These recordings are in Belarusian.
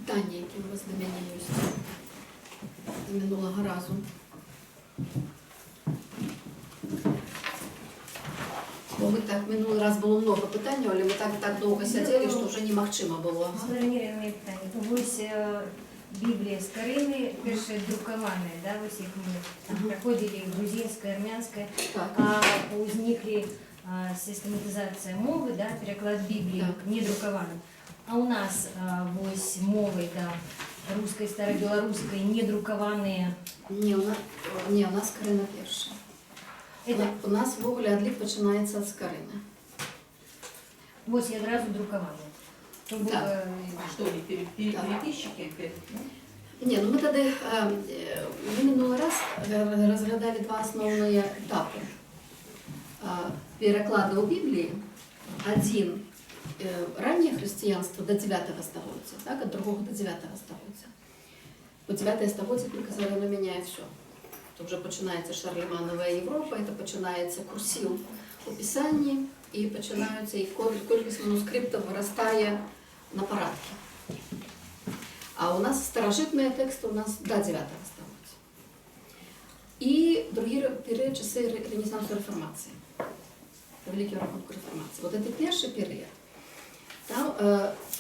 Пытанні, якія ў вас да мяне ёсць з мінулага разу? Бо мы так, мінулы раз было многа пытанняў, але мы так доўга сядзелі, што ўжо немагчыма было. Спадарыня Ірына, у мяне пытанне. Вось Біблія Скарыны, першая друкаваная, да, вось як мы там праходзілі, грузінская, армянская, а ўзніклі сістэматызацыя мовы, да, пераклад Бібліі недрукаваным. А у нас вось мовай, да, рускай, старабеларускай, недрукаваныя. Не, у нас Скарына першая. Это У нас увогуле адлік пачынаецца ад Скарыны. Вось і адразу друкаваныя. То бок, Так. А что, они переписчики опять? Ну? Не, ну мы тады, мы мінулы раз разглядалі два асноўныя этапы перакладаў Бібліі. Адзін ранняе хрысціянства да 9 стагоддзя, так, ад 2 да 9 стагоддзя. У 9 стагоддзе, як мы казалі, яно мяняе ўсё. То ўжо пачынаецца Шарлеманава Еўропа, гэта пачынаецца курсіў у пісанні, і пачынаюцца, і колькасць манускрыптаў вырастае на парадкі. А у нас старажытныя тэксты у нас да 9 стагоддзя. І другі перыяд, часы Рэнесансу, Рэфармацыі. Па вялікім рахунку, Рэфармацыі. Вот гэта першы перыяд. Там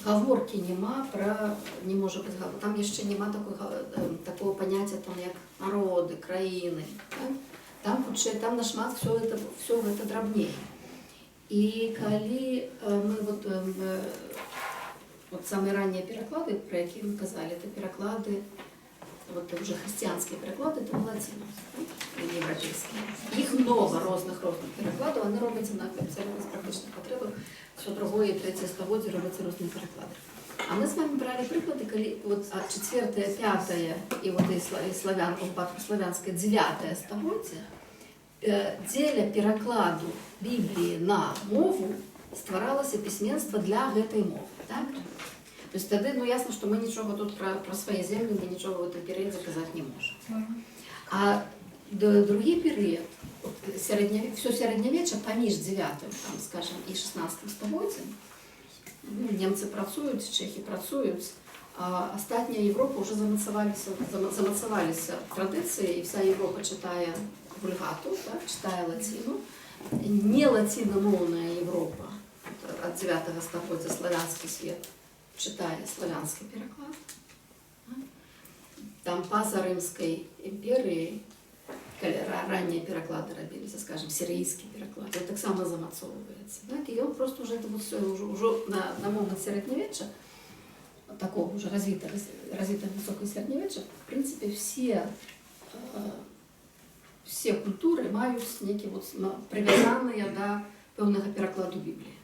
гаворкі няма пра, не можа быць, там яшчэ няма такога паняцця, там, як народы, краіны. Так? Там, хутчэй, там нашмат всё гэта драбней. І калі мы вот самыя раннія пераклады, пра якія мы казалі, гэта пераклады, вот ужо хрысціянскія пераклады, гэта на лаціну, так? Еўрапейскія. Іх многа розных перакладаў, яны робяцца на абсалютна з практычных патрэбах. Усё другое і трэцяе стагоддзе робяцца розныя пераклады. А мы з вамі бралі прыклады, калі вот, чацвёртае, пятае і вот і славян, у выпадку славянскае, дзявятае стагоддзе, дзеля перакладу Бібліі на мову стваралася пісьменства для гэтай мовы. Так? То есть тады, ну, ясна, што мы нічога тут пра свае землі, мы нічога ў гэтым перыядзе казаць не можам. А другі перыяд, от, всё сярэднявечча паміж 9, там, скажем, і 16 стагоддзям, ну, немцы працуюць, чэхі працуюць, а астатняя Еўропа ўжо замацаваліся традыцыі, і вся Еўропа чытае вульгату, так, чытае лаціну. Не лацінамоўная Еўропа, ад 9 стагоддзя славянскі свет чытае славянскі пераклад. Там па-за Рымскай імперыяй, калі раннія пераклады рабіліся, скажем, сірыйскі пераклад, ён таксама замацоўваецца. Так? І ён просто уже это вот всё, уже на момант сярэднявечча, такого уже развитого высокого сярэднявечча, в принципе, все культуры маюць нейкі вот прывязаныя да пэўнага перакладу Бібліі.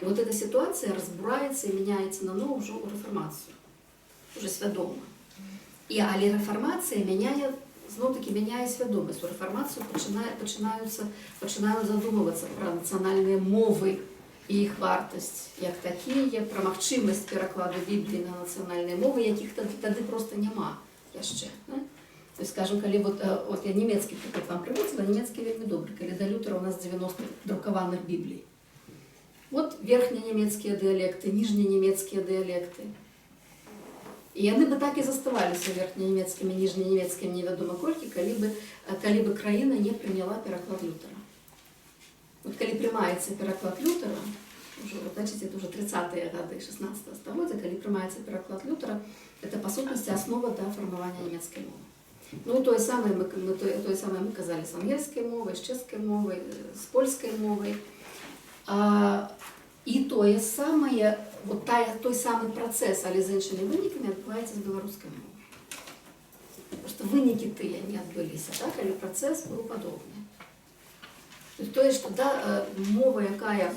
І вот эта ситуация разбураецца і мяняецца наново ўжо ў Рэфармацыю, уже свядома. Але Рэфармацыя мяняе, зноў-такі мяняе свядомасць. У Рэфармацыю пачынаюць задумвацца пра нацыянальныя мовы і іх вартасць як такія, пра магчымасць перакладу Бібліі на нацыянальныя мовы, якіх тады проста няма яшчэ. Да? То есть, скажем, калі вот я нямецкі прыклад вам прыводзіла, нямецкі вельмі добры, калі да Лютера у нас 90 друкаваных Біблій. Вот верхненямецкія дыялекты, ніжненямецкія дыялекты. І яны бы так і заставаліся верхненямецкімі, ніжненямецкімі невядома колькі, калі бы краіна не прыняла пераклад Лютера. Вот калі прымаецца пераклад Лютера, ўжо, вот, значит, это уже 30-е гады 16 стагоддзя, калі прымаецца пераклад Лютера, это, па сутнасці, аснова да фармавання нямецкай мовы. Ну, і тое самае мы казалі з ангельскай мовай, з чэшскай мовай, з польскай мовай. І тое самае, вот той самы працэс, але з іншымі вынікамі, адбываецца з беларускай мовай. Просто вынікі тыя не адбыліся, так? Але працэс быў падобны. То есть тое, што да, мова, якая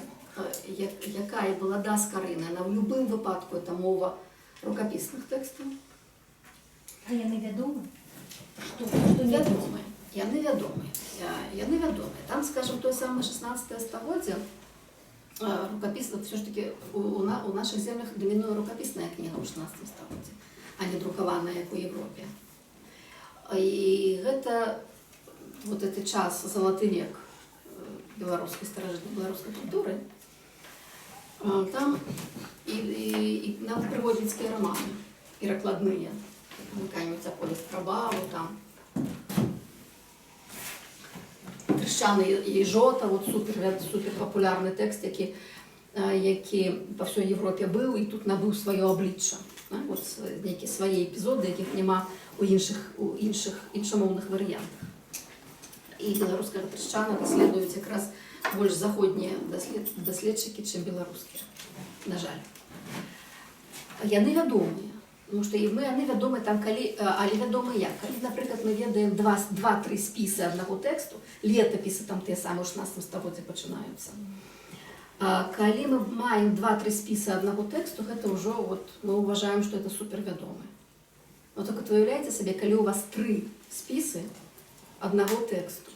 была да Скарыны, она ў любым выпадку это мова рукапісных тэкстаў. А яны вядомы? Што не Вядомыя. Яны вядомыя. Яны вядомыя. Там, скажем, тое самае 16 стагоддзе, рукапісна, всё ж таки у нашых землях дамінуе рукапісная кніга ў 16 стагоддзі, а не друкаваная, як у Еўропе. І гэта вот гэты час, залаты век беларускай, старажытнай беларускай культуры, там і нават прыгодніцкія раманы. перакладныя, якая-нибудь аповесць пра бабу, там, Трышчаны Ежота, вот супер, супер папулярны тэкст, які па ўсёй Еўропе быў і тут набыў сваё аблічча. Да? Вот нейкія свае эпізоды, якіх няма у іншых іншамоўных варыянтах. І беларускага Трышчана даследуюць якраз больш заходнія даследчыкі, чым беларускія, на жаль. Яны вядомыя. Тому што і мы яны вядомы там, калі, але вядома як. Калі, напрыклад, мы ведаем два-тры спісы аднаго тэксту, летапісы там тыя самыя ў 16 стагоддзі пачынаюцца. А калі мы маем два-тры спісы аднаго тэксту, гэта ўжо вот, мы ўважаем, што это супервядомы. Ну так вот, уяўляеце сабе, калі у вас тры спісы аднаго тэксту,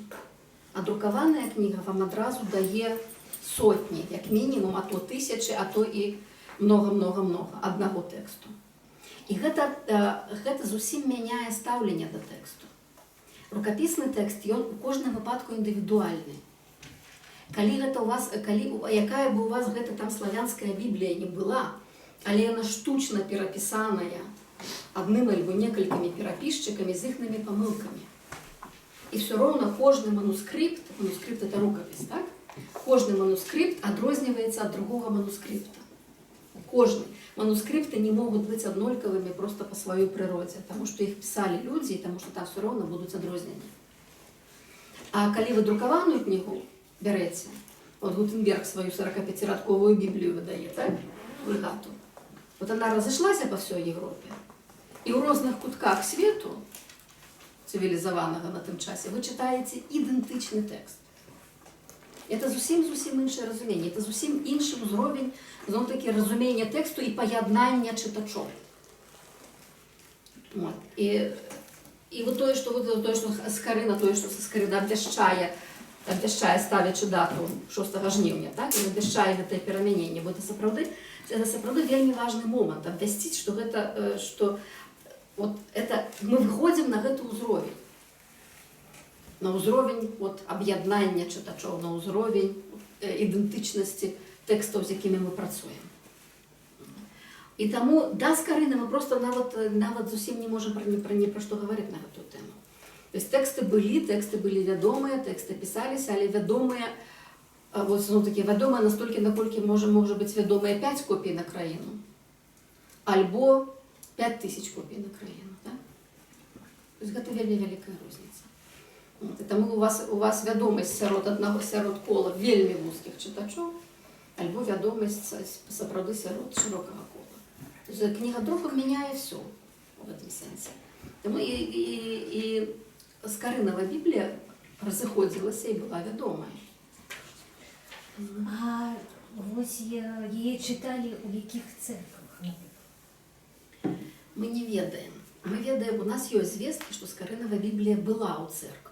а друкаваная кніга вам адразу дае сотні, як мінімум, а то тысячы, а то і много-много-много аднаго тэксту. І гэта зусім мяняе стаўленне да тэксту. Рукапісны тэкст, ён у кожным выпадку індывідуальны. Калі гэта у вас, калі, якая бы у вас гэта там славянская Біблія не была, але яна штучна перапісаная адным альбо некалькімі перапісчыкамі з іхнымі памылкамі. І все роўна кожны манускрыпт, манускрыпт — это рукапіс, так? Кожны манускрыпт адрозніваецца ад другога манускрыпта. Кожны. Манускрыпты не могуць быць аднолькавымі просто па сваёй прыродзе, таму што іх пісалі людзі, і таму што там все роўна будуць адрозненні. А калі вы друкаваную кнігу бярэце, вот Гутенберг сваю 45-радковую Біблію выдае, так? Вульгату. Вот она разышлася па ўсёй Европе. І ў розных кутках свету, цывілізаванага на тым часе, вы чытаеце ідэнтычны тэкст. Это зусім зусім іншае разуменне, это зусім іншы ўзровень, зноў-такі, разумення тэксту і паяднання чытачоў. Вот. І вот тое, што вот тое, што Скарына, тое, што Скарына абвяшчае, ставячы дату 6 жніўня, так? Ён абвяшчае гэтае перамяненне, бо это сапраўды вельмі важны момант абвясціць, што гэта, што вот это мы выходзім на гэты ўзровень. На ўзровень вот аб'яднання чытачоў, на ўзровень ідэнтычнасці тэкстаў, з якімі мы працуем. І таму да Скарыны мы просто нават зусім не можам пра ні пра што гаварыць на гэтую тэму. То есть тэксты былі вядомыя, тэксты пісаліся, але вядомыя, вот, зноў такі, вядомыя настолькі, наколькі можа быць вядомыя 5 копій на краіну, альбо 5 тысяч копій на краіну. Так? То есть гэта вельмі вялікая розніца. Вот, і таму у вас вядомасць сярод аднаго, сярод кола вельмі вузкіх чытачоў, альбо вядомасць сапраўды сярод шырокага кола. То есть кніга друкам мяняе все в гэтым сэнсе. Таму і Скарынава Біблія разыходзілася і была вядомая. А вось яе чыталі ў якіх цэрквах, напрыклад? Мы не ведаем. Мы ведаем, у нас ёсць звесткі, што Скарынава Біблія была ў цэрквах.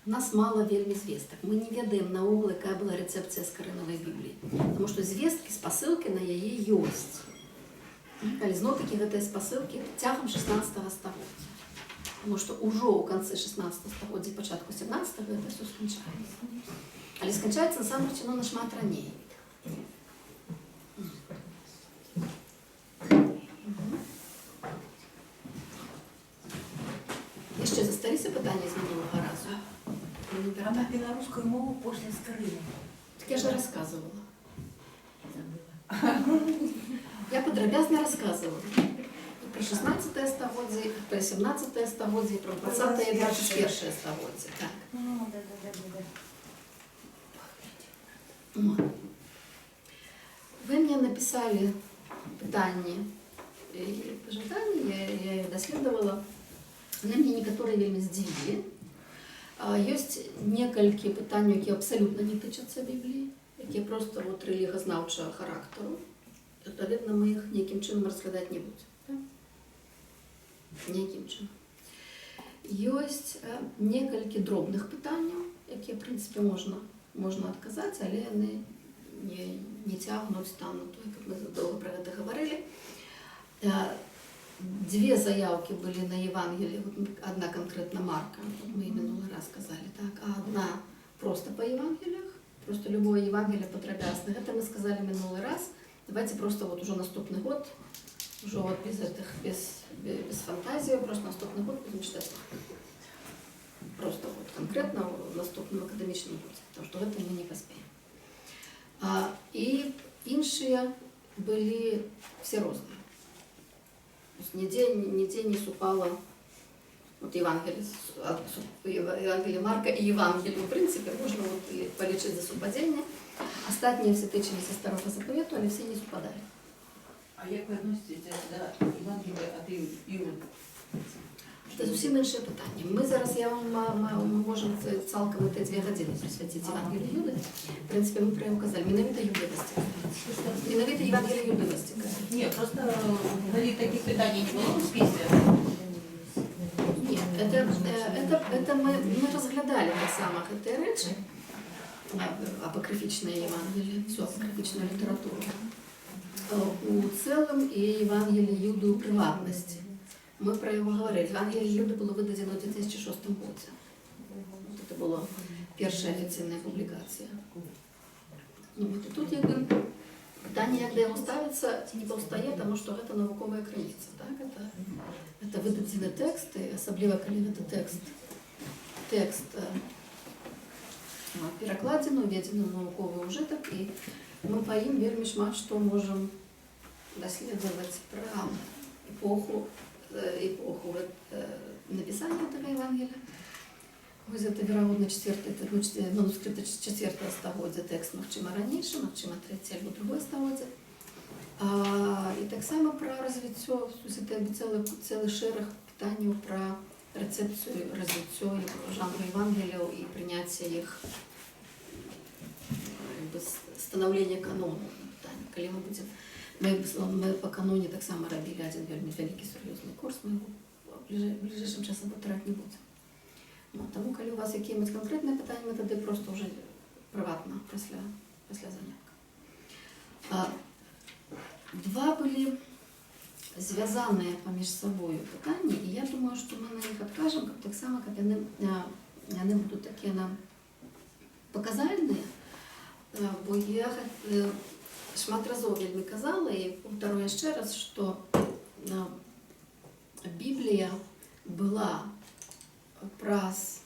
У нас мала вельмі звестак. Мы не ведаем наогул, якая была рэцэпцыя Скарынавай Бібліі. Таму што звесткі, спасылкі на яе ёсць. Але зноў-такі гэтыя спасылкі цягам 16 стагоддзя. Таму што ўжо ў канцы 16 стагоддзя, пачатку 17 гэта все сканчаецца. Але сканчаецца насамрэч яно нашмат раней. Яшчэ засталіся пытанні з мінулага разу? Мы не А на вяртаем. беларускую мову после Скорыны. Так я же рассказывала. Забыла. Я падрабязна рассказывала. І пра 16 стагоддзе, і пра 17 стагоддзе, і пра 20 і 21 стагоддзе. Так. Ну, да. Вот. Вы мне написали пытанні і пажаданні, я іх даследавала. Яны мне некаторыя вельмі здзівілі. Ёсць некалькі пытанняў, якія абсалютна не тычацца Бібліі, якія просто вот рэлігіязнаўчага характару. Адпаведна, мы іх ніякім чынам разглядаць не будзем. Так? Ніякім чынам. Ёсць некалькі дробных пытанняў, якія, в прынцыпе, можна адказаць, але яны не цягнуць там на той, каб мы доўга пра гэта гаварылі. Дзве заяўкі былі на Евангелі, вот адна канкрэтна Марка, вот мы мінулы раз сказалі, так, а адна просто па Евангеліях, просто любое Евангелие падрабязна. Гэта мы сказалі мінулы раз. Давайте просто вот уже наступны год Ужо вот без гэтых, без фантазіі, проста наступны год будзем чытаць Марка. Проста вот канкрэтна ў наступным акадэмічным годзе, потому что гэта мы не паспеем. І іншыя былі все розныя. То есть нідзе не супала вот Евангелие, Евангелие Марка і Евангелие, в принципе, можна вот і палічыць за супадзенне. Астатнія все тычыліся Старога Запавету, але все не супадалі. А як вы адносіцеся да Евангелля ад Іуды? Гэта зусім іншае пытанне. Мы зараз, я вам, мы можам цалкам гэтыя 2 гадзіны прысвяціць Евангелію Юды. В принципе, мы пра яго казалі. Менавіта Юды вас цікавіць. Менавіта Евангелие Юды вас цікавіць. Не, проста калі такіх пытанняў не было ў спісе. Не, гэта мы разглядалі таксама гэтыя рэчы, апакрыфічныя Евангеллі, усю апакрыфічную літаратуру. У цэлым і Евангелле Юды ў прыватнасці. Мы пра яго гаварылі. Евангелле Юды было выдадзена ў 2006 годзе. Вот гэта была першая афіцыйная публікацыя. Ну, вот, і тут якбы пытанне, як да яго ставіцца, не паўстае, таму што гэта навуковая крыніца. Так? Гэта выдадзены тэкст, і асабліва калі гэта тэкст перакладзены, уведзены ў навуковы ўжытак, і мы па ім вельмі шмат што можам даследаваць пра эпоху напісання гэтага Евангелля. Вось гэта, верагодна, чацвёрты, ну, манускрыты 4 стагоддзя, тэкст, магчыма, ранейшы, магчыма, трэцяе альбо другое стагоддзя. І таксама пра развіццё, гэта цэлы шэраг пытанняў пра рэцэпцыю, развіццё жанру Евангелляў і прыняцце іх, якбы, станаўленне канону. Пытанне, калі мы будзем, мы па каноне таксама рабілі адзін вельмі вялікі сур'ёзны курс, мы яго бліжэйшым часам паўтараць не будзем. Ну, таму, калі у вас якія-небудзь канкрэтныя пытанні, мы тады проста ўжо прыватна пасля занятка. Два былі звязаныя паміж сабою пытанні, і я думаю, што мы на іх адкажам, каб таксама, каб яны будуць такія нам паказальныя, бо я шмат разоў вельмі казала і паўтару яшчэ раз, што Біблія была праз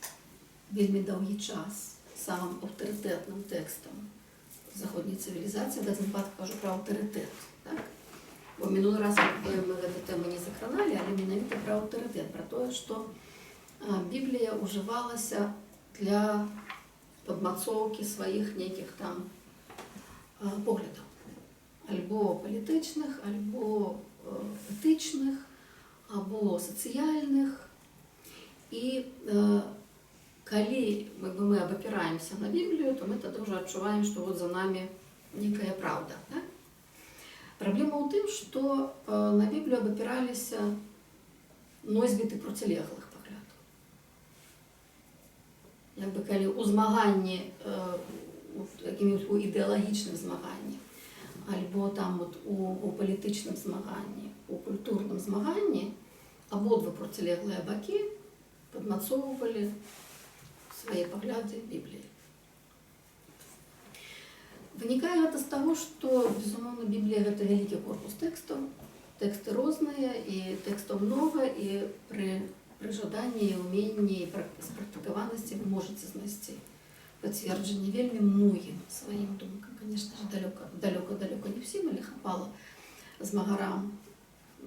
вельмі доўгі час самым аўтарытэтным тэкстам заходняй цывілізацыі, в дадзеным выпадку кажу пра аўтарытэт. Так? Бо мінулы раз мы гэту тэму не закраналі, але менавіта пра аўтарытэт, пра тое, што Біблія ўжывалася для падмацоўкі сваіх нейкіх там поглядаў. Альбо палітычных, альбо этычных, або сацыяльных. І калі мы абапіраемся на Біблію, то мы тады ўжо адчуваем, што вот за намі некая праўда. Так? Праблема ў тым, што на Біблію абапіраліся носьбіты процілеглых паглядаў. Якбы калі ў змаганні, у якім-небудзь у ідэалагічным змаганні, альбо там от у палітычным змаганні, у культурным змаганні, абодва процілеглыя бакі падмацоўвалі свае пагляды Бібліі. Вынікае гэта з таго, што, безумоўна, Біблія гэта вялікі корпус тэкстаў, тэксты розныя і тэкстаў многа, і пры жаданні і ўменні і спрактыкаванасці вы можаце знайсці пацверджанне вельмі многім сваім думкам. Конечно же, далёка, далёка, далёка не ўсім, але хапала змагарам,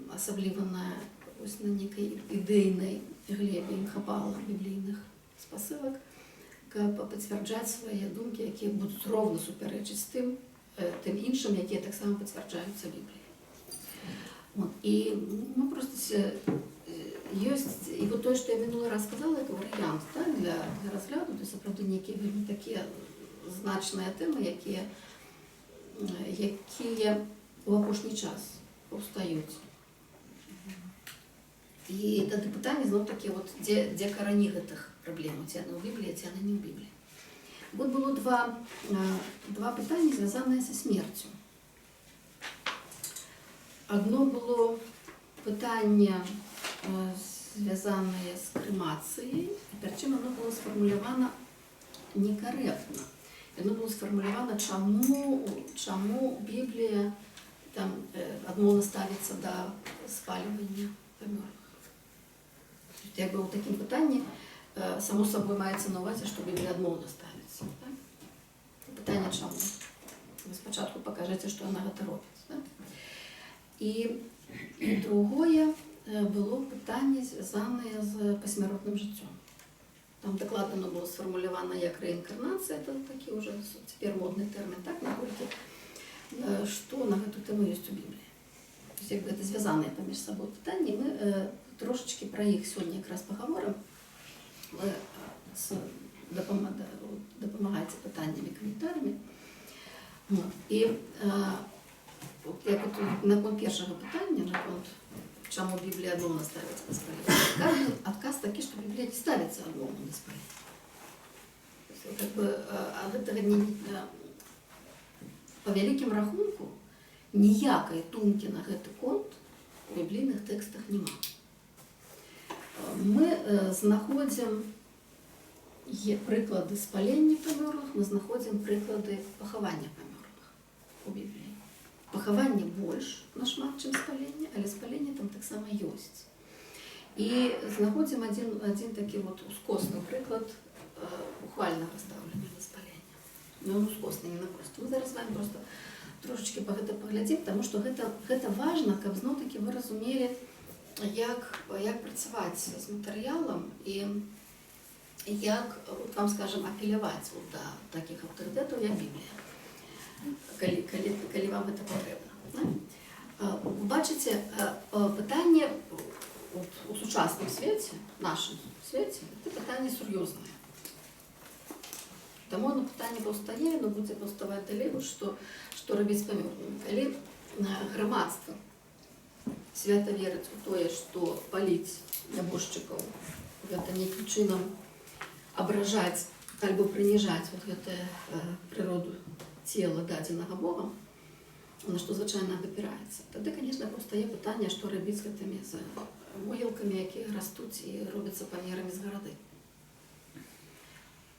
асабліва ось на нейкай ідэйнай глебе ім хапала біблійных спасылак, каб пацвярджаць свае думкі, якія будуць роўна супярэчыць тым іншым, якія таксама пацвярджаюцца Бібліяй. Вот. І мы проста ёсць, і вот тое, што я мінулы раз сказала, як варыянт, так, для разгляду, то сапраўды нейкія вельмі такія значныя тэмы, якія ў апошні час паўстаюць. І тады пытанне зноў такі, вот, дзе карані гэтых праблем, ці яны ў Бібліі, ці яны не ў Бібліі. Вот было два пытанні, звязаныя са смерцю. Адно было пытанне, звязанае з крэмацыяй, прычым яно было сфармулявана некарэктна. Яно было сфармулявана, чаму Біблія Там адмоўна ставіцца да спальвання памерлых. Як бы ў такім пытанні, само сабой, маецца на ўвазе, што Біблія адмоўна ставіцца. Так? Пытанне чаму? Вы спачатку пакажыце, што яна гэта робіць. Так? І другое было пытанне, звязанае з пасмяротным жыццём. Там дакладна яно было сфармулявана як рэінкарнацыя, это такі ўжо цяпер модны тэрмін, так, наколькі што на гэту тэму ёсць у Бібліі. То есть, як бы, это звязаныя паміж сабой пытанні, мы трошачкі пра іх сёння якраз пагаворым. Вы дапамагаеце пытаннямі, каментарамі. Вот. І от, як от, наконт першага пытання, наконт чаму Біблія адмоўна ставіцца да спалення, адказ такі, што Біблія не ставіцца адмоўна да спалення. То есть, как бы, а гэтага не, па вялікім рахунку ніякай думкі на гэты конт у біблійных тэкстах няма. Мы знаходзім е прыклады спалення памерлых, мы знаходзім прыклады пахавання памерлых у Бібліі. Пахаванне больш нашмат, чым спаленне, але спаленне там таксама ёсць. І знаходзім адзін такі вот ускосны прыклад ухвальнага стаўлення да спалення. Ну, ён ускосны, не напросто. Мы зараз з вами просто трошачкі па гэта паглядзім, таму што гэта важна, каб зноў-такі вы разумелі, як працаваць з матэрыялам і як от вам, скажем, апеляваць вот да такіх аўтарытэтаў, як Біблія, калі вам гэта патрэбна. Да? Бачыце, пытанне от, у сучасным свеце, нашым свеце, это пытанне сур'ёзнае. Таму оно пытанне паўстае, но будзе паўставаць далей, вот што рабіць з памерлымі. Калі грамадства свята верыць у тое, што паліць нябожчыкаў гэта нейкім чынам абражаць альбо прыніжаць вот гэтае прыроду цела, дадзенага Богам, на што звычайна абапіраецца. Тады, конечно, паўстае пытанне, што рабіць з гэтымі з могілкамі, якія растуць і робяцца памерамі з гарады.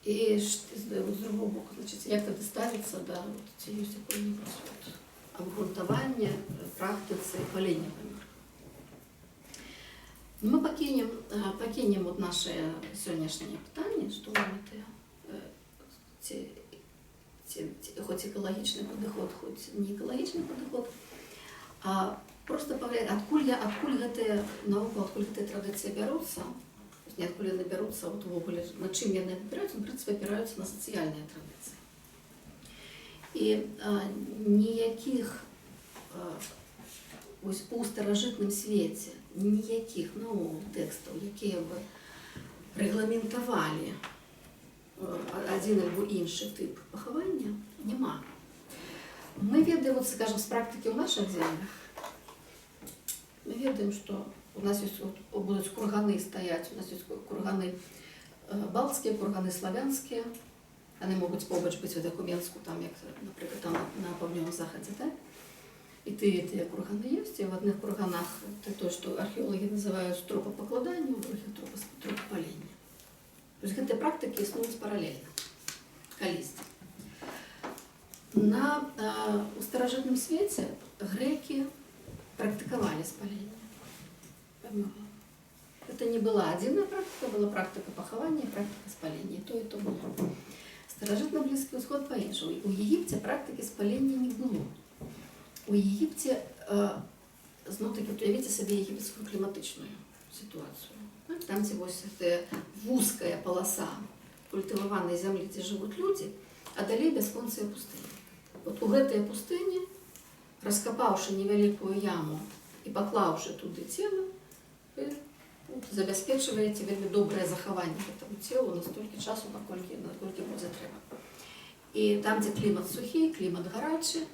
І з другого боку, значыць, як тады ставіцца да вот, ці ёсць якое-небудзь вот, абгрунтаванне практыцы палення памерлых. Ну, мы пакінем вот наше сённяшняе пытанне, што нам это, ці, хоць экалагічны падыход, хоць не экалагічны падыход, а просто паглядзець, адкуль гэтыя наука, адкуль гэтыя традыцыі бяруцца, то есть ніадкуль яны бяруцца, вот увогуле, на чым яны апіраюцца, в прынцыпе, апіраюцца на сацыяльныя традыцыі. І ніякіх ось у старажытным свеце ніякіх наогул тэкстаў, якія бы рэгламентавалі адзін альбо іншы тып пахавання, няма. Мы ведаем, вот, скажем, з практыкі ў нашых землях, мы ведаем, што у нас ёсць, вот, будуць курганы стаяць, у нас ёсць курганы балцкія, курганы славянскія, яны могуць побач быць у Менску, там, як, напрыклад, там на паўднёвым захадзе, так? І тыя курганы ёсць, і ў адных курганах это то, што археолагі называюць трупапакладанне, у другіх трупапаленне. То есть гэтыя практыкі існуюць паралельна калісьці. У старажытным свеце грэкі практыкавалі спаленне памерлых. Это не была адзіная практыка, была практыка пахавання і практыка спалення. І то было. Старажытны Блізкі ўсход па-іншаму. У Егіпце практыкі спалення не было. У Егіпце, зноў-такі, от уявіце сабе егіпецкую кліматычную сітуацыю. Так? Там, дзе вось гэтая вузкая паласа культываванай зямлі, дзе жывуць людзі, а далей бясконцыя пустыні. Вот у гэтыя пустыні, раскапаўшы невялікую яму і паклаўшы туды цела, вы от забяспечваеце вельмі добрае захаванне гэтаму целу на столькі часу, наколькі будзе трэба. І там, дзе клімат сухі, клімат гарачы,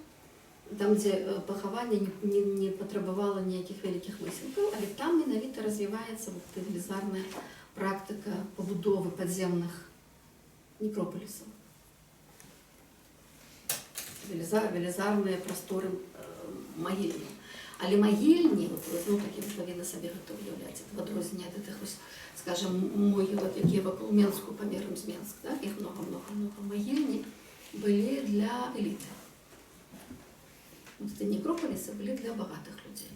там, дзе пахаванне не патрабавала ніякіх вялікіх высілкаў, але там менавіта развіваецца вот эта велізарная практыка пабудовы падземных некропалісаў. Велізарныя прасторы магільні. Але магільні, от вы зноў-такі вы павінны сабе гэта ўяўляць, это в адрозненне ад гэтых вось, скажем, могілак, якія вакол Менску памерам з Менск, так? Іх много-много-много. Магільні былі для эліты. Вот эти некропалісы былі для багатых людзей.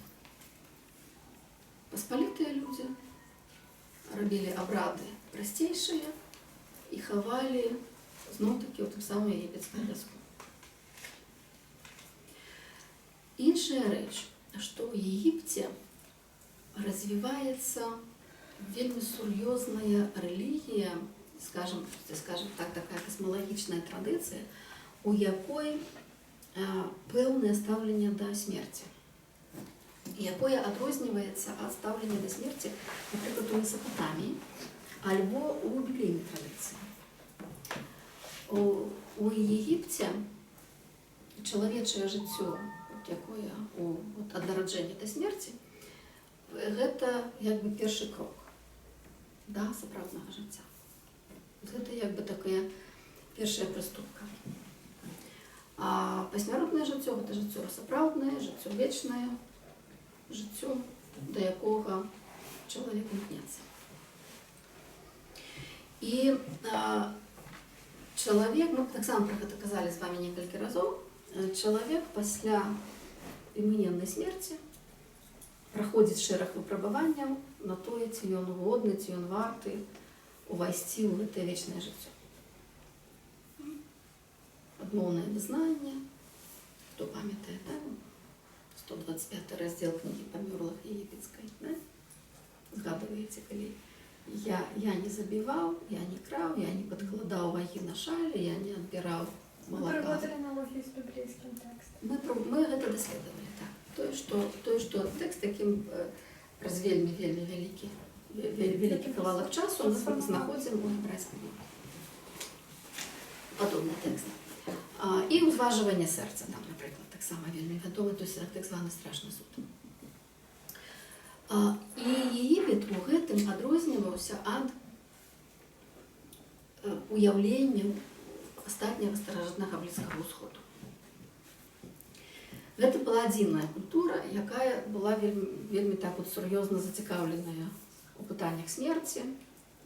Паспалітыя людзі рабілі абрады прасцейшыя і хавалі зноў-такі ў тым самым егіпецкім пяску. Іншая рэч, што ў Егіпце развіваецца вельмі сур'ёзная рэлігія, скажем так, такая касмалагічная традыцыя, у якой пэўнае стаўленне да смерці, якое адрозніваецца ад стаўлення да смерці, напрыклад, у Месапатаміі альбо ў біблійнай традыцыі. У Егіпце чалавечае жыццё, от якое от, ад нараджэння да смерці, гэта як бы першы крок да сапраўднага жыцця. От гэта як бы такая першая прыступка. А пасмяротнае жыццё — гэта жыццё сапраўднае, жыццё вечнае, жыццё, да якога чалавек імкнецца. І чалавек, мы таксама пра гэта казалі з вами некалькі разоў, чалавек пасля імгненнай смерці праходзіць шэраг выпрабаванняў на тое, ці ён годны, ці ён варты увайсці ў гэтае вечнае жыццё. Адмоўнае вызнанне, хто памятае, так? 125 раздзел кнігі памёрлых егіпецкай, да? Згадваеце, калі я не забіваў, я не краў, я не падкладаў вагі на шалі, я не адбіраў Мы малака. проводили аналогию с библейским текстом. Мы гэта даследавалі, так. Тое, што тэкст, якім праз вельмі, вельмі вялікі кавалак часу мы знаходзім у гебрайскай мове. Падобны тэкст. І ўзважванне сэрца там, напрыклад, таксама вельмі вядомы, то есть так званы страшны суд. І Егіпет у гэтым адрозніваўся ад уяўленняў астатняга старажытнага Блізкага Усходу. Гэта была адзіная культура, якая была вельмі, вельмі так вот сур'ёзна зацікаўленая у пытаннях смерці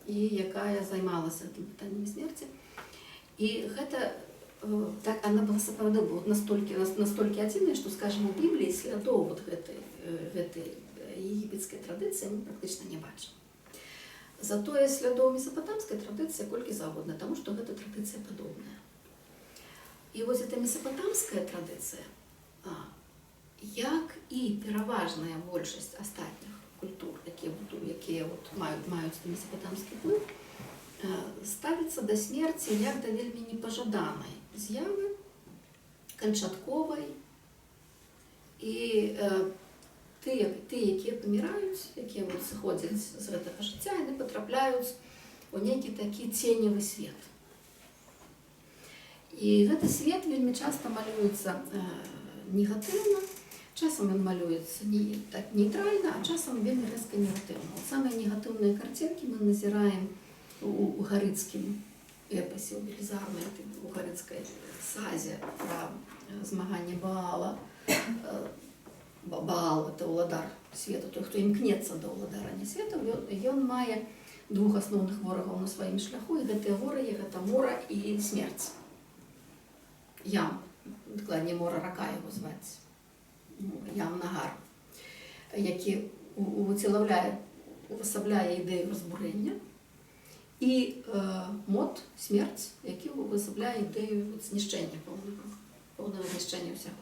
і якая займалася гэтым пытаннем смерці. І гэта так она была сапраўды вот настолькі адзіная, што, скажем, у Бібліі слядоў вот гэтай егіпецкай традыцыі мы практычна не бачым. Затое слядоў месапатамскай традыцыі колькі заўгодна, таму што гэта традыцыя падобная. І вось эта месапатамская традыцыя, як і пераважная большасць астатніх культур, якія вот маюць месапатамскі ўплыў, ставіцца да смерці як да вельмі непажаданай з'явы, канчатковай. І тыя, якія паміраюць, якія вот сыходзяць з гэтага жыцця, яны патрапляюць у нейкі такі ценевы свет. І гэты свет вельмі часта малюецца негатыўна, часам ён малюецца не, так нейтральна, а часам вельмі рэзка негатыўна. Вот самыя негатыўныя карцінкі мы назіраем у угарыцкім эпасе, у велізарнай угарыцкай сазе пра змаганне Баала. Баал — это ўладар свету, той, хто імкнецца да ўладарання свету, ён мае двух асноўных ворагаў на сваім шляху, і гэтыя ворагі — гэта мора і смерць. Ям, дакладней, мора рака яго зваць, Ям Нагар, які увасабляе ідэю разбурэння, і Мот, смерць, які увасабляе ідэю вот знішчэння поўнага знішчэння ўсяго.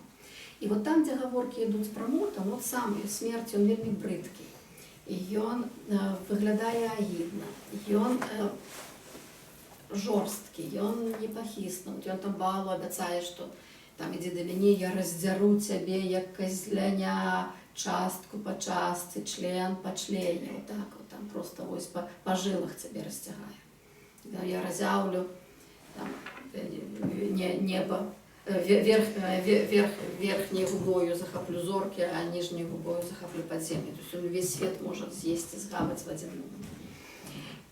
І вот там, дзе гаворкі ідуць пра Мота, Мот сам, смерць, ён вельмі брыдкі. І ён выглядае агідна, ён жорсткі, ён непахісны. Вот ён там Баалу абяцае, што там ідзі да мяне, я раздзяру цябе, як казляня, частку па частцы, член па члене. Вот так вот, там просто вось па жылах цябе расцягае. Да, я разяўлю там, не, неба, верхняй губою захаплю зоркі, а ніжняй губою захаплю падзем'е. То есть он увесь свет можа з'есці, згаваць в адзін момант.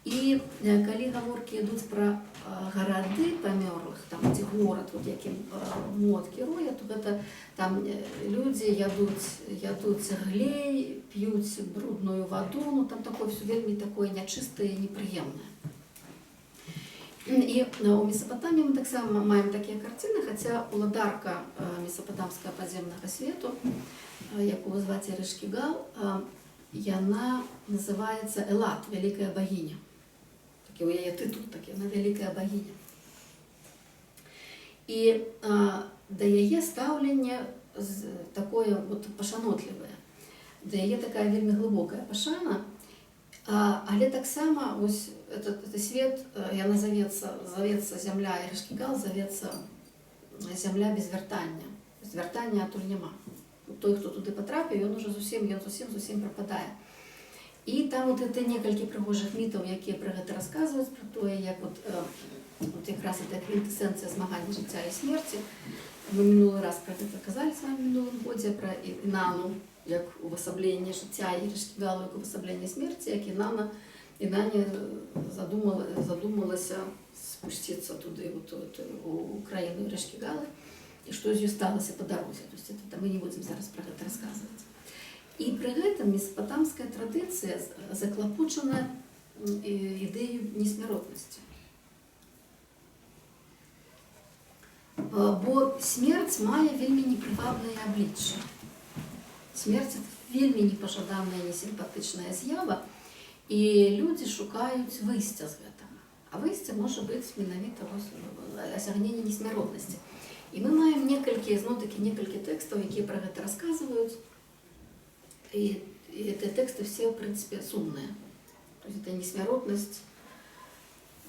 І калі гаворкі ідуць пра гарады памёрлых, там дзе горад, вот, якім Мот кіруе, то гэта там людзі ядуць глей, п'юць брудную ваду, ну там такое всё вельмі такое нячыстае, непрыемнае. І у Месапатаміі мы таксама маем такія карціны, хаця уладарка месапатамскага падземнага свету, якую зваць Эрэшкігал, яна называецца Элат, вялікая багіня. Такі у яе тытул такі, яна вялікая багіня. І да яе стаўленне такое вот пашанотлівае. Да яе такая вельмі глыбокая пашана, але таксама вось этот свет, яна завецца зямля Эрэшкігал, завецца зямля без вяртання. Без вяртання адтуль няма. Той, хто туды патрапіў, ён уже зусім, ён зусім, зусім прападае. І там вот это некалькі прыгожых мітаў, якія пра гэта расказваюць, пра тое, як вот якраз эта квінтэсэнцыя змагання жыцця і смерці. Мы мінулы раз пра гэта казалі з вами мінулым годзе, пра Інану, як увасабленне жыцця, і Эрэшкігалу, як увасабленне смерці, як Інані задумалася спусціцца туды, вот, у краіну Эрэшкігалы, і што з ёй сталася па дарозе. То есть это, мы не будзем зараз пра гэта расказваць. І пры гэтым месапатамская традыцыя заклапочана ідэю несмяротнасці. Бо смерць мае вельмі непрывабнае аблічча. Смерць — это вельмі непажаданая, несімпатычная з'ява, і людзі шукаюць выйсця з гэтага. А выйсце можа быць менавіта вось асягненне несмяротнасці. І мы маем некалькі, зноў-такі, некалькі тэкстаў, якія пра гэта расказваюць. І гэтыя тэксты все, в прынцыпе, сумныя. То есть это несмяротнасць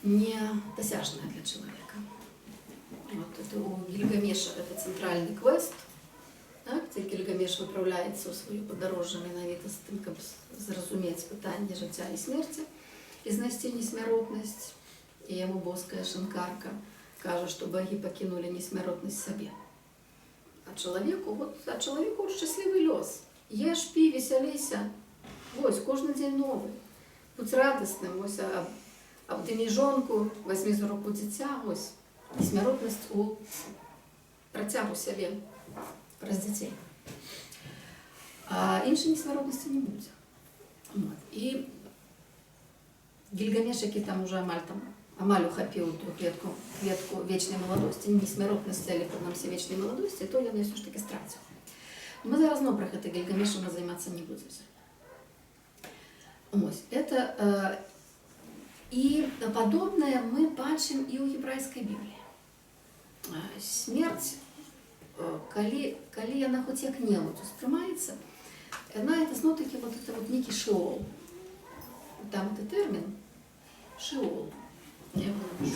недасяжная для чалавека. Вот это у Гильгамеша это цэнтральны квест, так, дзе Гільгамеш выпраўляецца ў сваю падарожжа менавіта з тым, каб зразумець пытанне жыцця і смерці і знайсці несмяротнасць. І яму боская шынкарка кажа, што багі пакінулі несмяротнасць сабе. А чалавеку, вот, а чалавеку шчаслівы лёс. Еш, пі, весяліся. Вось, кожны дзень новы. Будзь радасным, вось, абдымі жонку, вазьмі за руку дзіця, вось. Несмяротнасць у працягу сябе праз дзяцей. А іншай несмяротнасці не будзе. Вот. І Гільгамеш, які там уже амаль ухапіў ту кветку вечнай маладосці, не несмяротнасці, але прынамсі вечнай маладосці, то ён ўсё ж такі страціў. Мы зараз зноў пра гэта Гільгамеша мы займацца не будзем сёння. Ось, это, і падобнае мы бачым і ў гебрайскай Бібліі. Смерць, калі яна хоць як-небудзь успрымаецца, яна это зноў-такі вот это вот некі шеол. Там это тэрмін шеол. Я его напишу.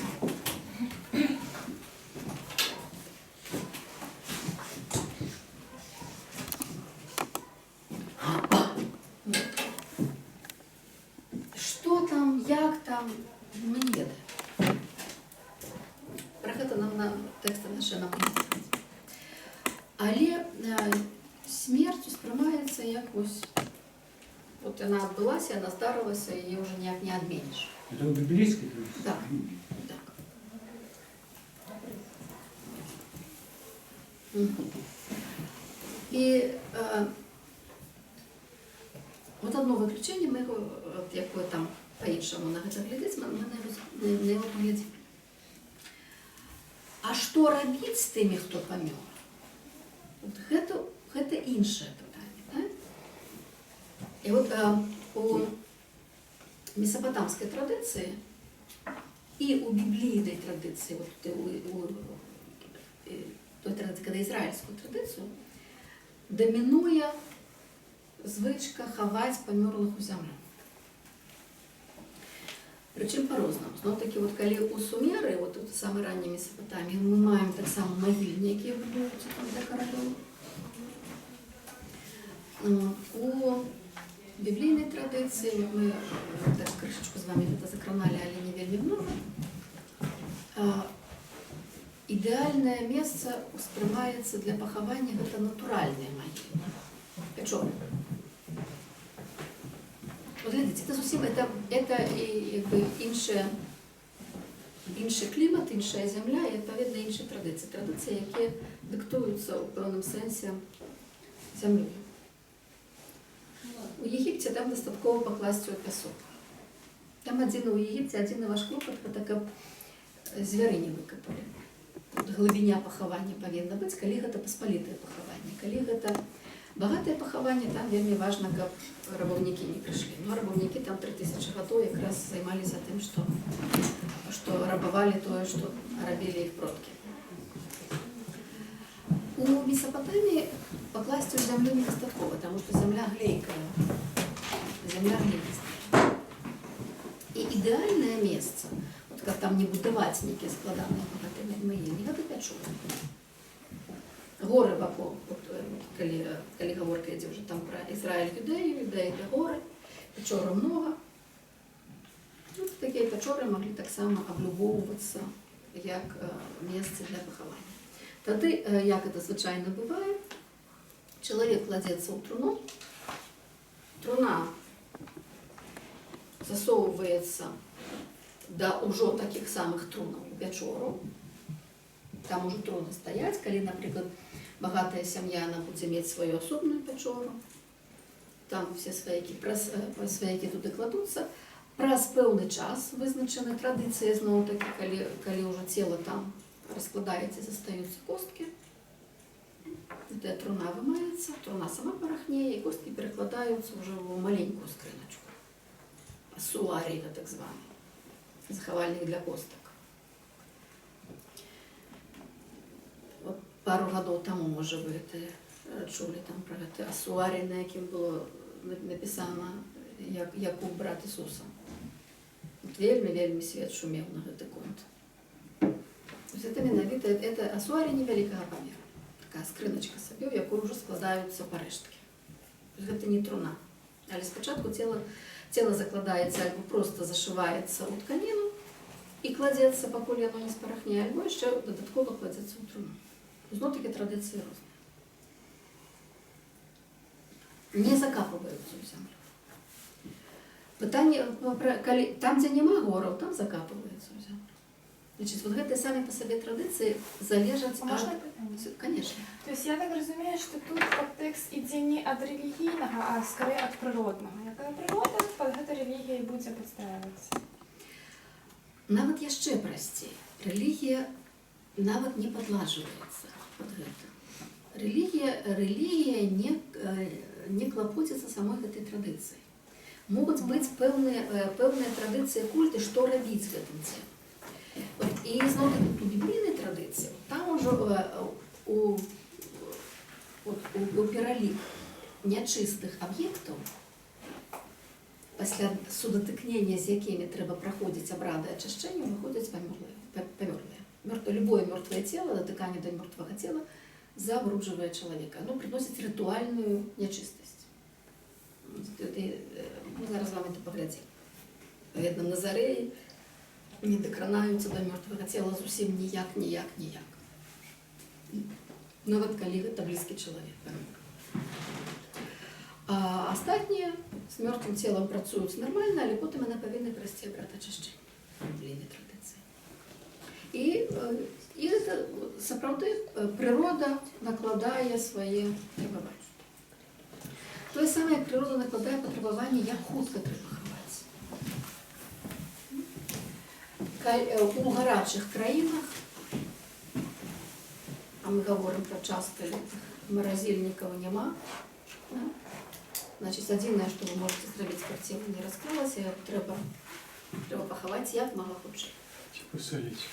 Што там, як там, мы не ведаем. Пра гэта нам на тэксты нашы нам не сказаць. Але смерць успрымаецца як вось, вот яна адбылася, яна здарылася, яе ўжо ніяк не адменіш. Это у библейской традиции? Так. Так. І вот одно выключэнне, мы яго, от якое там па-іншаму на гэта глядзець, мы на яго паглядзім. А што рабіць з тымі, хто памёр? Вот гэта іншае пытанне. Да? І вот у месапатамскай традыцыі і у біблійнай традыцыі, вот у той традыцыі, калі ізраільскую традыцыю, дамінуе звычка хаваць памёрлых у зямлю. Прычым па-рознаму. Зноў-такі, вот калі у Сумеры, вот у самай ранняй Месапатаміі, мы маем таксама магільні, якія будуюцца там для каралёў. У біблійнай традыцыі мы так крышачку з вами гэта закраналі, але не вельмі многа. Ідэальнае месца успрымаецца для пахавання гэта натуральныя магілы. Пячоры. Вот глядзіце, это зусім, это і, як бы, іншы клімат, іншая зямля і, адпаведна, іншыя традыцыі. Традыцыі, якія дыктуюцца ў пэўным сэнсе зямлёй. У Егіпце там дастаткова пакласці ў пясок. Там адзіны ў Егіпце, адзіны ваш клопат, гэта каб звяры не выкапалі. Тут глыбіня пахавання павінна быць, калі гэта паспалітае пахаванне. Калі гэта багатае пахаванне, там вельмі важна, каб рабаўнікі не прыйшлі. Ну, рабаўнікі там 3000 гадоў якраз займаліся тым, што рабавалі тое, што рабілі іх продкі. У Месапатаміі пакласці ў зямлю недастаткова, таму што зямля глейкая, зямля гліністая. І ідэальнае месца, вот каб там не будаваць нейкія складаныя багатыя магільні, гэта пячоры. Горы вакол, вот, калі гаворка ідзе ўжо там пра Ізраіль, Юдэю, Юдэя — это горы, пячораў многа. Ну, такія пячоры маглі таксама аблюбоўвацца як месца для пахавання. Тады, як это звычайна бывае, чалавек кладзецца ў труну, труна засоўваецца да ўжо такіх самых трунаў у пячору. Там ужо труны стаяць, калі, напрыклад, багатая сям'я, она будзе мець сваю асобную пячору. Там все сваякі, сваякі туды кладуцца. Праз пэўны час, вызначаны традыцыя зноў-такі, калі ўжо цела там раскладаецца, застаюцца косткі, гэтая труна вымаецца, труна сама парахнее, і косткі перакладаюцца ўжо ў маленькую скрыначку. Асуарій, так званы, захавальнік для костак. Вот пару гадоў таму, можа, вы гэта чулі там пра гэты асуарій, на якім было напісана Якуб, брат Ісуса. Вот вельмі, вельмі свет шумеў на гэты конт. То есть это менавіта, это асуарій невялікага памеру. Такая скрыначка сабе, у якой ўжо складаюцца парэшткі. То есть гэта не труна. Але спачатку цела закладаецца альбо проста зашываецца ў тканіну і кладзецца, пакуль яно не спарахне, альбо яшчэ дадаткова кладзецца ў труну. Зноў-такі традыцыі розныя. Не закапываюцца ў зямлю. Пытанне, калі, там, дзе няма гораў, там закапываюцца ў зямлю. Значит, вот гэтыя самі па сабе традыцыі залежаць А можна ад. пытанне? Конечно. То есть я так разумею, што тут падтэкст ідзе не ад рэлігійнага, а скорее ад прыроднага. Якая прырода, пад гэта рэлігія і будзе падстройвацца. Нават яшчэ прасцей. Рэлігія нават не падлажваецца пад гэта. Рэлігія не клапоціцца самой гэтай традыцыяй. Могуць быць пэўныя традыцыі культы, што рабіць з гэтым целам. Вот, і зноў такі у біблійнай традыцыі, там ужо вот, у пералік нячыстых аб'ектаў, пасля судатыкнення з якімі трэба праходзіць абрады ачышчэння, выходзяць памёрлыя. Любое мёртвае цело, датыканне да мёртвага цела забруджвае чалавека. Оно прыносіць рытуальную нячыстасць. Мы зараз з вами это паглядзім. Адпаведна, назарэі не дакранаюцца да мёртвага цела зусім ніяк, ніяк, ніяк. Нават калі гэта блізкі чалавек. А астатнія з мёртвым целам працуюць нармальна, але потым яны павінны прайсці абрад ачышчэння біблійнай традыцыі. І гэта сапраўды прырода накладае свае требаванні. Тое самае, як прырода накладае патрабаванні, як хутка трэба хаваць. У гарачых краінах, а мы гаворым пра час, калі маразільнікаў няма, да? Значыць, адзінае, што вы можаце зрабіць, каб цела не расклалася, трэба пахаваць як мага хутчэй. Типа солить.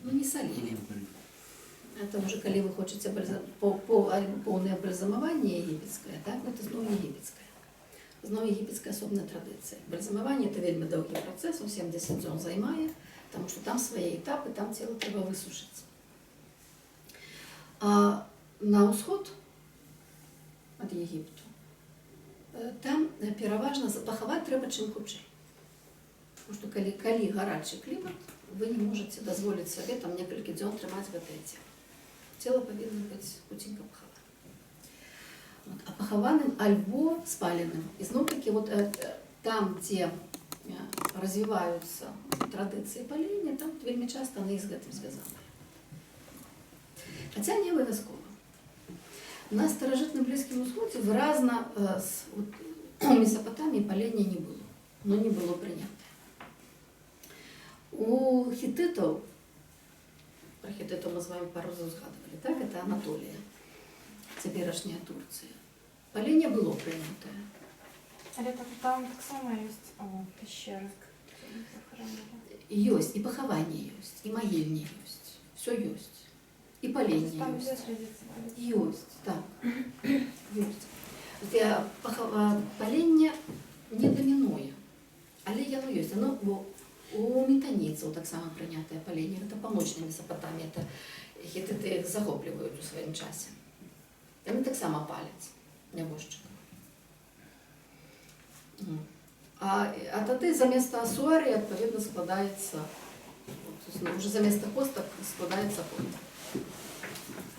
Ну, не солили. Это уже калі вы хочаце альбо поўнае бальзамаванне егіпецкае, так? Ну, это зноў егіпецкае. Зноў егіпецкая асобная традыцыя. Бальзамаванне — это вельмі доўгі працэс, он 70 дзён займае, таму што там свае этапы, там цела трэба высушыць. А на ўсход ад Егіпту, там пераважна пахаваць трэба чым хутчэй. Потому што калі гарачы клімат, вы не можаце дазволіць сабе там некалькі дзён трымаць гэтае цела. Цела павінна быць хуценька пахавана. Вот, а пахаваным альбо спаленым. І зноў-такі вот, там, дзе развіваюцца традыцыі палення, там вельмі часта яны з гэтым звязаныя. Хаця не абавязкова. На старажытным Блізкім Усходзе выразна вот, у Месапатаміі палення не было. Но не было прынятае. У У хетытаў, пра хетытаў мы з вамі пару разоў згадвалі, так? Гэта Анатолія, цяперашняя Турцыя. Паленне было прынятае. Але там таксама ёсць пещеры, захоронили. Ёсць, і пахаванне ёсць, і магільні ёсць. Усё ёсць. І паленне Там ёсць. везде традиция. Ёсць, так. Ёсць. От я паленне не дамінуе, але яно ёсць. Яно, бо у мітаніцаў таксама прынятае паленне. Гэта паўночная Месапатамія, гэта хетыты іх захопліваюць у сваім часе. Яны таксама паляць нябожчыкаў. А тады замест асуарыя, адпаведна, складаецца, от, зноў, ужо замест костак складаецца попел.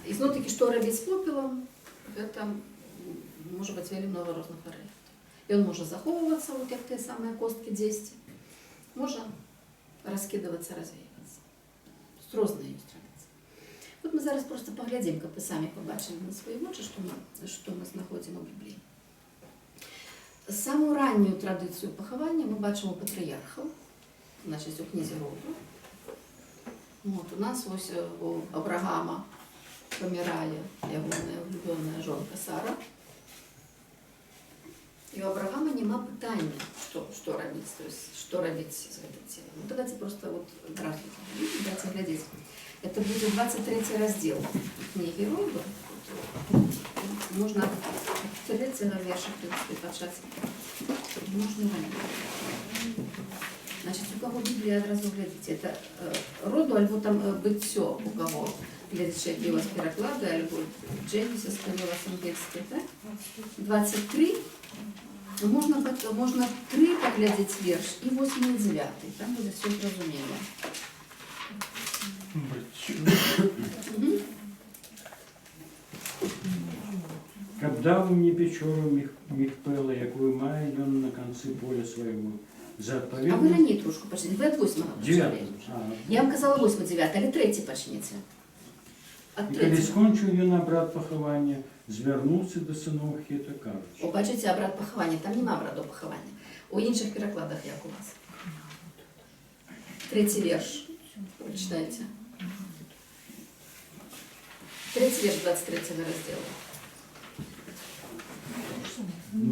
І зноў-такі, што рабіць з попелам, гэта можа быць вельмі многа розных варыянтаў. Ён можа захоўвацца, вот як тыя самыя косткі дзесьці, можа раскідвацца, развейвацца. Тут розныя ёсць традыцыі. Вот мы зараз проста паглядзім, каб вы самі пабачылі на свае вочы, што мы знаходзім у Бібліі. Самую раннюю традыцыю пахавання мы бачым у патрыярхаў, значыць, у кнізе Роду. Вот, у нас вось у Абрагама памірае ягоная влюбённая жонка Сара. І у Абрагама няма пытання, што рабіць, то есть, што рабіць з гэтым целам. Ну, давайце проста вот адразу давайце глядзець. Гэта будзе 23 раздзел кнігі Роду. Можна трэцяга верша, в прынцыпе, пачаць. Можна раней. Значыць, у каго Біблія, адразу глядзіце. Гэта Роду, альбо там Быццё, у каго глядзіце, які у вас пераклады, альбо Genesis, калі у вас ангельскі, так? 23. Можна 3 паглядзець верш і 8 і 9. Там будзе ўсё зразумела. Быццё. Каб даў мне пячору Міхпэла, якую мае ён на канцы поля свайго. За А вы адпаведна раней трошку пачніце. Вы ад 8 пачалі. Дзявятага. Я вам казала 8, 9, але трэці пачніце. Ад І калі трэцяга. скончыў ён абрад пахавання, звярнуўся да сыноў Хета, кажучы: О, бачыце, абрад пахавання. Там няма абраду пахавання. У іншых перакладах, як у вас. Трэці верш. Прачытайце. Трэці верш 23 раздзела.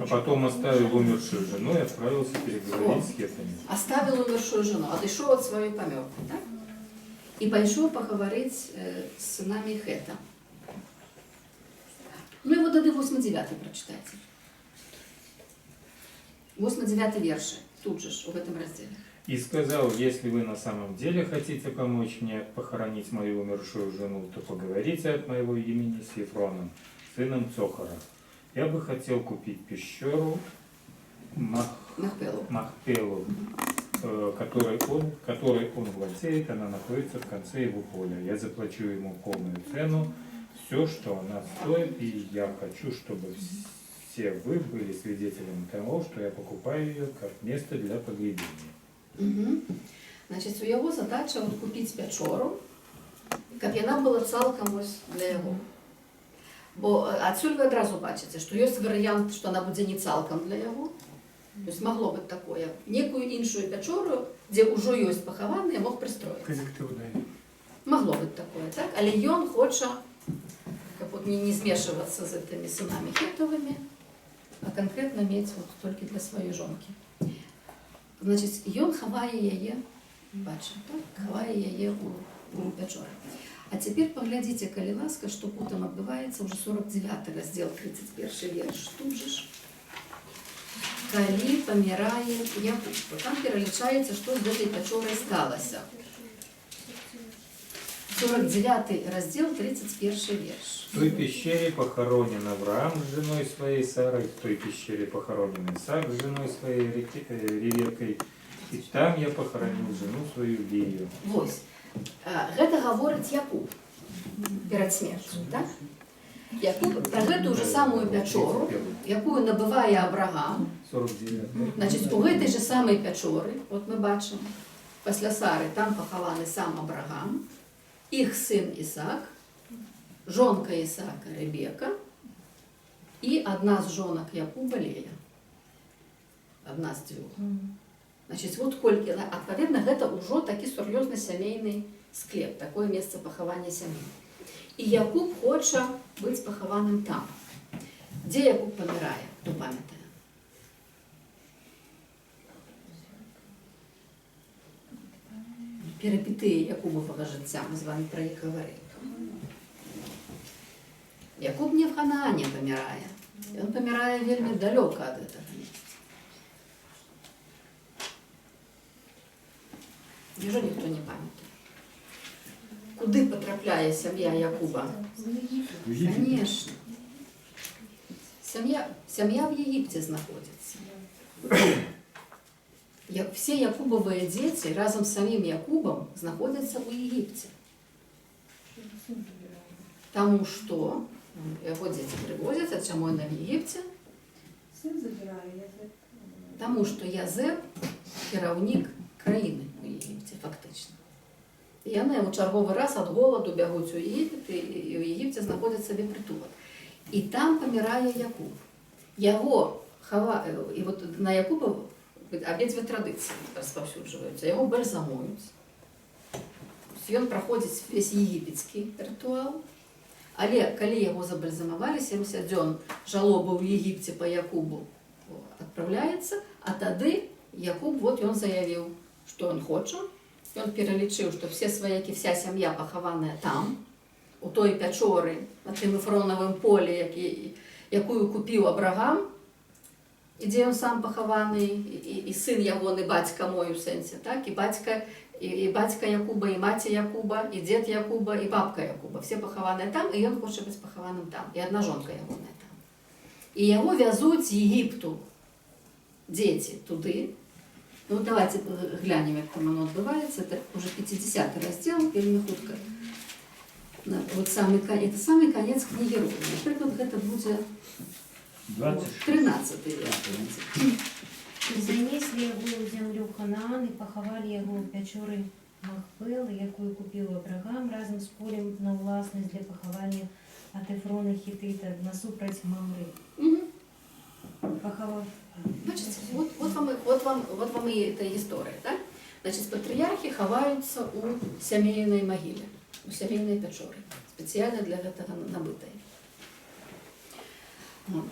А потом оставил умершую жену и отправился переговорить с хетами. Оставил умершую жену, адышоў ад сваёй памёрклай, так? І пайшоў пагаварыць з сынамі Хета. Ну і вот тады 8-9 прачытайце. 8-9 вершы, тут жа ж, у гэтым раздзеле. И сказал: если вы на самом деле хотите помочь мне похоронить мою умершую жену, то поговорите от моего имени с Ефроном, сыном Цохара. Я бы хотел купить пещеру Махпелу. Махпелу, которой он владеет, она находится в конце его поля. Я заплачу ему полную цену, все, что она стоит, и я хочу, чтобы все вы были свидетелями того, что я покупаю ее как место для погребения. Угу. Значыць, у яго задача вот купіць пячору, каб яна была цалкам вось для яго. Бо адсюль вы адразу бачыце, што ёсць варыянт, што она будзе не цалкам для яго. То есть магло быць такое. Некую іншую пячору, дзе ўжо ёсць пахаваныя, мог прыстроіць. Калектыўная. Магло быць такое, так? Але ён хоча, каб вот не змешвацца з гэтымі сынамі Хетавымі, а канкрэтна мець вот толькі для сваёй жонкі. Значыць, ён хавае яе, бачым, так? Хавае яе у пячоры. А цяпер паглядзіце, калі ласка, што потым адбываецца, ўжо 49 раздзел, 31 верш, тут жа ж. Калі памірае Якуб, то там пералічаецца, што з гэтай пячорай сталася. 49 раздзел, 31 верш. В той пещере похоронен Авраам с женой своей Сарой, в той пещере похоронен Исаак с женой своей Ревекой, и там я похоронил жену свою Лию. Вось. Гэта гаворыць Якуб перад смерцю, так? Якуб пра гэтую же самую пячору, якую набывае Абрагам, 49. значыць, у гэтай же самай пячоры, вот мы бачым, пасля Сары там пахаваны сам Абрагам, іх сын Ісаак, жонка Ісаака Ребека і адна з жонак Якуба Лея. Адна з дзвюх. Значыць, вот колькі, адпаведна, гэта ўжо такі сур'ёзны сямейны склеп, такое месца пахавання сям'і. І Якуб хоча быць пахаваным там. Дзе Якуб памірае, хто памятае? Перыпетыі Якубавага жыцця, мы з вами пра іх гаварылі. Якуб не в Ханаане памірае. Ён памірае вельмі далёка ад гэтага месца. Няўжо ніхто не памятае? Куды патрапляе сям'я Якуба? В Египет. Конечно. Сям'я в Египте знаходзіцца. Все Якубовыя дзеці разам з самім Якубам знаходзяцца ў Егіпце. Таму што яго дзеці прывозяць, а чаму яны в Егіпце? Сын забірае, Язэп. Таму што Язэп кіраўнік краіны ў Егіпце фактычна. І яны ў чарговы раз ад голаду бягуць у Егіпет і ў Егіпце знаходзяць сабе прытулак. І там памірае Якуб. Яго хава... І вот на Якуба абедзве традыцыі распаўсюджваюцца. Яго бальзамуюць. Ён праходзіць весь егіпецкі рытуал. Але калі яго забальзамавалі, 70 дзён жалобы ў Егіпце па Якубу адпраўляецца, а тады Якуб, вот ён заявіў, што ён хоча. Ён пералічыў, што все сваякі, вся сям'я пахаваная там, у той пячоры, на тым Эфронавым полі, якую купіў Абрагам, і дзе ён сам пахаваны, і сын ягоны, бацька мой у сэнсе, так? І бацька Якуба, і маці Якуба, і дзед Якуба, і бабка Якуба. Все пахаваныя там, і ён хоча быць пахаваным там. І адна жонка ягоная там. І яго вязуць з Егіпту дзеці туды. Ну, давайте глянем, як там оно адбываецца. Это уже 50 раздзел, вельмі хутка. Вот это самый конец кнігі Роду. Напрыклад, гэта будзе 26. 13 верш. І занеслі яго ў зямлю Ханаан і пахавалі яго ў пячоры Махпелы, якую купіў Абрагам разам з полем на ўласнасць для пахавання ад Эфрона Хітыта насупраць Мамры. Пахаваў. Бачыце, вот вам і эта гісторыя, так? Значит, патрыярхі хаваюцца ў сямейнай магіле, у сямейнай пячоры, спецыяльна для гэтага набытай. Вот.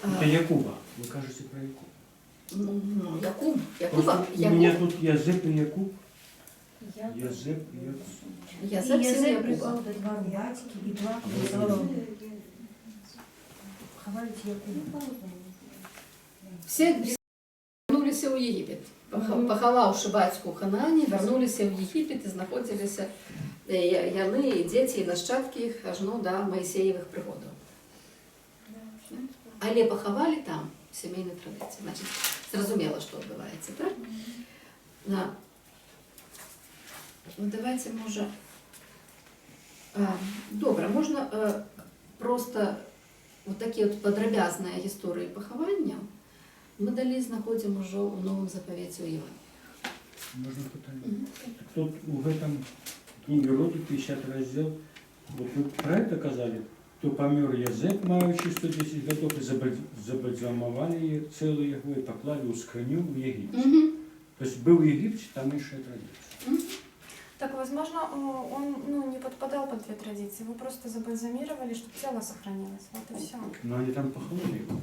Это Якуба. Вы кажаце про Якуба. Ну, Якуб, Якуба, Просто у меня Якуб, тут Язэп и Якуб. Язэп и Якуб. Язэп, І сын Язэп Якуба. прыпаў да двару бацькі і плакаў за Хаваюць Якуба. Все вярнуліся ў Егіпет. Пахаваўшы бацьку ў Ханаане, вярнуліся ў Егіпет і знаходзіліся яны, і дзеці, і нашчадкі іх ажно да Маісеевых прыгодаў. Але пахавалі там сямейнай традыцыі. Значит, зразумела, што адбываецца, так? На. Ну, давайте, можа... Добра, можна просто вот такія вот падрабязныя гісторыі пахавання мы далей знаходзім ужо ў Новым Запавеце ў Евангеліі. Можно пытанне? Так тут в этом книге Роду, 50 раздел, вот вы про это казалі, то памёр Язэп, маючы 110 годов, и забальзамовали цела его и поклали у скрыню в Египте. То есть был в Египте, там іншая традиция. Так, возможно, он, ну, не подпадал под две традиции. Его просто забальзамировали, чтобы тело сохранилось. Вот и все. Но они там поховали его.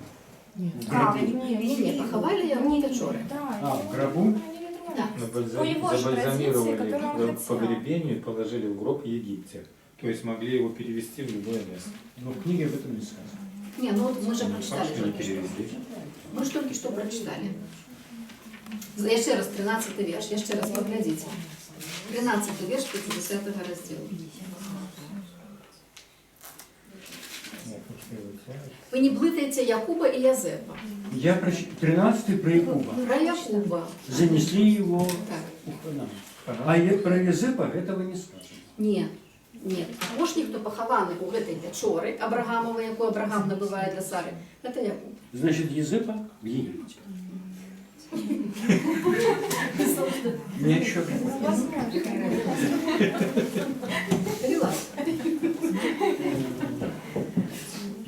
Нет. В Как? гробу. Нет, Не, не, поховали его в печоре. Да, А, его в гробу? не вернули. Да. Но По его же традиции, забальзамировали которую он к хотел. погребению и положили в гроб в Египте. То есть могли его перевести в любое место. Но в книге об этом не сказано. Не, ну вот мы же Не прочитали факт, что не только что. перевезли. Мы же только что прочитали. Еще раз, 13 верш, еще раз поглядите. 13 верш 50 раздела. Нет, ну что его делать? Вы не блытаеце Якуба и Язепа. Я прочитал 13 про Якуба. Про Якуба. Занесли его Так. у Ханаан. Ага. А про Язепа этого не сказано. Не, нет. Апошні, хто пахаваны ў гэтай пячоры Абрагамавай, якую Абрагам набывае для Сары, гэта Якуб. Значит, Язепа в Египте. У меня еще Ну, возможно. Калі ласка.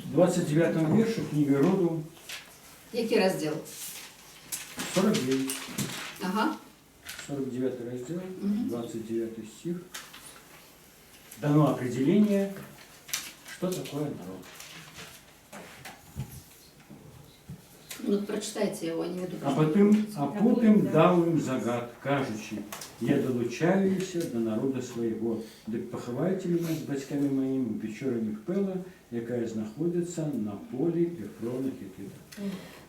В 29 верше книги Роду Які раздзел? 49. А, Ага. 49 раздел, 29 стих. Дано определение, что такое народ. Ну, прачытайце яго, я не веду. А потым даў ім загад, кажучы: «Я далучаюся да народа свайго, дык пахавайце мяне з бацькамі маімі ў пячоры Махпела, якая знаходзіцца на полі Эфрона Хітыта».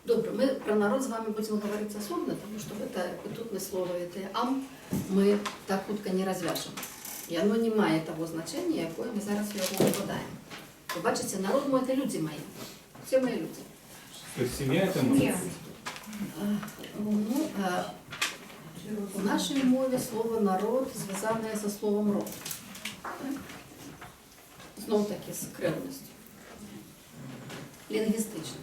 Добра, мы пра народ з вамі будзем гаварыць асобна, таму што гэта тут слова гэта «ам» мы так хутка не развяжам. І яно не мае таго значэння, якое мы зараз яго ўкладаем. Вы бачыце, народ мой – гэта людзі мае. Усе мае людзі. То есть семья это может Семья. быть? Ну, у нашай мове слова «народ» звязанае са словам «род». Так? Зноў-такі з крэўнасцю. Лінгвістычна.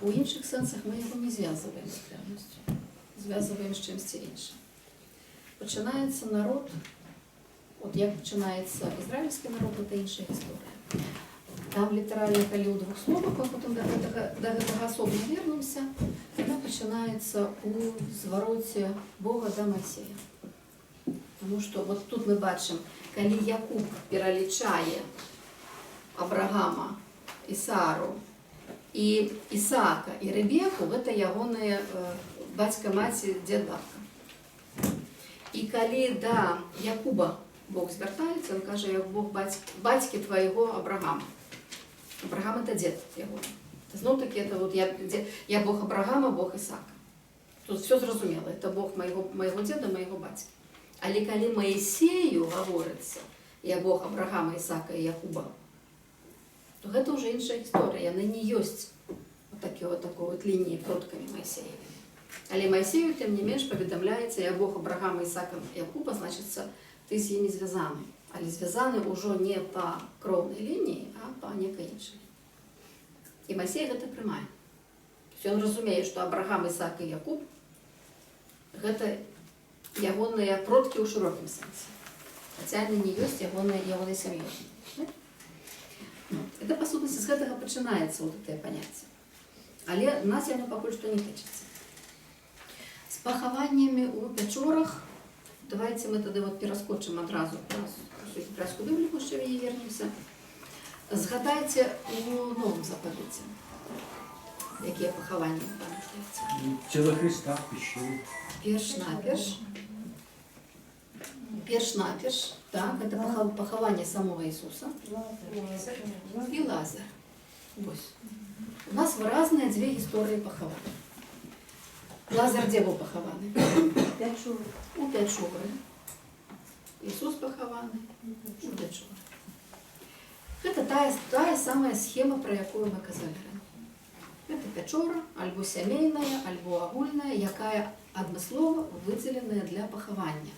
У іншых сэнсах мы яго не звязваем з крэўнасцю. Звязваем з чымсьці іншым. Пачынаецца народ, от як пачынаецца ізраільскі народ, гэта іншая гісторыя. Там літаральна, калі ў двух словах, а потым да гэтага асобна вернемся, яна пачынаецца ў звароце Бога да Майсея. Таму што от тут мы бачым, калі Якуб пералічае Абрагама і Сару, і Ісаака, і Рэбеку, гэта ягоныя бацька, маці, дзед, бабка. І калі да Якуба Бог звяртаецца, ён кажа: «Я Бог бацькі твайго Абрагама». Абрагам – гэта дзед яго. Зноў-такі, гэта вот я Бог Абрагама, Бог Ісаака. Тут усё зразумела, гэта Бог майго дзеда, майго бацькі. Але калі Майсею гаворыцца: «Я Бог Абрагама, Ісаака і Якуба», то гэта ўжо іншая гісторыя. Яны не ёсць вот такой вот лініі продкамі Майсеевымі. Але Майсею, тым не менш, паведамляецца: «Я Бог Абрагама, Ісаака, Якуба», значыцца, ты з імі звязаны. Але звязаны ўжо не па кроўнай лініі, а па некай іншай. І Майсей гэта прымае. То есть ён разумее, што Абрагам, Ісаак і Якуб гэта ягоныя продкі ў шырокім сэнсе. Хаця яны не ёсць ягонай сям'ёй. Так? Ну, это, па сутнасці, з гэтага пачынаецца вот гэтае паняцце. Але нас яно пакуль што не тычыцца. З пахаваннямі ў пячорах давайте мы тады вот пераскочым адразу праз усю гебрайскую Біблію, яшчэ ў яе вернемся. Згадайце у Новым Запавеце, якія пахаванні вы памятаеце? Тело Христа в пещере. Перш-наперш. Перш-наперш, так, гэта пахаванне самога Ісуса. І Лазар. Вось. У нас выразныя дзве гісторыі пахавання. Лазар дзе быў пахаваны? Пячоры. У пячоры. Ісус пахаваны у пячоры. Гэта тая самая схема, пра якую мы казалі раней. Гэта пячора, альбо сямейная, альбо агульная, якая адмыслова выдзеленая для пахавання.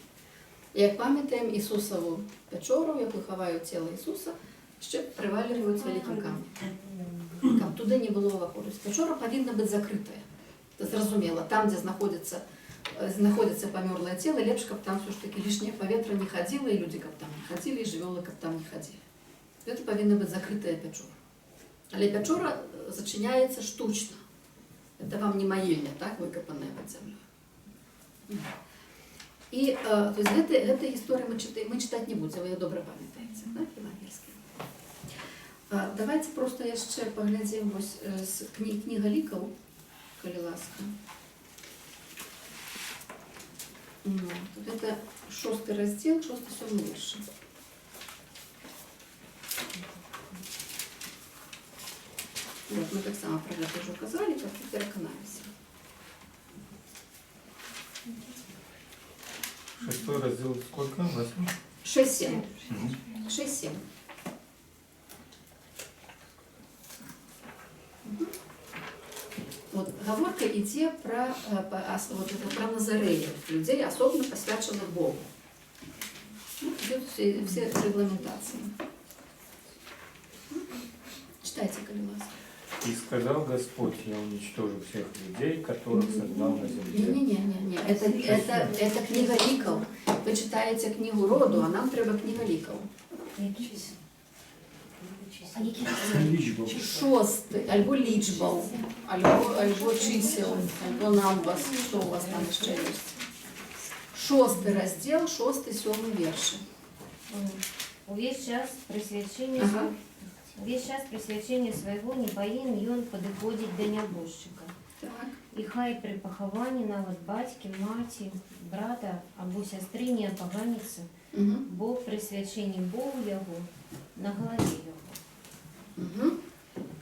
Як памятаем, Ісусаву пячору, якую хаваюць цела Ісуса, яшчэ прывальваюць вялікім камнем, каб туды не было ўваходу. Пячора павінна быць закрытая. Это зразумела, там, дзе знаходзіцца памёрлае цела, лепш, каб там усё ж такі лішняе паветра не хадзіла, і людзі каб там не хадзілі, і жывёлы каб там не хадзілі. Гэта павінна быць закрытая пячора. Але пячора зачыняецца штучна. Это вам не магільня, так, выкапаная пад зямлёй. І то есть гэтай гісторыі мы чытаць не будзем, вы яе добра памятаеце, так, евангельская. Давайте просто яшчэ паглядзім вось з Кніга лікаў, калі ласка. Ну, гэта шосты раздзел, шосты, сёмы вершы. Вот, мы таксама пра гэта ўжо казалі, так і пераканаемся. Шестой раздел сколько? Восемь? 6-7. 6-7. Мгм. Вот, гаворка ідзе пра, вот это, пра назарэяў, людзей, асобна пасвячаных Богу. Ну, ідуць усе рэгламентацыі. Чытайце, калі ласка. И сказал Господь: я уничтожу всех людей, которых создал на земле. Не-не-не, не. Это Кніга лікаў. Вы чытаеце Кнігу роду, а нам трэба Кніга лікаў. А які раздзел? Лічбаў. Шосты, альбо лічбаў, альбо чысел, альбо Numbers, што у вас там яшчэ ёсць. Шосты раздзел, шосты, сёмы вершы. Увесь час прысвячэння Увесь час прысвячэння свайго не павінен ён падыходзіць да нябожчыка. І хай пры пахаванні нават бацькі, маці, брата або сястры не апаганіцца, бо прысвячэнне Богу яго на галаве яго. Угу.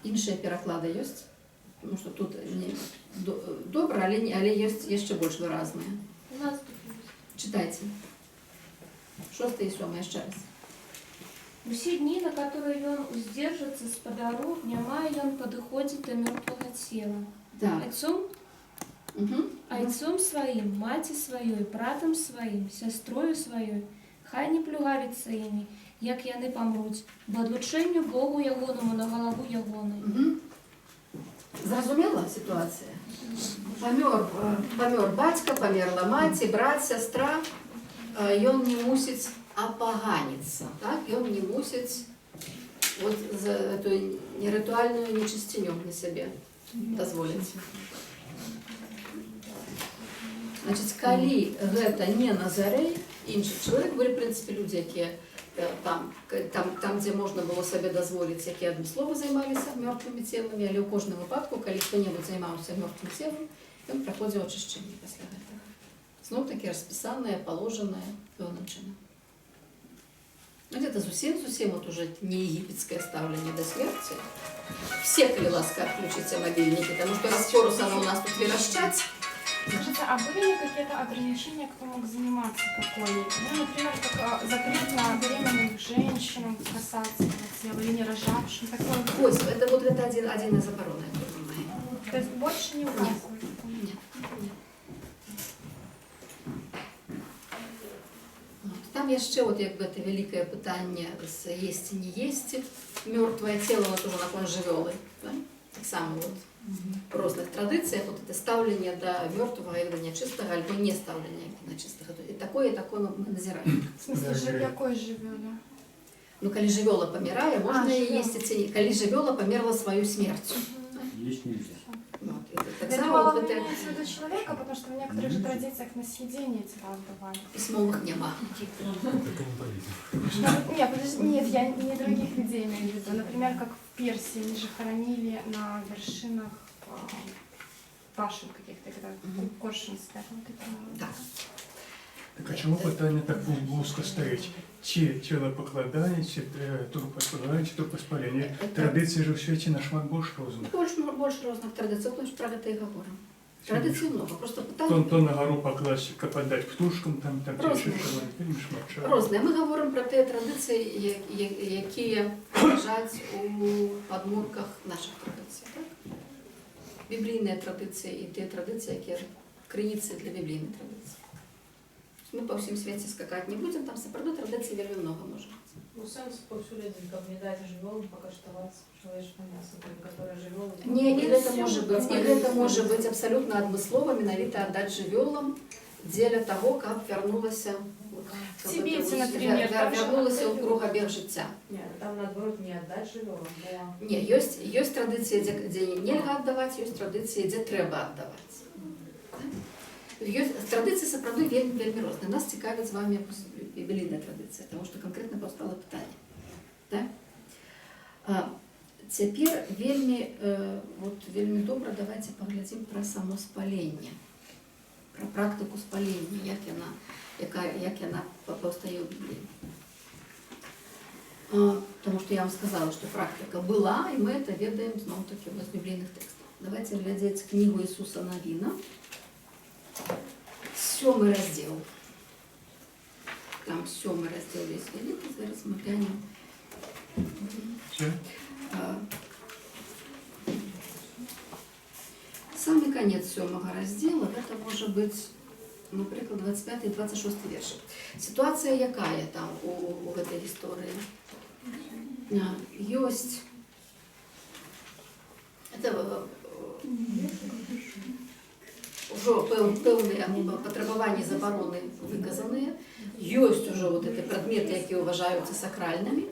Іншыя пераклады ёсць? Тому што тут не добра, але, але ёсць яшчэ больш выразныя. У нас тут ёсць. Чытайце. Шосты і сёмы яшчэ раз. Усе дні, на которые ён уздержится спадару, не мае ён падыходзіць да мёртвага цела. Айцом сваім, маці сваёй, братам сваім, сястрою сваёй, хай не плюгавіцца імі, як яны памруць, бо адлучэнню Богу ягонаму на галаву ягонай. Угу. Зразумела сітуацыя? Памёр бацька, памерла маці, брат, сястра. Ён не мусіць апаганіцца, так? Ён не мусіць вот за эту нерытуальную нечысціню на сябе дазволіць. Значыць, калі гэта не назарэй, іншы чалавек, былі, в прынцыпе, людзі, якія там, дзе можна было сабе дазволіць, якія адмыслова займаліся мёртвымі целамі, але ў кожным выпадку, калі хто-небудзь займаўся мёртвым целам, ён праходзіў ачышчэнне пасля гэтага. Зноў-такі распісанае, паложанае пэўным чынам. Ну, где-то зусім-зусім вот уже не египетское стаўленне да смерти. Все, калі ласка, отключите мобильники, потому что распорус оно у нас тут верещать. Скажите, а были ли какие-то ограничения, кто мог заниматься покойником? Ну, например, как запрет на беременных женщин касаться этого тела или не рожавшим. Такое вот. Ось, это вот это один из заборон, я понимаю. То есть больше не указывают? Нет, нет. Вот. Там яшчэ вот як бы это вялікае пытанне з есці не есці мёртвае цело, вот уже наконт жывёлы, да? Таксама вот в розных традыцыях вот это стаўленне да мёртвага як да нячыстага альбо не стаўленне як да нячыстага. І такое мы назіраем. В смысле, якой жывёле? Ну, калі жывёла памірае, можна А, яе жывёла. есці ці не. Калі жывёла памерла сваю смерцю. Есть нельзя. Вот, і так Я само думала, вот вы это имеете в виду человека, потому что в некоторых же традициях на съедение тела отдавали. Пісьмовых няма. Ну, нет, подожди, нет, я не других людей имею в виду. Например, как в Персии, они же хоронили на вершинах башен каких-то, когда коршун стоял, вот это вот. Так. Так а чому питання так вузько стоїть? Чи тіло покладання, чи трупоспалення, чи трупоспалення? Традиції ж у світі нашмат більш розних. Больш розных традыцый, мы ж пра гэта і гаворым. Традыцый много, просто пытанне То на гору покласть, подать птушкам, там Розные. ще чого, вельми шмат чого. Розныя. Мы гаворым пра тыя традыцыі, якія ляжаць у падмурках нашых традыцый. Так? Біблійныя традыцыі і тыя традыцыі, якія крыніцы для біблійнай традыцыі. Мы па ўсім свеце скакаць не будзем, там сапраўды традыцый вельмі много можа быць. Ну, сэнс паўсюль адзін, каб не даць жывёлам пакаштаваць чалавечае мяса, которое жывёлы... Не, і гэта можа быць, і гэта можа быць абсалютна адмыслова, менавіта аддаць жывёлам дзеля таго, каб вярнулася, вот, В каб Тибете, это вось например, там же вярнулася ў отдают. кругабег жыцця. Не, там наадварот не аддаць жывёлам, бо... Не, ёсць традыцыі, дзе нельга аддаваць, ёсць традыцыі, дзе трэба аддаваць. Ёсць традыцыі сапраўды вельмі, вельмі розныя. Нас цікавіць з вамі біблійная традыцыя, таму што канкрэтна паўстала пытанне. Да? Цяпер вот, вельмі добра давайте паглядзім пра само спаленне, пра практыку спалення, як яна паўстае ў Бібліі. Потому что я вам сказала, что практика была, и мы это ведаем зноў-такі з біблійных тэкстаў. Давайте глядзець кнігу Ісуса Навіна, 7 раздзел. Там 7 раздзел весь вялікі, зараз мы глянем. Все? Самы канец 7 раздзела, гэта можа быць, напрыклад, 25 і 26 вершы. Сітуацыя якая там у гэтай гісторыі? Ёсць это, ўжо пэўныя патрабаванні забароны выказаныя, ёсць ужо вот эти прадметы, якія ўважаюцца сакральнымі,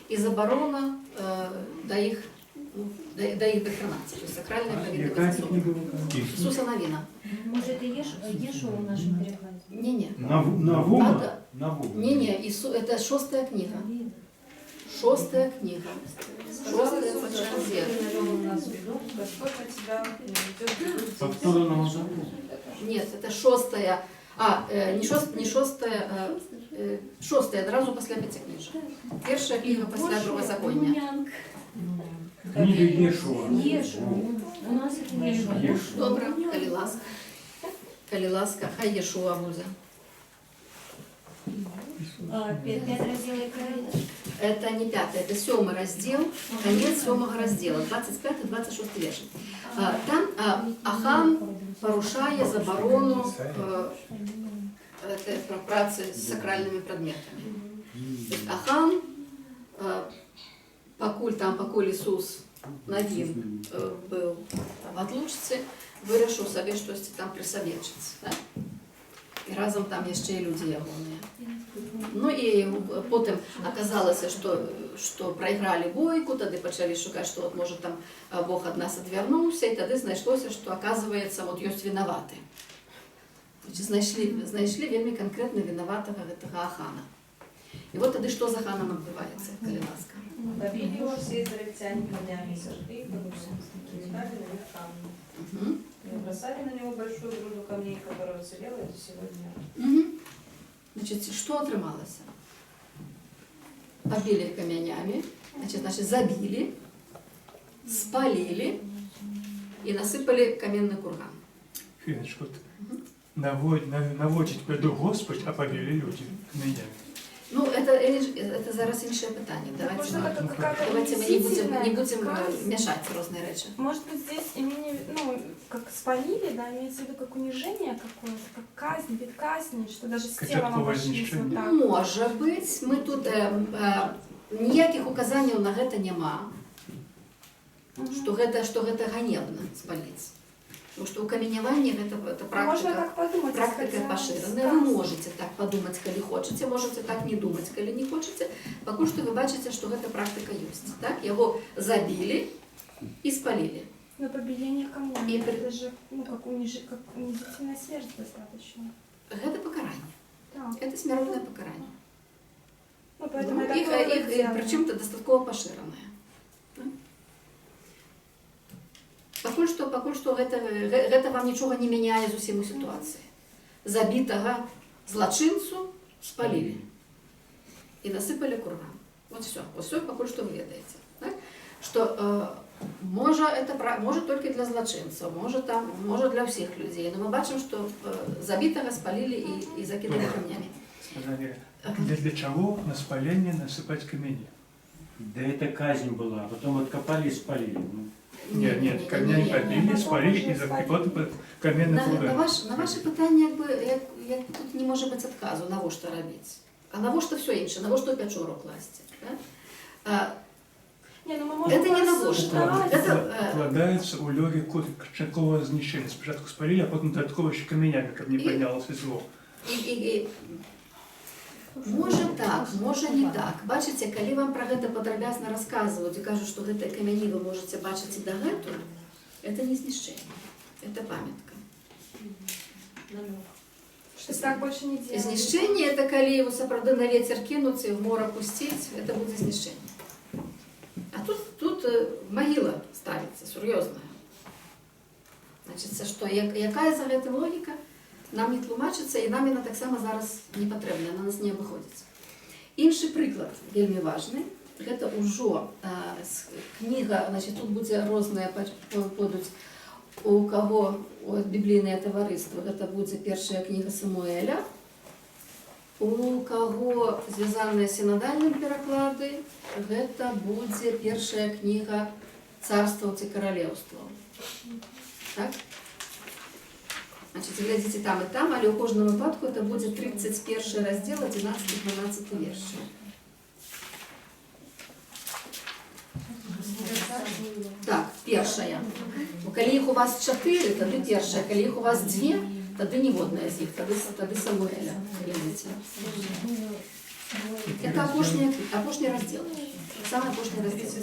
І забарона да іх, ну, да іх дакранацца. То есть сакральнае павінна Якая быць це асоба. книга вы Ісуса Навіна. Можа, гэта Ешуа ў нашым перакладзе? Не-не. Навума? Ада. Навума. Не-не, это шостая книга. Шостая книга. Сказал Шостая Иисус, по Господь чарзе. навел на нас беду, Господь на тебя наведет беду. Повторного закону. Нет, это шостая. А, не шостая, шостая, адразу пасля Пяцікніжжа. Першая кніга пасля Другазаконня. Книга Ешуа. Ешуа. У нас гэта Ешуа. Ешуа. Добра, калі ласка. Калі ласка, хай Ешуа будзе. А, пяты раздзел якая? Это не пятый, это сёмы раздзел, конец сёмага раздзела, 25-26 верш. Там Ахан парушае забарону это пра працы з сакральнымі прадметамі. То есть Ахан, пакуль Ісус Навін быў там в отлучцы, вырашыў сабе штосьці там прысавечыць. Да? І разам там яшчэ і людзі ягоныя. Ну і потым аказалася, што прайгралі бойку, тады пачалі шукаць, што от, можа, там Бог ад нас адвярнуўся, і тады знайшлося, што, оказывается, вот ёсць вінаваты. Значит, знайшлі вельмі канкрэтна вінаватага гэтага Ахана. І вот тады што з Аханам адбываецца, калі ласка? Побили его все израильтяне камнями и сожгли их огнем, и метали на них камни. И бросали на него большую груду камней, которая уцелела и до сего дня. Значит, што атрымалася? Побили камянямі, значит, забілі, спалілі і насыпалі каменны курган. Хвилиночку. Наводить беду Господь, а побили люди камнями. Ну, это зараз іншае пытанне. Давайте, Может, это ну, какая-то давайте мы не унизительная будем казнь? мешать разные речи. Может быть, здесь имени, ну, как спалили, да, имеется в виду как унижение какое-то, как казнь, вид казни, что даже с Как телом такого обошлись вот знищения. так. Можа быць, мы тут ніякіх указанняў на гэта няма, што гэта ганебна спаліць. Потому что укаменяванне гэта практика. Можно так подумать, Практика исходя из пашыраная. Вы сказки. можете так подумать, калі хочаце, можете так не думаць, калі не хочаце. Пакуль што вы бачыце, што гэта практика ёсць. Так? Яго забілі і спалілі. Но побиение камнями, И это же, ну, как унизительная смерть достаточно. Гэта пакаранне. Да. Это смяротнае пакаранне. Ну, поэтому Ну, я такое іх, вот делаю. прычым это дастаткова пашыранае. Так? Пакуль што гэта вам нічога не мяняе зусім у сітуацыі. Забітага злачынцу спалілі і насыпалі курган. Вот всё. Вот всё, пакуль што вы ведаеце. Так? Што, можа, это можа толькі для злачынцаў, можа, там, можа для ўсіх людзей. Но мы бачым, што забітага спалілі і закідалі Добра. камнямі. Сказали, для чего на спаление насыпать камни? Да это казнь была, а потом откопали и спалили. Ну, Нет, нет, камнями не, не. побили, Потом спалили уже и спалили. потом каменный курган. На ваше пытанне, як тут не можа быць адказу, навошта рабіць? А навошта всё іншае, навошта ў пячору класці? Да? Не, ну мы можем Это не навошта. порассуждать. Это, Вкладаецца ў логіку канчатковага знішчэння. Спачатку спалілі, а потым дадаткова яшчэ камянямі, каб не паднялася зло. І можа так, можа не так. Бачыце, калі вам пра гэта падрабязна расказваюць і кажуць, што гэтыя камяні вы можаце бачыць і дагэтуль, это не знішчэнне, это памятка. Что так больше не делают. Знішчэнне это калі его сапраўды на ветер кінуць і в мора пусціць, это будзе знішчэнне. А тут магіла ставіцца, сур'ёзная. Значыцца, што якая за гэтым логіка, нам не тлумачыцца, і нам яна таксама зараз не патрэбна, яна нас не абыходзіць. Іншы прыклад вельмі важны, гэта ўжо кніга, значит, тут будзе розныя будуць, у каго біблійнае таварыства, гэта будзе першая кніга Самуэля, у каго звязаныя з сінадальным пераклады, гэта будзе першая кніга царстваў ці каралеўстваў. Так? Значит, глядзіце там і там, але ў кожным выпадку это будзе 31 раздзел, 11-12 вершы. Так, першая. Бо калі іх у вас 4, тады першая, калі іх у вас 2, тады ніводная з іх, тады Самуэля. Глядзіце. Это апошні раздзел. Самы апошні раздзел.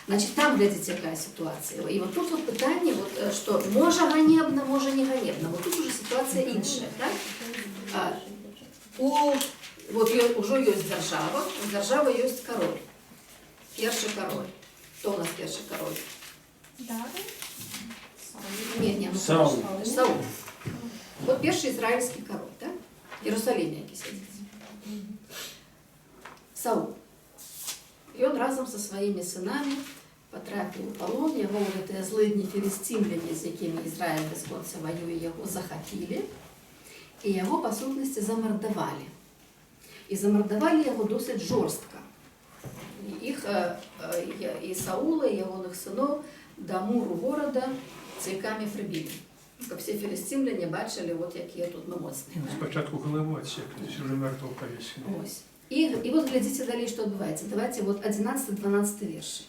Значит, там, глядзіце, якая сітуацыя. І вот тут вот пытанне, вот, што можа ганебна, можа не ганебна. Вот тут ужо сітуацыя іншая. Так? Вот ужо ёсць дзяржава, у дзяржавы ёсць кароль. Першы король. Хто у нас першы кароль? Да. Не, ну, Саул. конечно, Саул. Вот першы ізраільскі кароль, так? У Ерусаліме які сядзіць. Саул. І ён разам са сваімі сынамі патрапіў у палон, яго вот гэтыя злыдні філісцімляне, з якімі Ізраіль бясконца ваюе, яго захапілі, і яго, па сутнасці, замардавалі. І замардавалі яго досыць жорстка. Іх, і Саула, і ягоных сыноў да муру горада цвікамі прыбілі. Каб усе філісцімляне бачылі, вот якія тут мы моцныя. Ну, Да? Спачатку галаву адсеклі, ужо мёртвага павесілі. Вось. І вот глядзіце далей, што адбываецца. Давайце вот 11-12 вершы.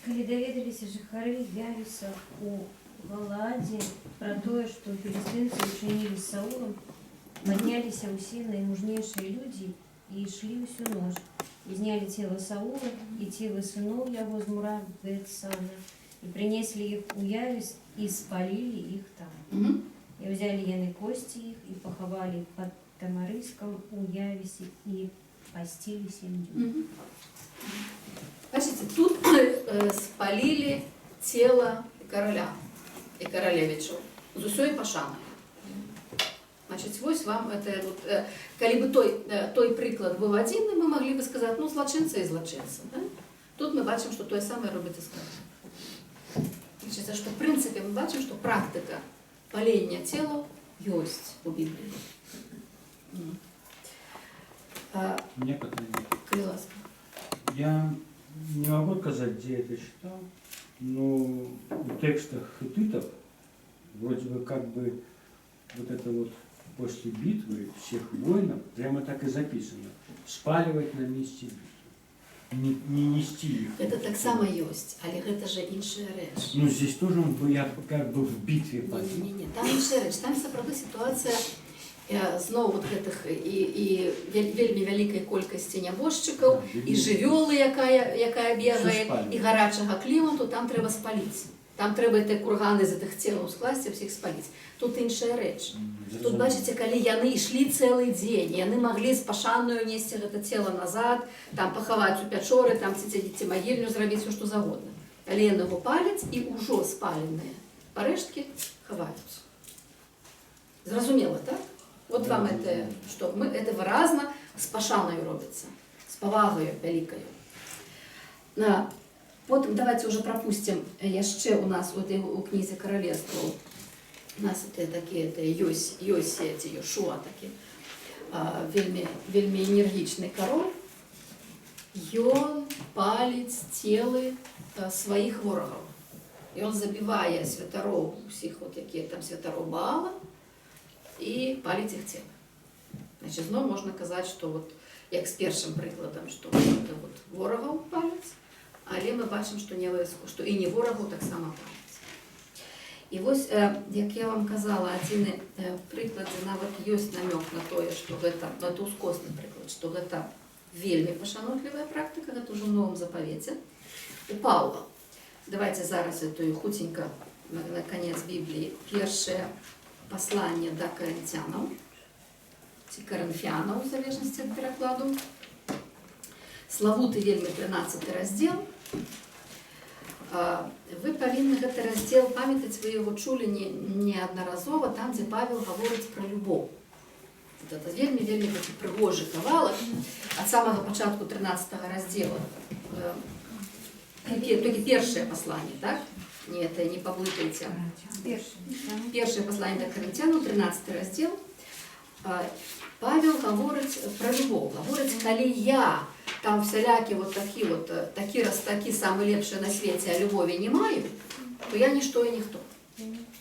Калі даведаліся жыхары Явеса у Галаадзе пра тое, што філістынцы ўчынілі з Саулам, падняліся ўсе наймужнейшыя людзі і ішлі ўсю ноч. І знялі цела Саула і целы сыноў яго з мура Бет-Сана, і прынеслі іх у Явес і спалілі іх там. І ўзялі яны косці іх і пахавалі пад тамарыскам у Явесе і пасцілі 7 дзён. Бачыце, тут спалілі цела караля і каралевічаў з усёй пашанай. Значит, вось вам это вот, калі бы той прыклад быў адзіны, мы маглі бы сказаць, ну, злачынца і злачынца. Да? Тут мы бачым, што тое самае робіцца з каралем. Значит, што, в прынцыпе, мы бачым, што практыка палення целаў ёсць у Бібліі. У меня пытанне. Калі ласка. Я не могу сказать, где это читал, но в текстах хетитов вроде бы как бы вот это вот после битвы всех воинов прямо так и записано. Спаливать на месте битвы. Не нести их. Гэта таксама ёсць, але гэта же іншая рэч. Ну здесь тоже он бы, я как бы в битве погиб. Не, не, там іншая рэч. Там сапраўды сітуацыя зноў вот гэтых і вельмі вялікай колькасці нябожчыкаў, і жывёлы, якая бегае, спалюць. І гарачага клімату, там трэба спаліць. Там трэба тыя курганы з гэтых целаў скласці, ўсіх спаліць. Тут іншая рэч. Тут, бачыце, калі яны ішлі цэлы дзень, яны маглі з пашанаю несці гэта цела назад, там пахаваць у пячоры, там ці магільню зрабіць, усё што загодна. Але яны яго паляць і ўжо спаленыя парэшткі хаваюць. Зразумела, так? Вот вам это, што мы, это выразна з пашанаю робіцца, з павагаю вялікаю. Потым давайце ўжо прапусцім яшчэ у нас у этой, у кнізе Каралевстваў у нас это такі это Йосія ці Йошуа такі, вельмі, вельмі энергічны кароль. Ён паліць целы сваіх ворагаў. Ён забівае святароў усіх, от, якія там святароў Баала, і паліць іх целы. Значит, зноў можна казаць, што вот, як з першым прыкладам, што вот, это вот ворагаў паляць, але мы бачым, што не абавязкова, што і не ворагаў таксама паляць. І вось, як я вам казала, адзіны прыклад, дзе нават ёсць намёк на тое, што гэта, ну, это ускосны прыклад, што гэта вельмі пашанотлівая практыка, гэта ўжо ў Новым Запавеце. У Паўла. Давайце зараз эту хуценька на канец Бібліі. Першае пасланне да карынцянаў, ці карынфянаў, у залежнасці ад перакладу. Славуты вельмі 13 раздзел. Вы павінны гэты раздзел памятаць, вы яго чулі неаднаразова, там, дзе Павел гаворыць пра любоў. Вот это вельмі, вельмі такі прыгожы кавалак ад самага пачатку 13 раздзела. Толькі першае пасланне, так? Не, это не паблытайце. Першае. Першае пасланне да Карынцянаў, 13 раздзел. Павел гаворыць пра любоў. Гаворыць, калі я там всялякі вот такі вот, такі раз такі самы лепшы на свеце, а любові не маю, то я нішто і ніхто.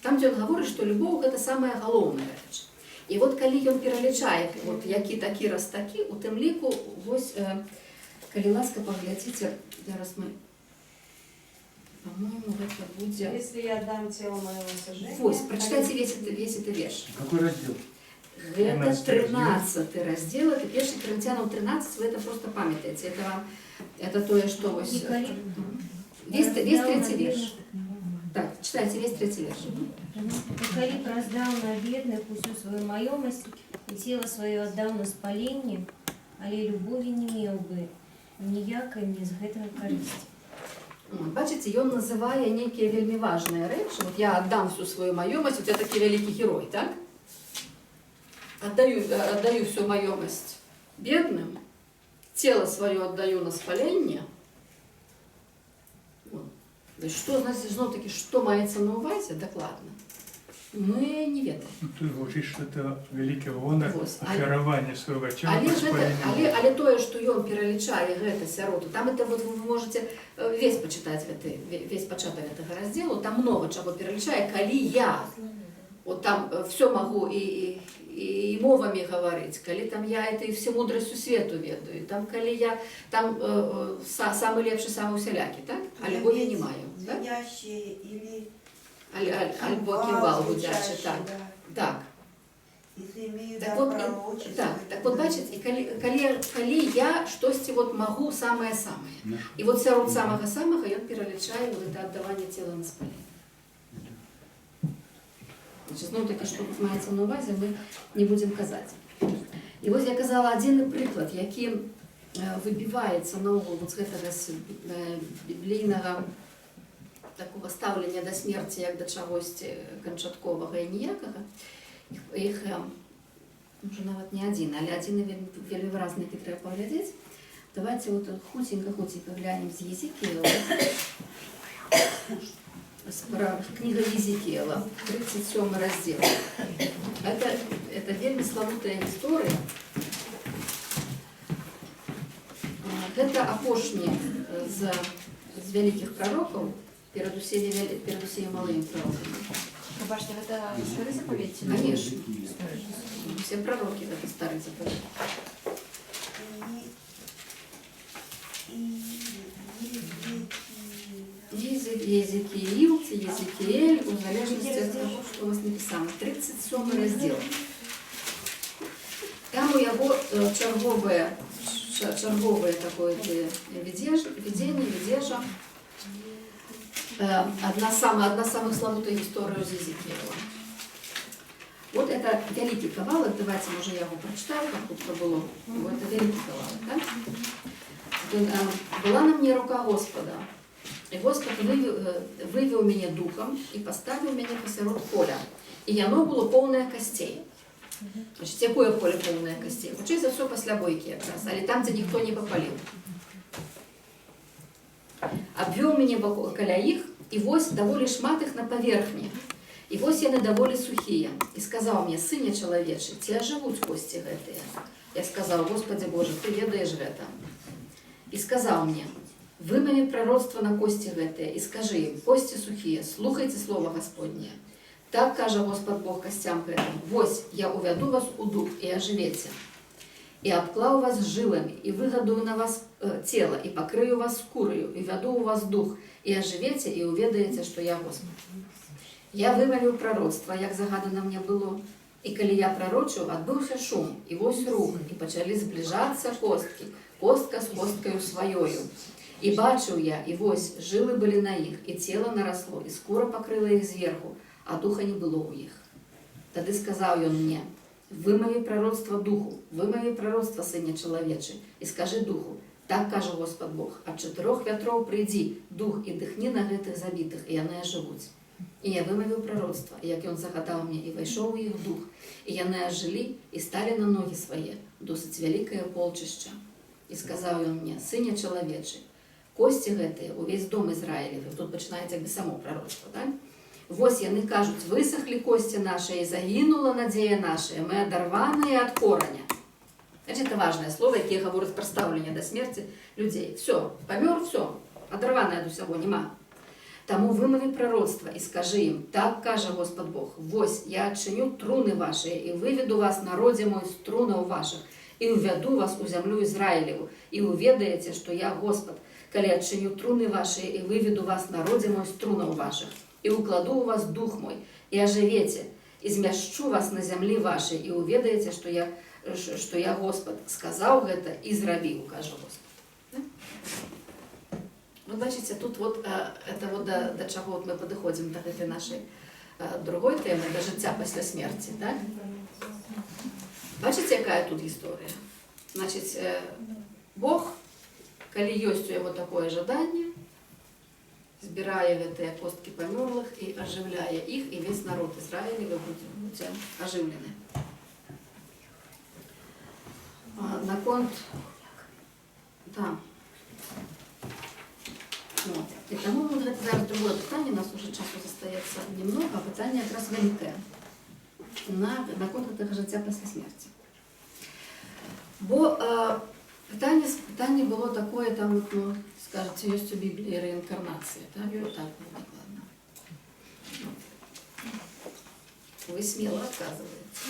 Там, дзе ён гаворыць, што любоў гэта самая галоўная рэч. І вот калі ён пералічае, вот, які такі раз такі, у тым ліку, вось, калі ласка, паглядзіце, зараз мы, по-моему, гэта будзе... Если я дам тело мое на сожжение... Вось, прачытайце весь этот верш. Какой раздел? Гэта 13 раздзел. 13 раздзел, это першы Карынцянаў 13, вы это просто памятаеце. Это вам, это тое, што вось. І калі Весь третий верш. Так, читайте весь третий верш. І калі б раздаў на бедных усю сваю маёмасць і цела сваё аддаў на спаленне, але любові не меў бы, ніякай мне з гэтага карысці. Вот, бачыце, ён называе нейкія вельмі важныя рэчы. Вот я аддам всю сваю маёмасць, вот я такі вялікі герой, так? Аддаю всю маёмасць бедным, тело сваё аддаю на спаленне. Вот. То есть, што, значит, зноў-такі, што маецца на ўвазе дакладна, мы не ведаем. Ну, тут гучыць, што это вялікі гонар Вось, ахвяраванне свайго цела Але, пад ж гэта, спаленне. але тое, што ён пералічае гэта сярод, там это вот вы можете весь пачытаць гэты, весь пачатак гэтага раздзелу, там много чаго пералічае, калі я вот там все магу і мовамі гаварыць, калі там я это і всю мудрасць свету ведаю, там калі я там самы лепшы, самы усялякі, так? А любові не маю, так? Звенящие или Альбо кімвал гудзячы, так. да. Так. Если имею Так дар вот, пророчества. Так, так вот бачыць, і калі я штосьці вот магу самае-самае. І вот сярод самага-самага ён пералічае вот это аддаванне цела на спаленне. Значит, зноў-такі, што тут маецца на ўвазе, мы не будзем казаць. І вось я казала адзіны прыклад, які выбіваецца наогул вот з гэтага біблійнага такога стаўлення да смерці як да чагосьці канчатковага і ніякага. Іх, можа, нават не адзін, але адзін вельмі, вельмі выразны, які трэба паглядзець. Давайте вот хуценька-хуценька глянем з Езекіела. Кніга Езекіела, 37 раздзел. Это вельмі славутая гісторыя. Гэта апошні з вялікіх прарокаў перад усімі малымі прарокамі. Прабачце, гэта стары запавет ці Конечно. Все пророки это старый заповедь. И Езекиил, Езекиэль, у залежнасці ад таго, што у вас напісана. 37 раздзел. Там у яго чарговае такое видение, видежа. Одна з самых славутых гісторый з Езекіела. Вот это вялікі кавалак, давайте, можа, я яго прачытаю, как хутка было. Вот это вялікі кавалак, так? Была на мне рука Господа, і Господ вывеў мяне духам і паставіў мяне пасярод поля. І яно было поўнае касцей. Значит, якое поле поўнае касцей? Хутчэй за ўсё пасля бойкі якраз, але там, дзе ніхто не папаліў. Абвёў мяне каля іх, і вось даволі шмат іх на паверхні. І вось яны даволі сухія. І сказаў мне: сыне чалавечы, ці ажывуць косці гэтыя? Я сказаў: Госпадзе Божа, ты ведаеш гэта. І сказаў мне: вымаві прароцтва на косці гэтыя і скажы ім: косці сухія, слухайце слова Гасподняе. Так кажа Господ Бог касцям гэтым: вось я увяду вас у дух і ажывеце. І абклаў вас жыламі, і выгадую на вас цела, і пакрыю вас скураю, і вяду ў вас дух, і ажывеце, і ўведаеце, што я Господ. Я вымавіў прароцтва, як загадана мне было. І калі я прарочыў, адбыўся шум, і вось рух, і пачалі збліжацца косткі, костка з косткаю сваёю. І бачыў я, і вось жылы былі на іх, і цела нарасло, і скура пакрыла іх зверху, а духа не было ў іх. Тады сказаў ён мне: вымаві прароцтва духу, вымаві прароцтва, сыне чалавечы, і скажы духу: так кажа Господ Бог, ад чатырох вятроў прыйдзі, дух, і дыхні на гэтых забітых, і яны ажывуць. І я вымавіў прароцтва, як ён загадаў мне, і ўвайшоў у іх дух, і яны ажылі і сталі на ногі свае, досыць вялікае полчышча. І сказаў ён мне: сыне чалавечы, косці гэтыя, увесь дом Ізраілевы. Тут пачынаецца як бы само прароцтва, так? Вось яны кажуць: высохлі косці нашы, і загінула надзея наша, мы адарваныя ад кораня. Значит, это важное слово, якое гаворыць пра стаўленне да смерці людзей. Всё, памёр, всё, адарваны ад усяго, няма. Таму вымаві прароцтва і скажы ім: так кажа Господ Бог, вось я адчыню труны вашы і выведу вас, народзе мой, з трунаў вашых, і ўвяду вас у зямлю Ізраілеву, і ўведаеце, што я Господ, калі адчыню труны вашы і выведу вас, народзе мой, з трунаў вашых, і укладу ў вас дух мой, і ажывеце, І змяшчу вас на зямлі вашай, і уведаеце, што я Господ сказаў гэта і зрабіў, кажа Господ. Да? Вот бачыце, тут вот, это вот да чаго вот мы падыходзім да гэтай нашай другой тэмы, да жыцця пасля смерці. Так? Бачыце, якая тут гісторыя? Значыць, Бог, калі ёсць у яго такое жаданне, збірае гэтыя косткі памёрлых і ажыўляе іх, і весь народ Ізраілевы будзе ажыўлены. Наконт. Да. Вот. І таму вот гэта зараз другое пытанне, у нас уже часу застаецца немного, а пытанне якраз вялікае наконт гэтага жыцця пасля смерці. Бо пытанне было такое, там, вот, ну, скажаце, ёсць у Бібліі рэінкарнацыя, так? Вот так вот дакладна. Вот. Вы смело отказываете.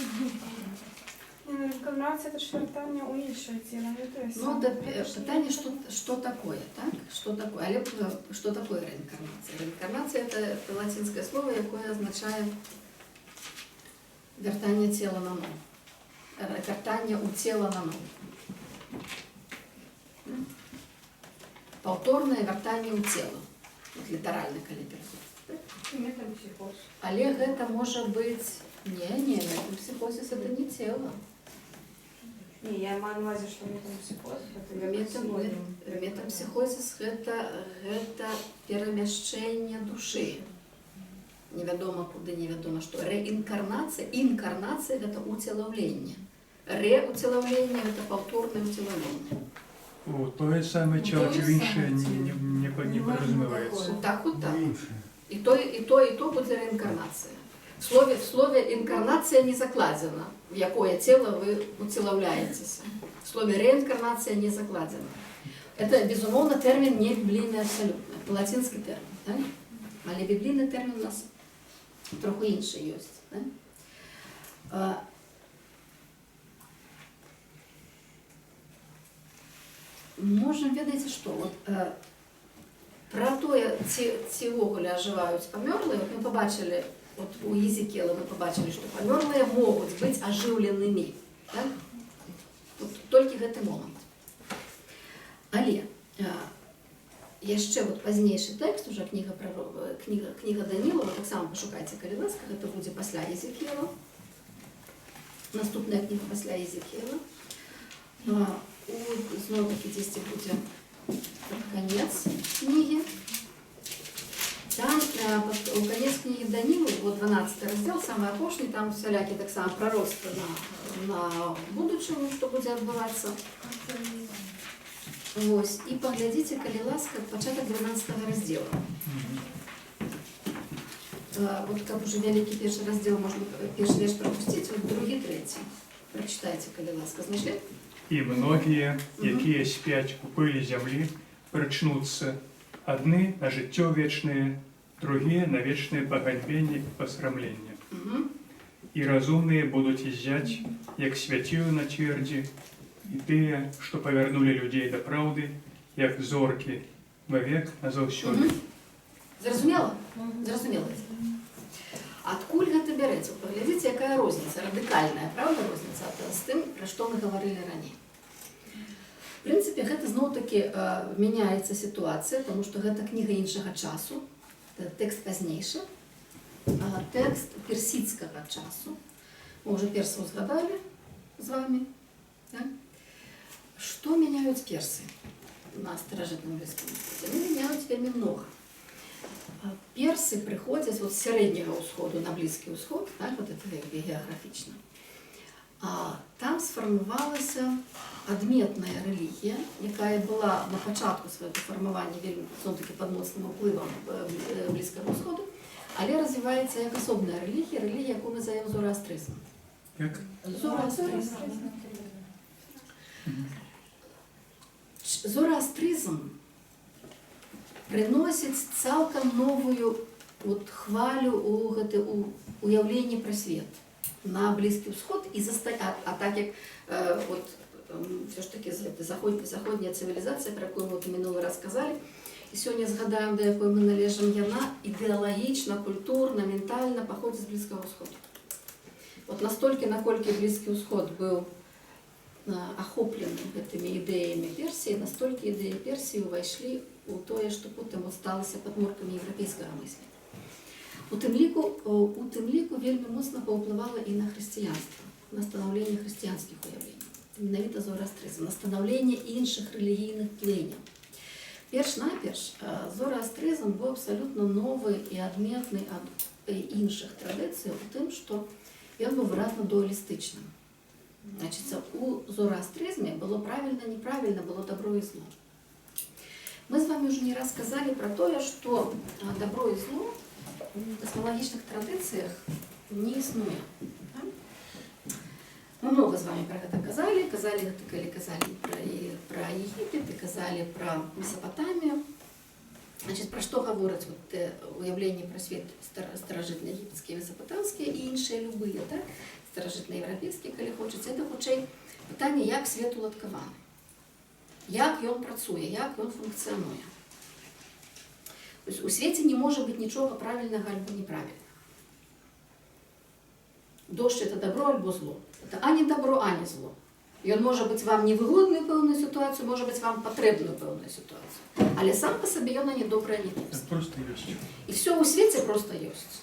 Не, ну реінкарнація — це ж вяртанне ў іншае цела, не тое Ну, самае. да, пытанне, что такое, так? Что такое? Але что такое реинкарнация? Реинкарнация – это лацінскае слово, якое азначае вяртанне цела наноў. Вяртанне ў цела наноў. Паўторнае вяртанне ў цела. Вот літаральна, калі перакладаць. Так? Метампсихоз. Але гэта можа быць... Не, не, метампсихозис – это не тело. Не, я маю на увазі, што метампсихоз это як синонім. Метампсихозис гэта перамяшчэнне душы. Невядома куды, невядома што. Рэінкарнацыя, інкарнацыя гэта уцелаўленне. Рэуцелаўленне гэта паўторнае уцелаўленне. У тое самае цела ці Тое ў іншае самае не Неважно падразумеваецца. какое. Так, вот так. Іншае. І то, і то, і то будзе рэінкарнацыя. В слове інкарнацыя не закладзена, в якое цело вы уцелаўляецеся. В слове рэінкарнацыя не закладзена. Это, безумоўна, тэрмін не біблійны абсалютна. Это лацінскі тэрмін. Так? Але біблійны тэрмін у нас троху іншы ёсць. Так? Можам, ведаеце што, вот, пра тое, ці ўвогуле ажываюць памёрлыя, вот мы пабачылі, вот у Езекіела мы пабачылі, што памёрлыя могуць быць ажыўленымі. Так? Вот толькі гэты момант. Але яшчэ вот пазнейшы тэкст, уже кніга Данілова, таксама пашукайце, калі ласка, гэта будзе пасля Езекіела. Наступная кніга пасля Езекіела. Зноў-такі дзесьці будзе пад канец кнігі. Там у канец кнігі Данілу, вот 12 раздзел, самы апошні, там усялякі таксама пророцтва на будучыню, што будзе адбывацца. Вось. І паглядзіце, калі ласка, пачатак 12 раздзела. Вот каб уже вялікі першы раздзел, можна першы верш прапусціць, вот другі, трэці. Прачытайце, калі ласка. Знайшлі? І многія, якія спяць у пылі зямлі, прачнуцца, адны на жыццё вечнае, другія на вечнае паганьбенне і пасрамленне. І разумныя будуць ззяць, як свяцілы на цвердзі, і тыя, што павярнулі людзей да праўды, як зоркі, вавек назаўсёды. Зразумела? Зразумела. Адкуль гэта бярэцца? Паглядзіце, якая розніца, радыкальная, правда, розніца з тым, пра што мы гаварылі раней. В прынцыпе, гэта зноў-такі мяняецца сітуацыя, таму што гэта кніга іншага часу, это тэкст пазнейшы, тэкст персідскага часу. Мы ўжо персаў згадалі з вамі. Так? Што мяняюць персы на старажытным Блізкім Усходзе? Яны мяняюць вельмі многа. Персы прыходзяць вот з Сярэдняга Усходу на Блізкі Усход, так, вот это як бы геаграфічна. Там сфармавалася адметная рэлігія, якая была на пачатку свайго фармавання вельмі, зноў-такі, пад моцным уплывам Блізкага Усходу, але развіваецца як асобная рэлігія, рэлігія, якую мы завём зороастрызм. Як? Зороастрызм. Зороастрызм прыносіць цалкам новую вот хвалю у гэты у уяўленні пра свет на Блізкі Усход і а так як вот, все ж таки заходняя цывілізацыя, пра якую мы вот мінулы раз сказалі, і сёння згадаем, да якой мы належым, яна ідэалагічна, культурна, ментальна паходзіць з Блізкага Усходу. Вот настолькі, наколькі Блізкі Усход быў ахоплены гэтымі ідэямі Персіі, настолькі ідэі Персіі ўвайшлі ў тое, што потым вот сталася падмуркамі еўрапейскага мыслення. У тым ліку вельмі моцна паўплывала і на хрысціянства, на станаўленне хрысціянскіх уяўленняў. Менавіта зороастрызм, на станаўленне іншых рэлігійных плыняў. Перш-наперш зороастрызм быў абсалютна новы і адметны ад іншых традыцый у тым, што ён быў выразна дуалістычным. Значыцца, у зороастрызме было правільна, неправільна, было добро і зло. Мы з вами уже не раз сказали про тое, што добро і зло у касмалагічных традыцыях не існуе. Да? Мы много з вами про гэта казалі, казалі гэта, калі казалі пра Егіпет, і казалі пра Месапатамію. Значит, пра што гавораць вот, уяўленні пра свет старажытнаегіпецкія, месапатамскія і іншыя любыя, так? Старажытнаеўрапейскія, калі хочаце, это хутчэй пытанне, як свет уладкаваны, як ён працуе, як ён функцыянуе. То есть у свеце не можа быць нічога правільнага альбо неправільнага. Дождь — это добро альбо зло. Это ані добро, ані зло. Ён можа быць вам невыгодны ў пэўную сітуацыю, можа быць вам патрэбную пэўную сітуацыю. Але сам па сабе ён ані добры, ані Это кепскі. просто есть. І все ў свеце просто ёсць.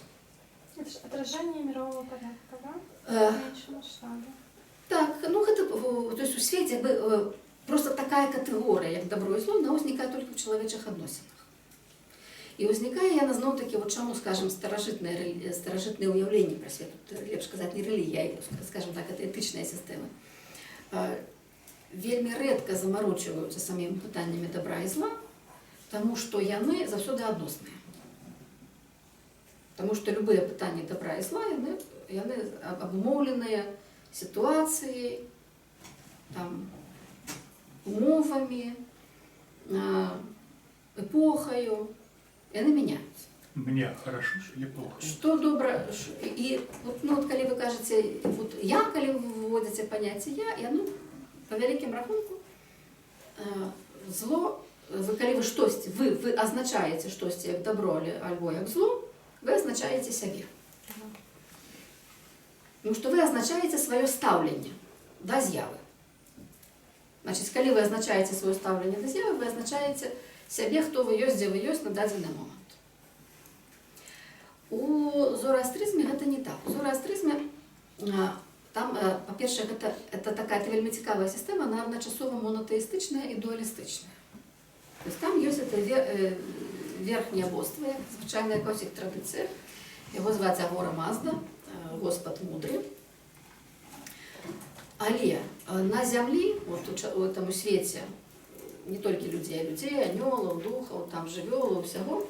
Это же отражение мирового порядка, да? В меньшем масштабе. Так, ну гэта, то есть у свеце бы, просто такая катэгорыя, як добро і зло, она ўзнікае толькі ў чалавечых адносінах. І ўзнікае яна зноў-такі, вот чаму, скажем, старажытнае ўяўленне пра свет, тут лепш сказаць не рэлігія, а, скажем так, это этычная сістэма. Вельмі рэдка замарочваюцца самімі пытаннямі добра і зла, таму што яны заўсёды адносныя. Таму што любыя пытанні добра і зла, яны абумоўленыя сітуацыяй, там, умовамі, эпохаю, яны мяняюцца. Мне хорошо или плохо? Што добра, і вот, ну, вот, калі вы кажаце, вот я, калі вы выводзіце паняцце я, яно па вялікім рахунку зло, вы, калі вы штосьці, вы азначаеце штосьці як добро альбо як зло, вы азначаеце сябе. Тому што вы азначаеце сваё стаўленне да з'явы. Значыць, калі вы азначаеце сваё стаўленне да з'явы, вы азначаеце сябе, хто вы ёсць, дзе вы ёсць на дадзены момант. У зороастрызме гэта не так. У зороастрызме там, па-першае, гэта такая это вельмі цікавая сістэма, она адначасова монотэістычная і дуалістычная. То есть там ёсць это верхняе боства, як звычайна як ва ўсіх традыцыях. Яго зваць Агора Мазда, Господ мудры. Але на зямлі, вот у гэтаму свеце, не толькі людзей, а людзей, анёлаў, духаў, там жывёлаў, усяго,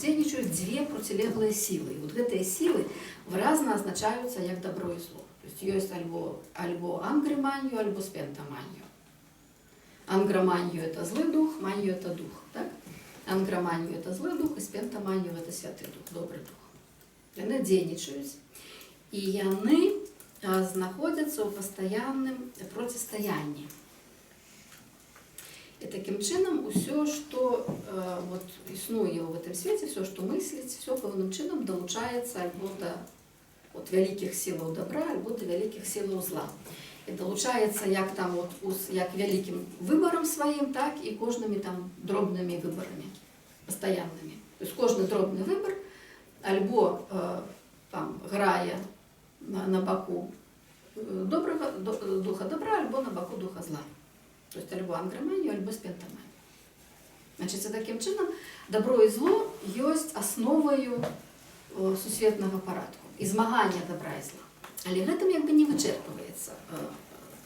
дзейнічаюць дзве процілеглыя сілы. І вот гэтыя сілы выразна азначаюцца як добро і зло. То есть ёсць альбо ангрыманью, альбо спентаманью. Анграманью — это злы дух, манью — это дух. Так? Анграманью — это злы дух, і спентаманью — это святы дух, добры дух. Яны дзейнічаюць. І яны знаходзяцца ў пастаянным процістаянні. І такім чынам усё, што вот, існуе ў гэтым свеце, всё, што мысліць, всё пэўным чынам далучаецца альбо да от вялікіх сілаў добра, альбо да вялікіх сілаў зла. І далучаецца як там от, як вялікім выбарам сваім, так і кожнымі там дробнымі выбарамі, пастаяннымі. То есть кожны дробны выбар альбо там грае на баку добрага духа добра, альбо на баку духа зла. То есть альбо анграманію, альбо спентаманію. Значит, таким чынам добро і зло ёсць асноваю сусветнага парадку і змагання добра і зла. Але гэтым як бы не вычэрпваецца,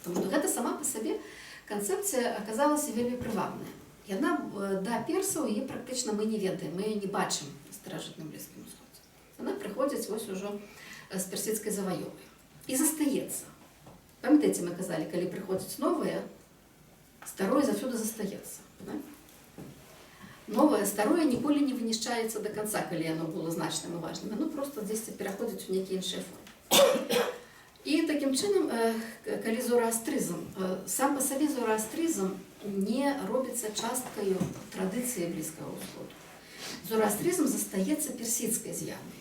потому что гэта сама па сабе канцэпцыя аказалася вельмі прывабная. Яна да персаў яе практычна мы не ведаем, мы яе не бачым на старажытным Блізкім Усходзе. Яна прыходзіць вось ужо з персідскай заваёвай і застаецца. Памятаеце, мы казалі, калі прыходзіць новае, старое заўсёды застаецца. Да? Новае, старое ніколі не вынішчаецца до конца, калі яно было значным і важным. Яно просто дзесьці пераходзіць у нейкія іншыя формы. І такім чынам, калі зороастрызм, сам па сабе зороастрызм не робіцца часткаю традыцыі Блізкага Усходу. Зороастрызм застаецца персідскай з'явай.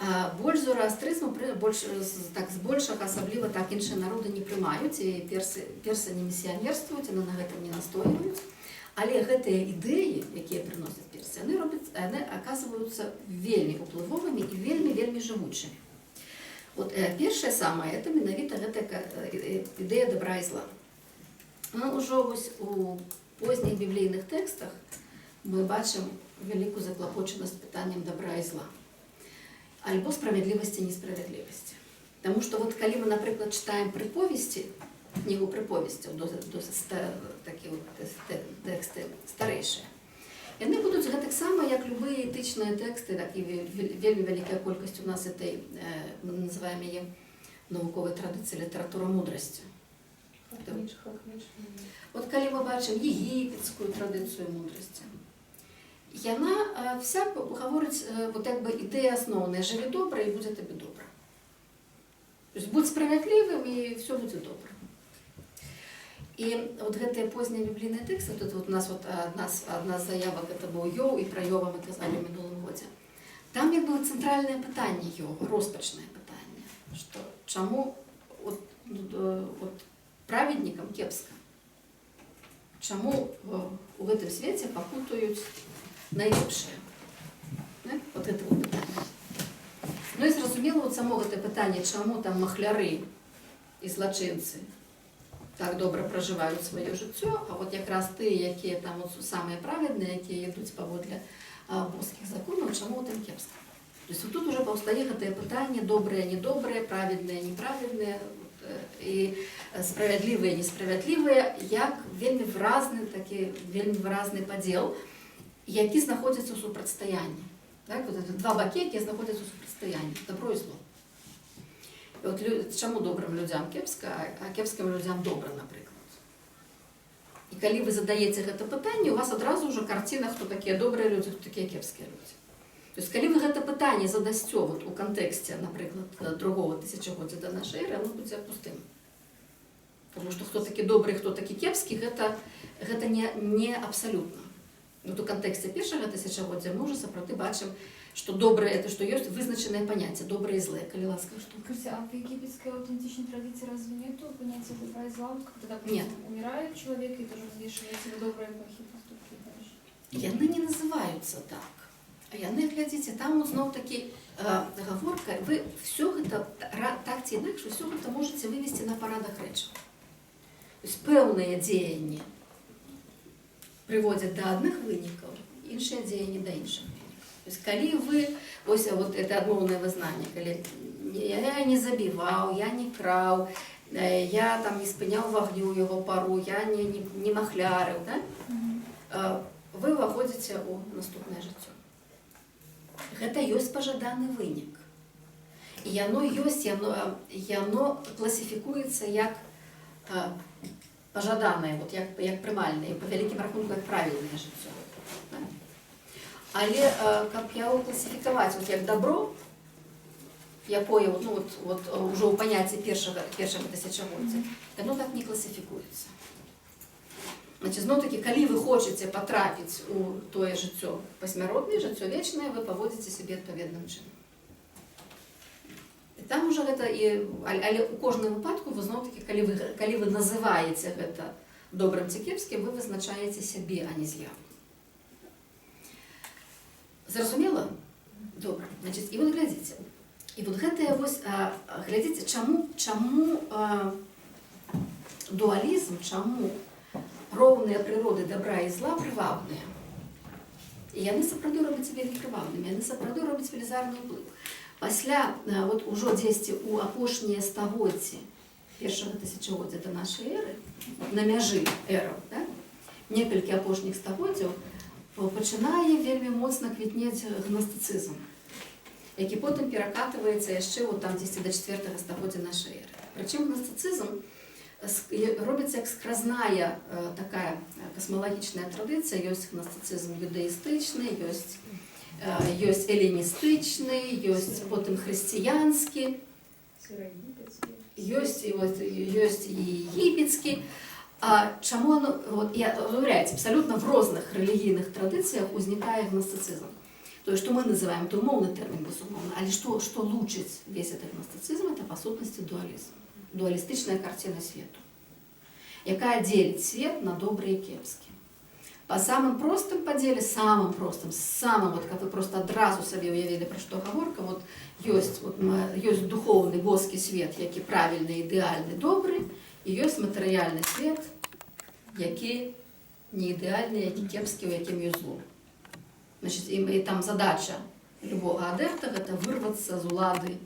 А больш зороастрызму больш так збольшага асабліва так іншыя народы не прымаюць, і персы не місіянерствуюць, яны на гэтым не настойваюць. Але гэтыя ідэі, якія прыносяць персы, яны аказваюцца вельмі ўплывовымі і вельмі, вельмі жывучымі. Вот, першае самае, это менавіта гэта ідэя добра і зла. Ну, ўжо вось у позніх біблійных тэкстах мы бачым вялікую заклапочанасць пытаннем добра і зла. Альбо справядлівасці і несправядлівасці. Таму што вот калі мы, напрыклад, чытаем прыповесці, кнігу прыповесцяў, досыць такі вот тэксты старэйшыя, яны будуць гэтаксама, як любыя этычныя тэксты, так і вельмі вялікая колькасць у нас этой, мы называем яе навуковай традыцыі літаратура мудрасці. Вот калі мы бачым егіпецкую традыцыю мудрасці, яна вся гаворыць, вот як бы ідэя асноўная: жыві добра, і будзе табе добра. То есть будь справядлівым, і все будзе добра. І вот гэтыя познія біблійныя тэксты, тут вот у нас вот адна з заявак, это быў Ёў, і пра Ёва мы казалі ў мінулым годзе. Там як бы цэнтральнае пытанне Ёва, роспачнае пытанне, што чаму вот праведнікам кепска? Чаму у гэтым свеце пакутуюць найлепшыя? Да? Вот это вот пытанне. Ну і зразумела, вот само гэта пытанне, чаму там махляры і злачынцы так добра пражываюць сваё жыццё, а вот якраз тыя, якія там вот самыя праведныя, якія ідуць паводле боскіх законаў, чаму там кепска? То есть вот тут уже паўстае гэтае пытанне: добрае, недобрае, праведнае, неправеднае, вот, і справядлівыя, несправядлівыя, як вельмі выразны такі, вельмі выразны падзел, які знаходзіцца ў супрацьстаянні. Так? Вот это два бакі, якія знаходзяцца ў супрацьстаянні, добро і зло. І от чаму добрым людзям кепска, а кепскім людзям добра, напрыклад? І калі вы задаеце гэта пытанне, у вас адразу ўжо карціна, хто такія добрыя людзі, хто такія кепскія людзі. То есть, калі вы гэта пытанне задасце вот у кантэксце, напрыклад, другого тысячагоддзя да нашай эры, оно будзе пустым. Таму што хто такі добры, хто такі кепскі, гэта не абсалютна. Вот у кантэксце першага тысячагоддзя мы ўжо сапраўды бачым, што добрае, это што ёсць вызначанае паняцце добрае і злое, калі ласка, што? Скажите, а в египетской аутентичной традиции разве нету понятия добра и зла? Вот когда, допустим, Нет. умирает человек и тоже взвешивается его добрые и плохие поступки дальше? Яны не называюцца так. А яны, глядзіце, там зноў такі гаворка, вы все гэта так ці інакш, вы все гэта можаце вывесці на парадак рэчаў. То есть пэўныя дзеянні прыводзяць да адных вынікаў, іншыя дзеянні да іншых вынікаў. То есть калі вы, ось, вот это адмоўнае вызнанне, калі я не забіваў, я не краў, я там не спыняў вагню яго пару, я не махлярыў, да? Вы ўваходзіце ў наступнае жыццё. Гэта ёсць пажаданы вынік. І яно ёсць, яно класіфікуецца як пажаданае, вот як прымальнае, па вялікім рахунку як правільнае жыццё. Да? Але каб яго класіфікаваць вот як добро, якое вот, ну, вот, вот, ўжо ў паняцці першага тысячагоддзя, яно так не класіфікуецца. Значит, зноў-такі, калі вы хочаце патрапіць у тое жыццё пасмяротнае, жыццё вечнае, вы паводзіце сябе адпаведным чынам. І там уже гэта і, але ў кожным выпадку вы зноў-такі, калі вы называеце гэта добрым ці кепскім, вы вызначаеце сябе, а не з'яву. Зразумела? Добра. Значит, і вот глядзіце. І вот гэтае вось, глядзіце, чаму дуалізм, чаму роўныя прыроды добра і зла прывабныя. І яны сапраўды робяцца вельмі прывабнымі, яны сапраўды робяць велізарны ўплыў. Пасля, вот ужо дзесьці ў апошнія стагоддзі першага тысячагоддзя да нашай эры, на мяжы эраў, да? Некалькі апошніх стагоддзяў пачынае вельмі моцна квітнець гностыцызм, які потым перакатваецца яшчэ вот там дзесьці да чацвёртага стагоддзя нашай эры. Прычым гностыцызм робіцца як скразная такая касмалагічная традыцыя. Ёсць гностыцызм юдаістычны, ёсць эліністычны, ёсць потым хрысціянскі, ёсць і, вот, ёсць і егіпецкі. А чаму оно, вот, я, уяўляеце, абсалютна в розных рэлігійных традыцыях узнікае гностыцызм. Тое, што мы называем, то умоўны тэрмін, безумоўна, але што лучыць весь этот гностыцызм, это па сутнасці дуалізм. Дуалістычная карціна свету, якая дзеліць свет на добры і кепскі. Па самым простым падзеле, самым простым, самым, вот, каб вы просто адразу сабе ўявілі, пра што гаворка, вот, ёсць, вот, ёсць духоўны боскі свет, які правільны, ідэальны, добры, і ёсць матэрыяльны свет, які не ідэальны, які кепскі, у якім ёсць зло. Значит, і там задача любога адэпта — гэта вырвацца з улады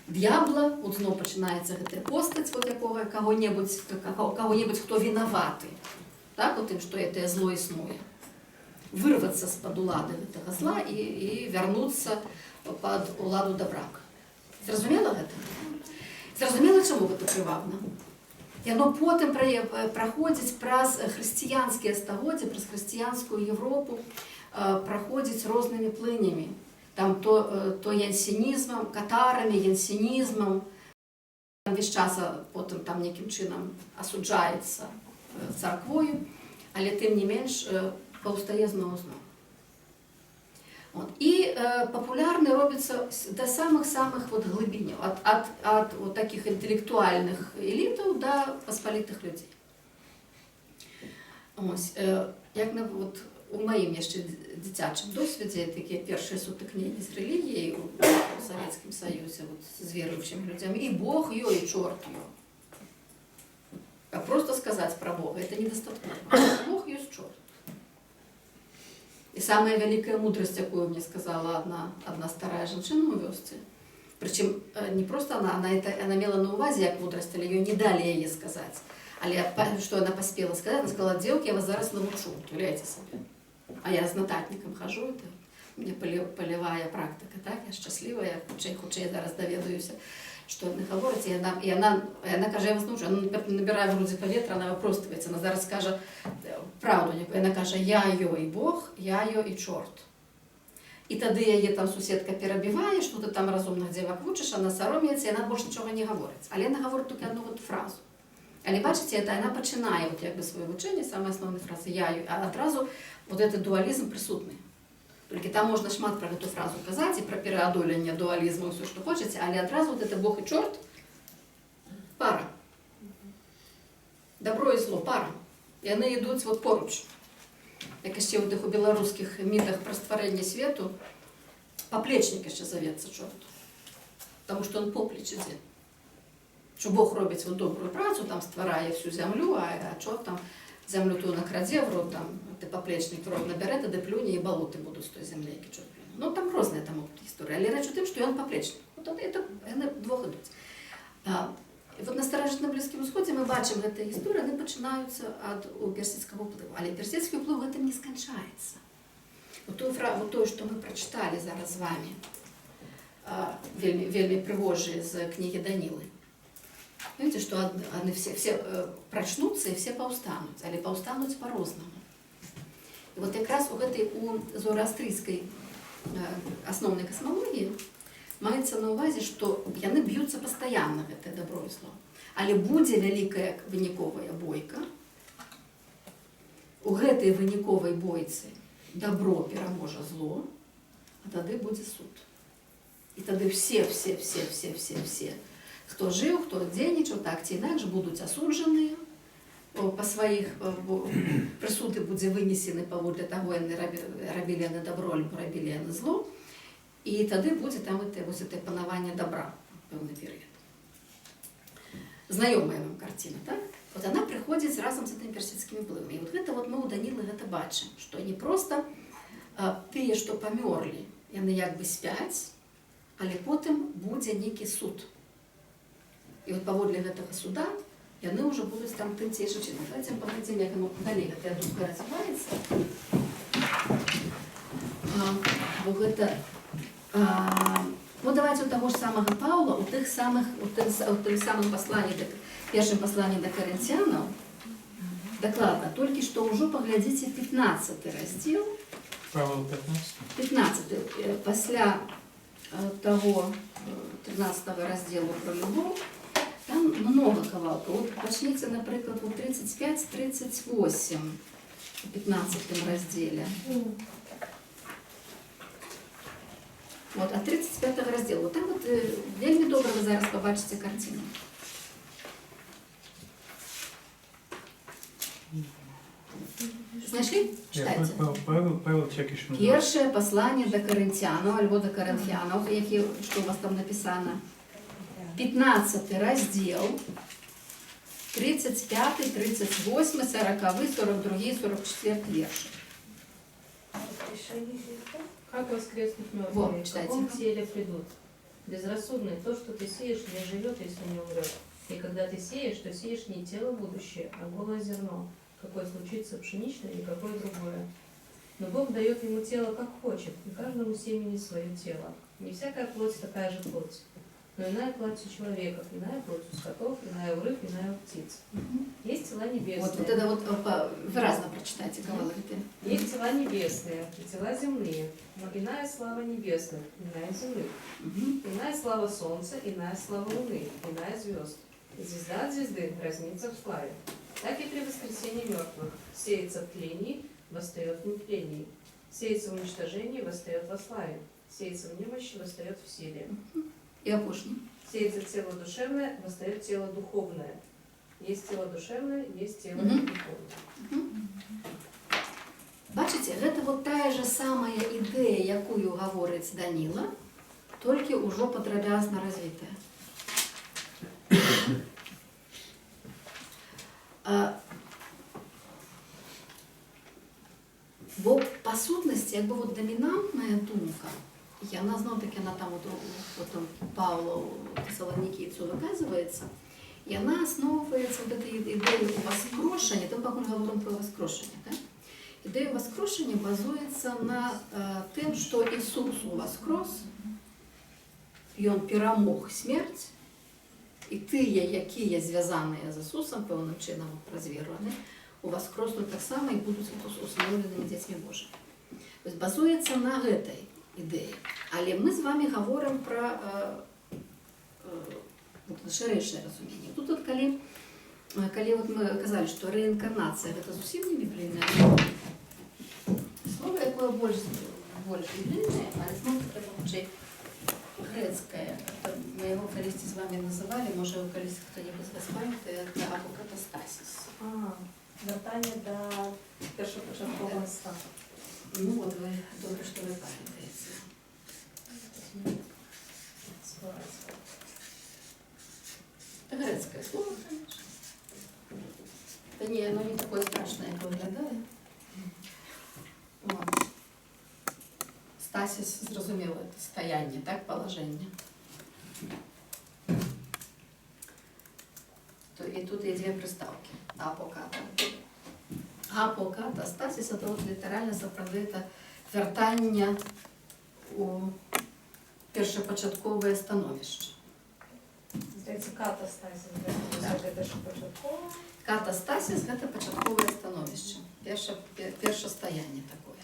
д'ябла. Вот зноў пачынаецца гэтая постаць вот якога каго-небудзь, хто вінаваты, так, у тым, што гэтае зло існуе. Вырвацца з-пад улады гэтага зла і вярнуцца пад уладу добра. Зразумела гэта? Зразумела, чаму гэта прывабна? Яно потым праходзіць праз хрысціянскія стагоддзі, праз хрысціянскую Европу, праходзіць рознымі плынямі. Там то янсенізмам, катарамі, янсенізмам. Там весь час потым там нейкім чынам асуджаецца царквою, але тым не менш паўстае зноў зноў. Вот. І папулярны робіцца да самых-самых вот глыбіняў, ад вот такіх інтэлектуальных элітаў да паспалітых людзей. Ось, як на, вот, у маім яшчэ дзіцячым досведзе такія першыя сутыкненні з рэлігіяй у Савецкім Саюзе, вот, з веруючымі людзьмі, і Бог ё, і чорт ё. А просто сказаць пра Бога — это недастаткова. Бог ёсць, чорт. І самая вялікая мудрасць, якую мне сказала одна старая жанчына ў вёсцы, прычым не просто она мела на увазе як мудрасць, але ёй не далі яе сказаць. Але што она паспела сказаць, она сказала: «Дзеўкі, я вас зараз навучу», уяўляеце сабе. А я з нататнікам хожу, это у меня полевая практыка, так? Я шчаслівая, хутчэй зараз даведаюся, што яны гавораць, і яна кажа: «Я вас навучу». Она набірае в грудзі паветра, она выпростываецца, она зараз скажа праўду некую. Яна кажа: «Я ё і Бог, я ё і чорт». І тады яе там суседка перабівае, што ты там разумных дзевак вучыш, она саромеецца, і яна больш нічога не гаворыць. Але яна гаворыць толькі одну вот фразу. Але бачыце, это она пачынае вот як бы сваё вучэнне самай асноўнай фразы «я ё», а адразу вот этот дуалізм прысутны. Толькі там можна шмат пра гэту фразу казаць і пра пераадоленне дуалізму, ўсё, што хочаце, але адразу вот это Бог і чорт — пара. Добро і зло — пара. Яны ідуць вот поруч. Як яшчэ ў тых у беларускіх мітах пра стварэнне свету, паплечнік яшчэ завецца чорт. Таму што он поплеч ідзе. Што Бог робіць вот добрую працу, там стварае всю зямлю, а чорт там зямлю ту накрадзе в рот, там, ты паплечнік в рот набярэ, тады плюне, і балоты будуць з той зямлі, які чорт плюне. Ну, там розныя там гісторыі, але рэч у тым, што ён паплечнік. Вот это, яны двох ідуць. І вот на старажытным Блізкім Усходзе мы бачым гэтыя гісторыі, яны пачынаюцца ад у персідскага ўплыву. Але персідскі ўплыў гэтым не сканчаецца. Вот тое, што мы прачыталі зараз з вамі, вельмі, вельмі прыгожыя з кнігі Данілы. Видите, что они все прачнуцца і все паўстануць, але паўстануць по-рознаму. І вот якраз у гэтай у зороастрыйскай асноўнай касмалогіі маецца на ўвазе, што яны б'юцца пастаянна, гэтае дабро і зло. Але будзе вялікая выніковая бойка. У гэтай выніковай бойцы дабро пераможа зло, а тады будзе суд. І тады все, все, все, все, все, все, хто жыў, хто дзейнічаў, так ці інакш будуць асуджаныя па сваіх, бо прысуды будзе вынесены паводле таго, яны рабілі яны дабро альбо рабілі яны зло. І тады будзе там вось это панаванне добра пэўны перыяд. Знаёмая вам карціна, так? Вот она прыходзіць разам з гэтымі персідскімі ўплывамі. І вот гэта вот мы ў Данілы гэта бачым, што не проста тыя, што памёрлі, яны як бы спяць, але потым будзе нейкі суд. І вот паводле гэтага суда яны ўжо будуць там тым ці іншым чынам. Давайте паглядзім, як яно далей гэтая думка развіваецца. Бо гэта, ну, давайте у таго ж самага Паўла, у тых самых, у тым самым пасланні, да, першым пасланні да Карынцянаў, дакладна, толькі што ўжо паглядзіце 15 раздзел. Павел 15. 15, пасля таго 13 раздзелу пра любоў, там много кавалкаў. Вот пачніце, напрыклад, у 35-38 у 15 раздзеле. Вот, ад 35 раздзела. Там вот вельмі добра вы зараз пабачыце карціну. Знайшлі? Чытайце. Павел, Павел Чекиш. Першае пасланне да Карынцянаў альбо да Карынфянаў, які, што у вас там напісана. 15 раздзел, 35, 38, 40, 42, 44 вершы. Как воскреснут мертвые? Во, В читайте. каком теле придут? Безрассудный, то, что ты сеешь, не живет, если не умрет. И когда ты сеешь, то сеешь не тело будущее, а голое зерно, какое случится пшеничное или какое другое. Но Бог дает ему тело, как хочет, и каждому семени свое тело. Не всякая плоть такая же плоть, но иная плоть у человека, иная плоть у скотов, иная у рыб, иная у птиц. Есть тела небесные. Вот, вот это вот выразна прачытайце, кавалак. Есть тела небесные и тела земные, но иная слава небесных, иная земных. Иная слава солнца, иная слава луны, иная звезд. И звезда от звезды разнится в славе. Так и при воскресении мертвых. Сеется в тлении, восстает в нетлении. Сеется в уничтожении, восстает во славе. Сеется в немощи, восстает в силе. І апошні. Сеется тело душевное, восстает тело духовное. Есть тело душевное, есть тело духовное. Бачыце, гэта вот тая же самая ідэя, якую гаворыць Даніла, толькі ўжо падрабязна развітая. Бо па сутнасці, як бы вот дамінантная думка, яна зноў-такі, она там вот, потом Павлу Тэсаланікійцу выказваецца, яна асноўваецца вот этой ідэі уваскрошання, там пакуль гаворым пра уваскрошанне, так? Ідэя уваскрошання базуецца на тым, што Ісус уваскрос, ён перамог смерць, і тыя, якія звязаныя з Ісусам пэўным чынам праз веру, яны уваскроснуць таксама і будуць усыноўленымі дзецьмі Божымі. То есть базуецца на гэтай ідэі. Але мы з вами гаворым пра вот, шырэйшае разуменне. Тут вот, калі вот мы казалі, што рэінкарнацыя гэта зусім не біблійнае слово, якое больш біблійнае, але зноў трэба хутчэй грэцкае. Это мы яго калісьці з вами называлі, можа, яго калісьці хто-небудзь з вас памятае, это апокатастасіс. А, вяртанне да першапачатковага стану. Ну вот вы, добра, што вы памятаеце. Ситуация. Это грэцкае слово, конечно. Да не, оно не такое страшное, як выглядае. Вот. Стасіс, зразумела, это стаянне, так, положение. То, і тут є дзве прыстаўкі. Апоката. Апоката, стасіс, это вот літаральна сапраўды это вяртанне у першапачатковае становішча. Здаецца, катастасіс, да? Гэта ж пачаткова. Катастасіс гэта пачатковае становішча, першастаянне такое.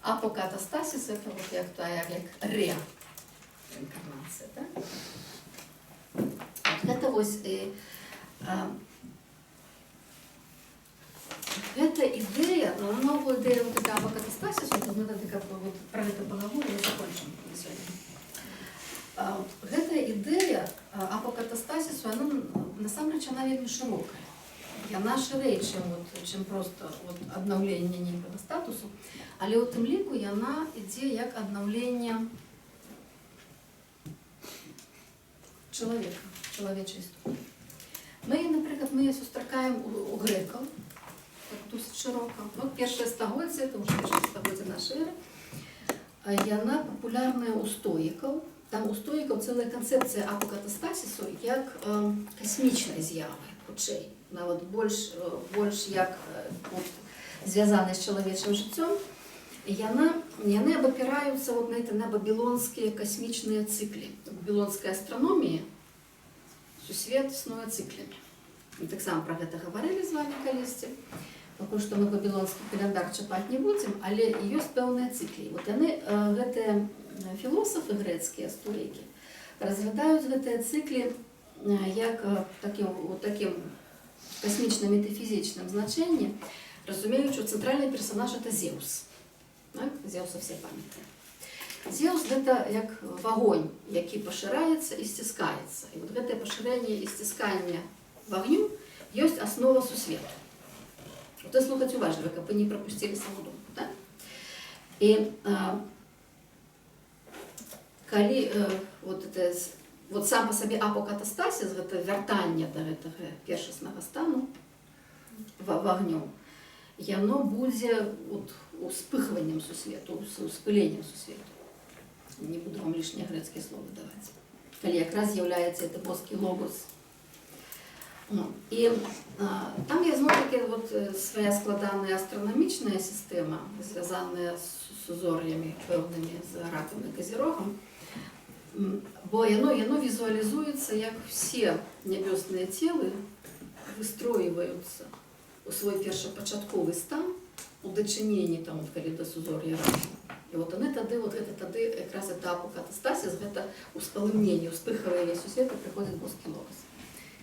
Апокатастасіс это вот як тая, як рэінкарнацыя, так? Вот гэта вось, гэта ідэя, ну, новую ідэю вот эта апокатастасісу, вот мы тады как бы вот про гэта паговорим і закончым на сёння. Гэтая ідэя апокатастасісу, она насамрэч она вельмі шырокая. Яна шырэй, чым просто вот аднаўленне нейкага статусу, але ў тым ліку яна ідзе як аднаўленне чалавека, чалавечай істоты. Мы, напрыклад, мы яе сустракаем у грэкаў, так досыць шырока. Вот першае стагоддзе, это ўжо першае стагоддзе нашай эры, яна папулярная ў стоікаў. Там у стоікаў цэлая канцэпцыя апокатастасісу як касмічнай з'явы, хутчэй, нават больш як вот, звязанай з чалавечым жыццём. Яны абапіраюцца вот на это, на бабілонскія касмічныя цыклі. Бабілонская астраномія, сусвет існуе цыклямі. Мы таксама пра гэта гаварылі з вами калісьці. Пакуль што мы бабілонскі каляндар чапаць не будзем, але ёсць пэўныя цыклі. Вот яны, гэтыя філосафы грэцкія, стоікі, разглядаюць гэтыя цыклі як у такім касмічна-метафізічным значэнні, разумеючы, цэнтральны персонаж это Зеус. Так? Зеуса все памятаем. Зеўс гэта як вагонь, які пашыраецца і сціскаецца. І вот гэтае пашырэнне і сцісканне вагню ёсць аснова сусвету. Вот вы слухаць уважліва, каб вы не прапусцілі саму думку. Так? І калі вот, это, вот сам по сабе апокатастасіс, гэта вяртанне да гэтага першаснага стану вагню, яно будзе вот, успыхваннем сусвету, успыленнем сусвету. Не буду вам лишние грэцкія словы даваць. Калі якраз з'яўляецца это боскі логос. О, і там є зноў-такі вот, свая складаная астранамічная сістэма, звязаная з сузор'ямі пэўнымі, з Ракам і Казірогам. Бо яно візуалізуецца, як все нябёсныя целы выстройваюцца у свой першапачатковы стан у дачыненні там, вот, калі да сузор'я Рака. І вот яны тады, вот гэта тады якраз это апокатастасіс, гэта успалымненне, успыхаванне сусвета, прыходзіць боскі логос.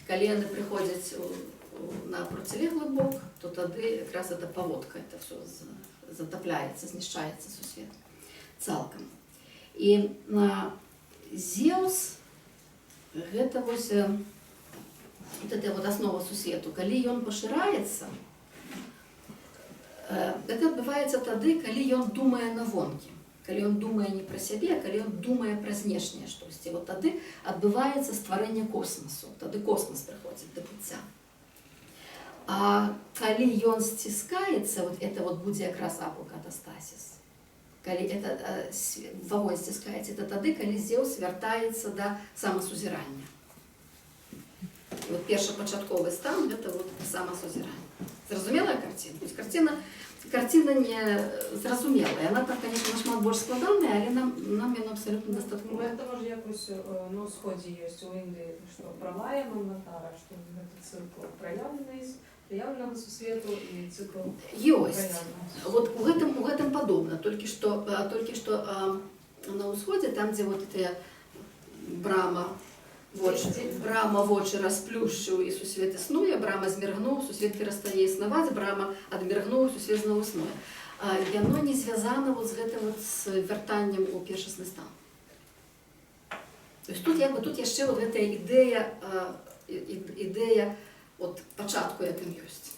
Калі яны прыходзяць на процілеглы бок, то тады якраз это паводка, это все затапляецца, знішчаецца сусвет цалкам. І на Зеус гэта вось, вот эта вот аснова сусвету. Калі ён пашыраецца, гэта адбываецца тады, калі ён думае навонкі. Калі ён думае не пра сябе, а калі ён думае пра знешняе штосьці. Вот тады адбываецца стварэнне космасу. Тады космас прыходзіць да быцця. А калі ён сціскаецца, вот это вот будзе якраз апокатастасіс. Калі это, вагонь сціскаецца, это тады, калі Зеус вяртаецца да самасузірання. І вот першапачатковы стан гэта вот самасузіранне. Зразумелая карціна? То есть карціна не зразумелая. Яна там, конечно, нашмат больш складаная, але нам яно абсалютна Ну, дастаткова. это можа якось на ўсходзе ёсць у Індыі, што пралая манвантара, што гэта цыкл праяўленага сусвету і цыкл Ёсць. праяўленага. Вот у гэтым падобна, толькі што на ўсходзе, там, дзе вот гэтыя Брама вочы расплюшчыў, і сусвет існуе, Брама зміргнуў, сусвет перастае існаваць, Брама адміргнуў, сусвет зноў існуе. Яно не звязана вот з гэтым вот, з вяртаннем у першасны стан. То есть тут, як бы, тут яшчэ вот гэтая ідэя от пачатку, якім ёсць.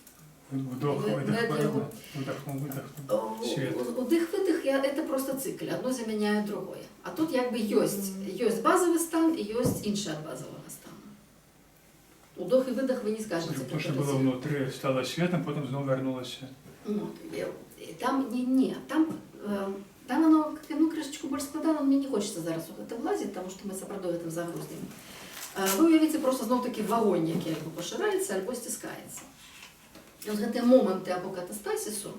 Вдох, выдох, правильно? Вдохнул, выдохнул. Свет. Удых-выдых, это просто цикл, одно замяняе другое. А тут як бы ёсць базовы стан і ёсць іншы ад базовага стану. Удох і выдох вы не скажете. То, что было внутри, стало светом, потом снова вернулось. Вот. І там не, не, там оно, ну, крышечку больш складана, мне не хочется зараз у гэта влазіць, таму што мы сапраўды гэтым загрузнем. Вы уявіце просто зноў-такі вагонь, які альбо пашыраецца, альбо сціскаецца. І от гэтыя моманты апокатастасісу,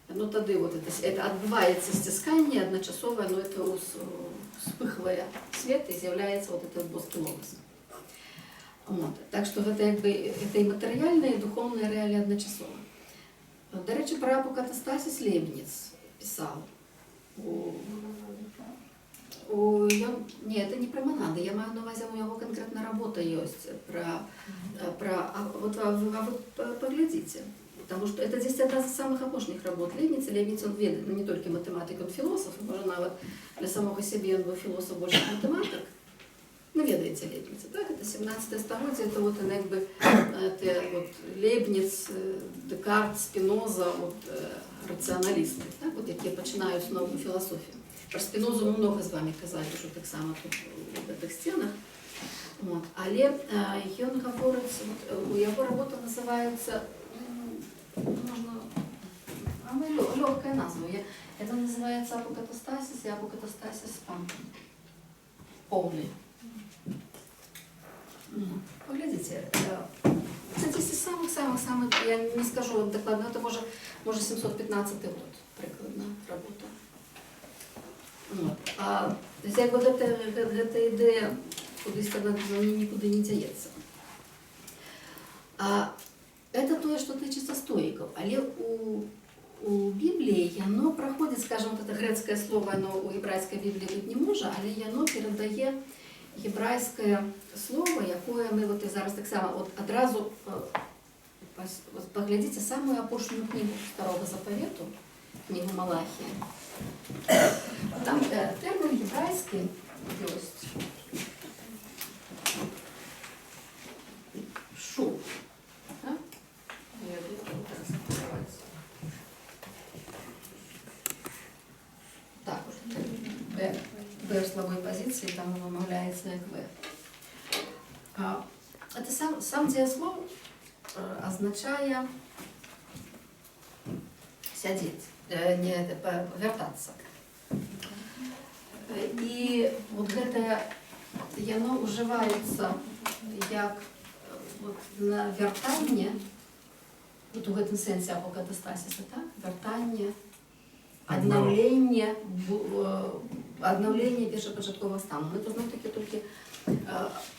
ну тады вот это адбываецца сцісканне адначасова, но это успыхвае свет і з'яўляецца вот этот боскі логос. Вот. Так што гэта як бы это і матэрыяльная, і духоўная рэалія адначасова. Дарэчы, пра апокатастасіс Лейбніц пісаў. Не, это не пра монады, я маю на увазе, у яго канкрэтна работа ёсць пра а, вот, а вы паглядзіце. Потому что это здесь одна з самых апошніх работ Лейбніца. Лейбніц, он ведае, ну, не толькі матэматык, он філосаф, і, можа, нават для самога сябе ён быў філосаф больш як матэматык. Ну, ведаеце Лейбніца, так? Это 17 стагоддзе, это вот он, як бы, это вот Лейбніц, Дэкарт, Спіноза, вот, рацыяналісты, так? Вот, якія пачынаюць новую філасофію. Пра Спінозу мы много з вами казалі ўжо таксама тут у гэтых сценах. Вот. Але ён гаворыць, вот, у яго работа называецца, можна, а мы лёгкая назва. Это называется апокатастасис и апокатастасис там полный. Поглядите, это здесь из самых-самых-самых, я не скажу вам докладно, это может 715 год, прыкладна работа. Вот. То есть, як бы гэта ідэя кудысь она нікуды не дзяецца. А это тое, што тычыцца стоікаў, але у Бібліі яно праходзіць, скажем, вот это грэцкае слово, оно у гебрайскай Бібліі тут не можа, але яно перадае гебрайскае слово, якое мы вот і зараз таксама от адразу, паглядзіце самую апошнюю кнігу Старога Запавету. Кнігу Малахія. Там тэрмін гебрайскі ёсць. Шу. Так? Я буду транслировать. Так, ужо Б, Б в слабой пазіцыі, там вымаўляецца як В. Это сам дзеяслоў азначае сядзець, не, вяртацца. І вот гэтае, яно ўжываецца як вот, на вяртанне, вот у гэтым сэнсе апокатастасіса, так? Вяртанне, аднаўленне першапачатковага стану. Мы это зноў-такі толькі і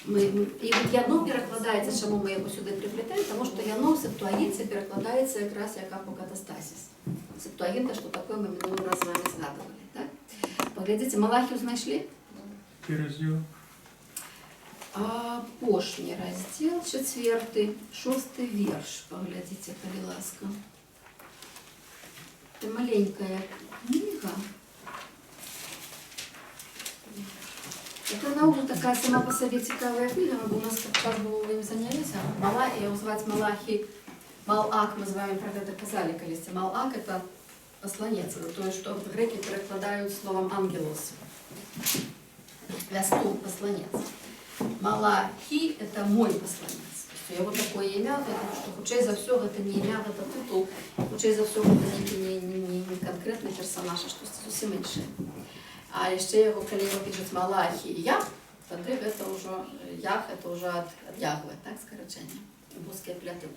вот яно перакладаецца, чаму мы яго сюды прыплетаем, таму што яно ў септуагінце перакладаецца якраз як апокатастасіс. Септуагінта, што такое, мы мінулы раз з вами згадывалі, так? Паглядзіце, Малахію знайшлі? Які раздзел? Апошні раздзел, чацвёрты, шосты верш. Паглядзіце, калі ласка. Это маленькая кніга. Это наогул такая сама па сабе цікавая кніга, бо у нас час быў, вы ім заняліся. Яго зваць Малахі, Малак, мы з вами пра гэта казалі калісьці. Малак — это пасланец, это тое, што грэкі перакладаюць словам ангелос. Вястун, пасланец. Малахі — это мой пасланец. То есть у яго такое імя, потому што хутчэй за ўсё гэта не імя, гэта тытул, хутчэй за ўсё гэта нейкі не канкрэтны персанаж, а штосьці зусім іншае. А яшчэ яго, калі яго пішуць Малахі і я, тады гэта ўжо Ях, это ўжо ад Ягвы, так, скарачэнне, боскія пляты.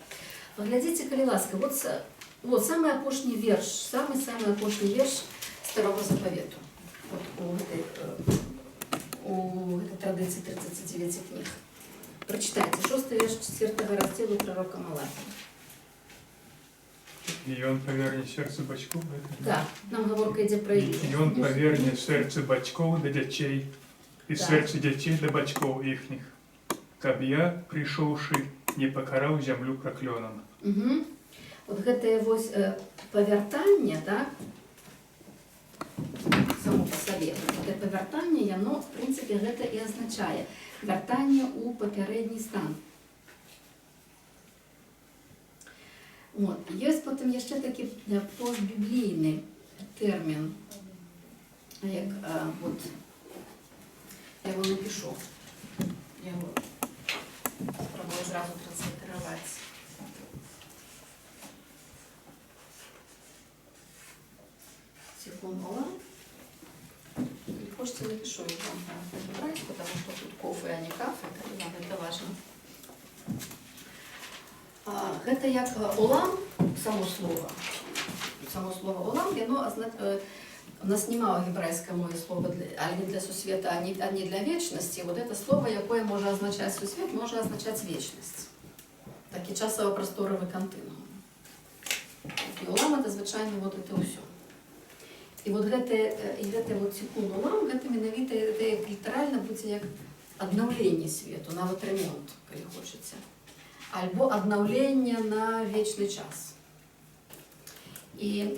Паглядзіце, калі ласка, вот самы апошні верш, самы-самы апошні верш Старога Запавету. Вот у гэтай традыцыі 39 кніг. Прачытайце, шосты верш чацвёртага раздзелу прарока Малахі. І ён паверне сэрца бацькоў, гэта? Так, нам гаворка ідзе пра І Ілію. ён паверне сэрца бацькоў да дзяцей, і сэрца дзяцей да бацькоў іхніх, каб я, прыйшоўшы, не пакараў зямлю праклёнам. Вот гэтае вось павяртанне, так, само па сабе, гэтае павяртанне, яно, в прынцыпе, гэта і азначае вяртанне ў папярэдні стан. Вот. Ёсць потым яшчэ такі постбіблійны тэрмін, як вот, я яго напішу. Я яго спрабую зразу транслітераваць. Секунду. Или хочется, напишу его на гебрайску, потому что тут кофе, а не кафе, калі вам это важно. Гэта як олам, само слово. Само слово олам, яно у нас няма ў гебрайскай мове слова для, ані для сусвета, ані для вечнасці. Вот это слово, якое можа азначаць сусвет, можа азначаць вечнасць. Такі часова-прасторавы кантынуум. І олам это звычайна вот это ўсё. І вот і гэтае вот тикун олам, гэта менавіта, гэта як літаральна будзе як аднаўленне свету, нават ремонт, калі хочаце. Альбо аднаўленне на вечны час. І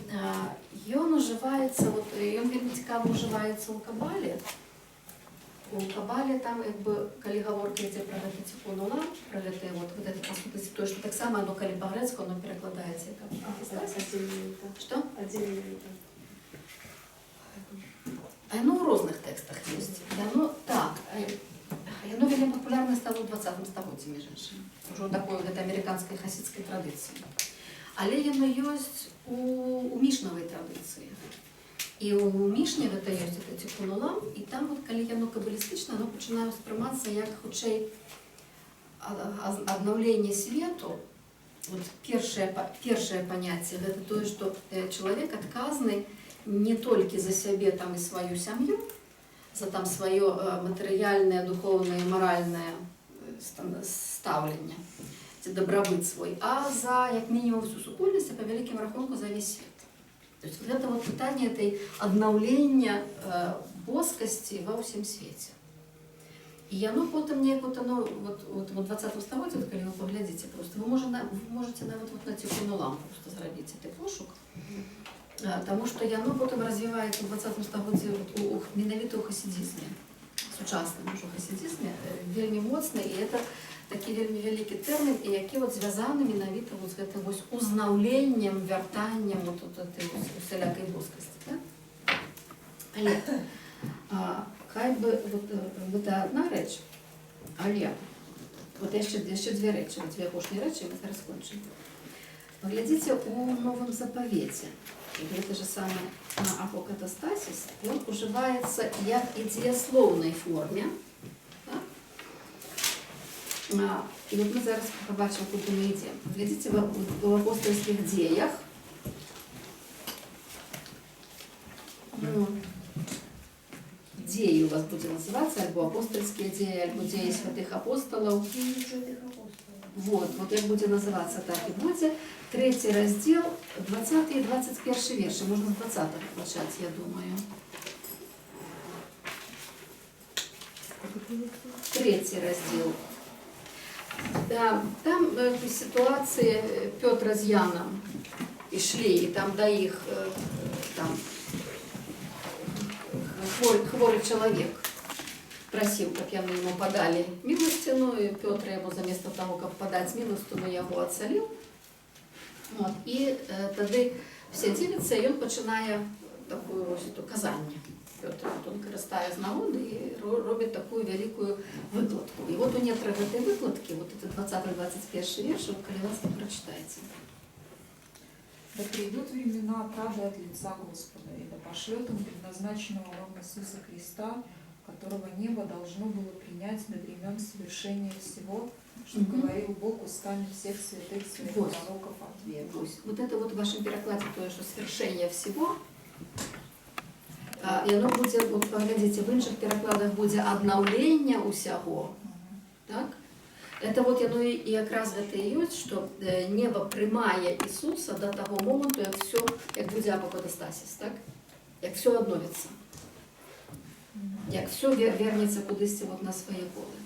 ён ужываецца, вот, ён вельмі цікава ўжываецца ў кабале. У кабале там, як бы, калі гаворка ідзе пра гэты тикун олам, пра гэтае вот, вот это, па сутнасці, тое, што таксама, оно, калі па-грэцку, оно перакладаецца як апокатастасіс. Што? А яно ў розных тэкстах ёсць. Яно, так, яно вельмі папулярнае стало ў 20 стагоддзі, між іншым. Ужо ў такой гэтай амерыканскай хасідскай традыцыі. Але яно ёсць у мішнавай традыцыі. І ў Мішне гэта ёсць гэта тикун олам, і там, вот, калі яно кабалістычна, оно пачынае ўспрымацца як хутчэй аднаўленне свету. Вот першае паняцце гэта тое, што чалавек адказны не толькі за сябе там і сваю сям'ю, за там сваё матэрыяльнае, духоўнае, маральнае стаўленне, ці дабрабыт свой, а за, як мінімум, всю супольнасць, а па вялікім рахунку за весь свет. То есть вот это вот пытанне этой аднаўлення боскасці ва ўсім свеце. І яно потым неяк вот оно, вот, вот, вот 20 стагоддзі, вот, калі вы паглядзіце, просто вы, можа, на, вы можете нават вот на тикун олам просто зрабіць гэты пошук. Таму што яно потым развіваецца ў 20 стагоддзі вот менавіта ў хасідызме, сучасным ужо хасідызме, вельмі моцна, і это такі вельмі вялікі тэрмін, і які вот звязаны менавіта вот з гэтым вось узнаўленнем, вяртаннем вот этой вось усялякай боскасці. Так? Але хай бы вот, гэта адна рэч, але вот яшчэ дзве рэчы, вот дзве апошнія рэчы, мы зараз скончым. Паглядзіце у Новым Запавеце. Гэты же самы апокатастасіс, ён ужываецца як і дзеяслоўнай форме. Так? І вот мы зараз пабачым, куды мы ідзем. Глядзіце в апостальскіх дзеях. Ну, дзеі у вас будзе называцца, альбо апостальскія дзеі, альбо дзеі святых апосталаў. Вот як будзе называцца, так і будзе. Трэці раздзел, 20 і 21 вершы. Можна з 20 пачаць, я думаю. Трэці раздзел. Да, там сітуацыі Пётра з Янам ішлі, і там да іх там хворы чалавек прасіў, каб яны яму падалі міласціну, і Пётр яму заместа таго, каб падаць міласціну, яго ацаліў. Вот. І тады все дзівяцца, і ён пачынае такую вось эту казанне. Пётр, вот он карыстае з нагоды і робіць такую вялікую выкладку. І вот у нетрах гэтай выкладкі, вот это 20-21 верш, вот, калі ласка, прачытайце. Да придут времена отрады от лица Господа, и да пошлет он предназначенного вам Иисуса Христа, которого небо должно было принять до времен совершения всего, что говорил Бог устами всех святых своих пророков от века. Вось. Вот это вот в вашем перакладзе тое, что свершение всего, і оно будзе, вот, паглядзіце, в іншых перакладах будзе аднаўленне ўсяго. Так? Это вот яно і якраз гэта і ёсць, што неба прымае Ісуса да таго моманту, як всё, як будзе апокатастасіс, так? Як всё адновіцца. Як всё вернецца кудысьці вот на свае поле.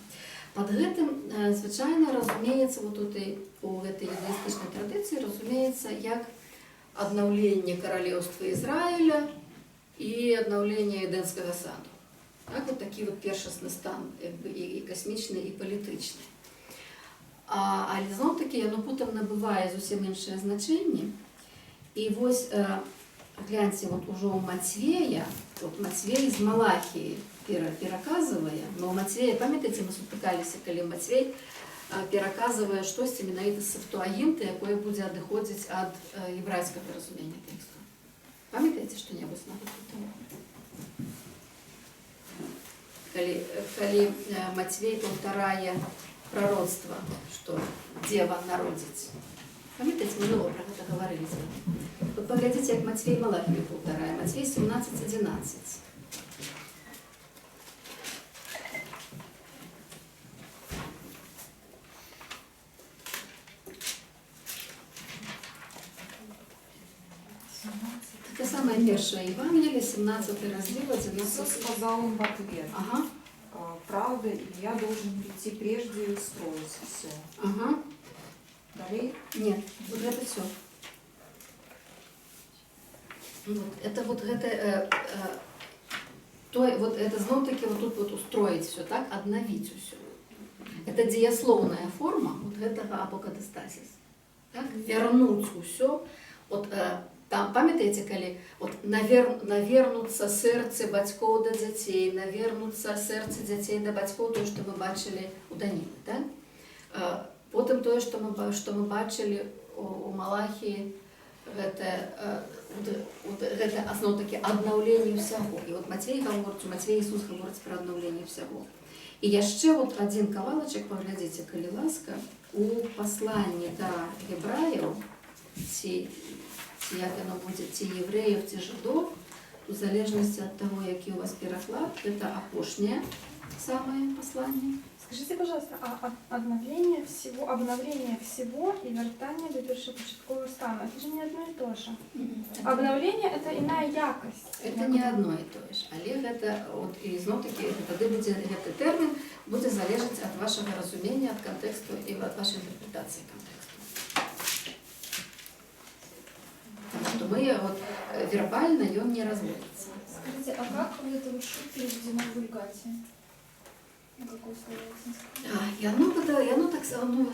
Пад гэтым, звычайна, разумеецца, вот тут і у гэтай юдаістычнай традыцыі разумеецца як аднаўленне каралеўства Ізраіля і аднаўленне Эдэнскага саду. Так, вот такі вот першасны стан, як бы, і касмічны, і палітычны. Але зноў-такі яно потым набывае зусім іншае значэнне. І вось, гляньце, вот ужо ў Мацвея, вот Мацвей з Малахіі пераказвае, но ў Мацвея, памятаеце, мы сутыкаліся, калі Мацвей пераказвае штосьці менавіта з Септуагінты, якое будзе адыходзіць ад гебрайскага разумення тэксту. Памятаеце што-небудзь на гэту тэму? Калі Мацвей паўтарае пророцтва, што дзева народзіць. Памятаеце, мы много пра гэта гаварылі з вамі. Вот паглядзіце, як Мацвей Малахію паўтарае. Мацвей 17:11. Это самое первое Евангелие, 17 раздел, 11. Иисус сказал им в ответ: Правда, Илья должен прийти прежде и устроить все. Далее? Нет, вот это все. Вот, это вот это то, вот это зноў-таки вот тут вот устроить все, так, обновить все. Это деясловная форма вот этого апокатастасис. Так, вернуть все. Вот там, памятаеце, калі от навернуцца сэрцы бацькоў да дзяцей, навернуцца сэрцы дзяцей да бацькоў, тое, што мы бачылі у Данілы, так? Потым тое, што мы бачылі у Малахіі, гэта зноў-такі аднаўленне ўсяго. І от Мацвей гаворыць, у Мацвея Ісус гаворыць пра аднаўленне ўсяго. І яшчэ от адзін кавалачак, паглядзіце, калі ласка, у пасланні да гебраяў, ці як яно будзе, ці евреев, ці жидов, у залежнасці ад таго, які у вас пераклад, гэта апошняе самае пасланне. Скажите, пожалуйста, а обновление всего и вертание до першопочаткового стана, это же не одно и то же. Обновление — это иная якость. Это не одно и то же. Але гэта, от, і зноў-такі, гэта тады будзе, гэты тэрмін будзе залежаць ад вашага разумення, ад кантэксту і ад вашай інтэрпрэтацыі кантэксту. Таму што мы вот, вербальна ён не разводзіцца. Скажите, а как вот это вот «шут» переведено в Вульгате? На какое слово латинское? А, яно, яно так, ну,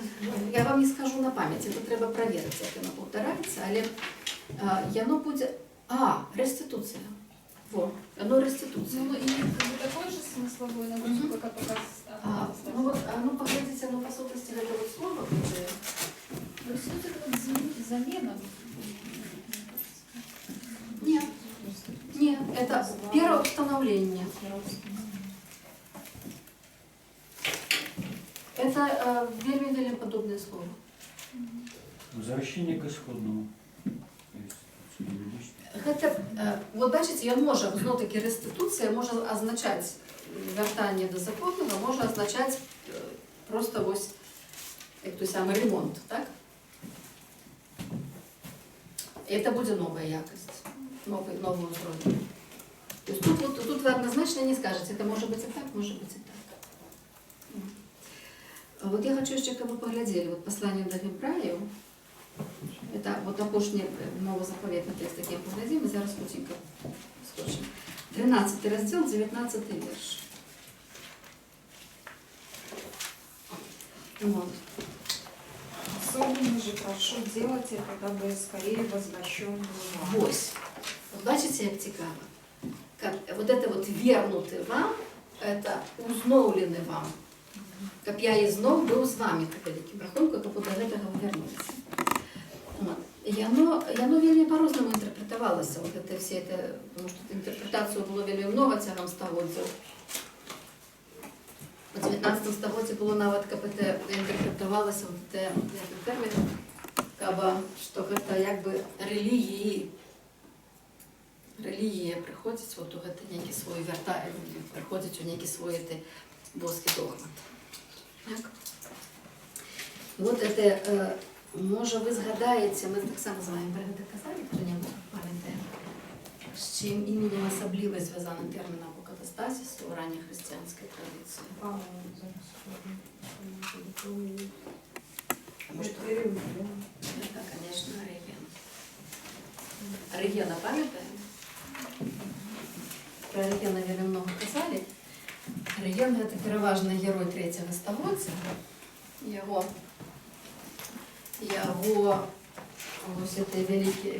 я вам не скажу на памяць, это трэба праверыць, як яно паўтараецца, але яно будзе. А, рэстытуцыя. Во, яно рэстытуцыя. Ну, имеет как бы такой же смысловую нагрузку, как Ну вот, ну паглядзіце, ну па сутнасці гэта вот слова будзе. Реституция — это как замена, мне кажется. Не, не, это пераўстанаўленне. Это вельмі-вельмі падобнае слово. Возвращение к исходному. Реституция юридически. Гэта, вот бачыце, ён можа, зноў-такі, рэстытуцыя можа азначаць вяртанне да законнага, можа азначаць просто вось, як той самы ремонт, так? І это будзе новая якасць, новы ўзровень. То есть тут, вот, тут вы однозначно не скажете, это может быть и так, может быть и так. А вот я хочу еще, каб вы паглядзелі, вот послание да Гебраеў, это вот апошні новозапаветны тэкст, які мы паглядзім, і зараз хуценька скочым. 13 раздзел, 19 верш. Вот. Особенно же прошу делать это, дабы я скорее возвращен был вам. Вось. Вот бачыце, як цікава? Как вот это вот вернуты вам, это узноўлены вам. Каб я ізноў быў з вамі, па вялікім рахунку, каб да гэтага вы вярнуліся. Вот. Яно вельмі па-рознаму інтэрпрэтавалася, вот это все это, потому что інтэрпрэтацыю было вельмі многа цягам стагоддзяў. У 19 стагоддзі было нават, каб это інтэрпрэтавалася, вот это, гэты тэрмін, каб, што гэта як бы рэлігіі, рэлігія прыходзіць вот у гэты нейкі свой вярта, прыходзіць у нейкі свой гэты боскі догмат. Так? Вот это, можа, вы згадаеце, мы таксама з вами пра гэта казалі, хто-небудзь памятае, з чым іменем асабліва звязаны тэрмін апокатастасіс у ранняй хрысціянскай традыцыі? А, зараз. Может, это, конечно, Ориген. Оригена памятаем? Про Оригена вельмі много казалі. Орыген — гэта пераважна герой трэцяга стагоддзя. Яго вось гэтыя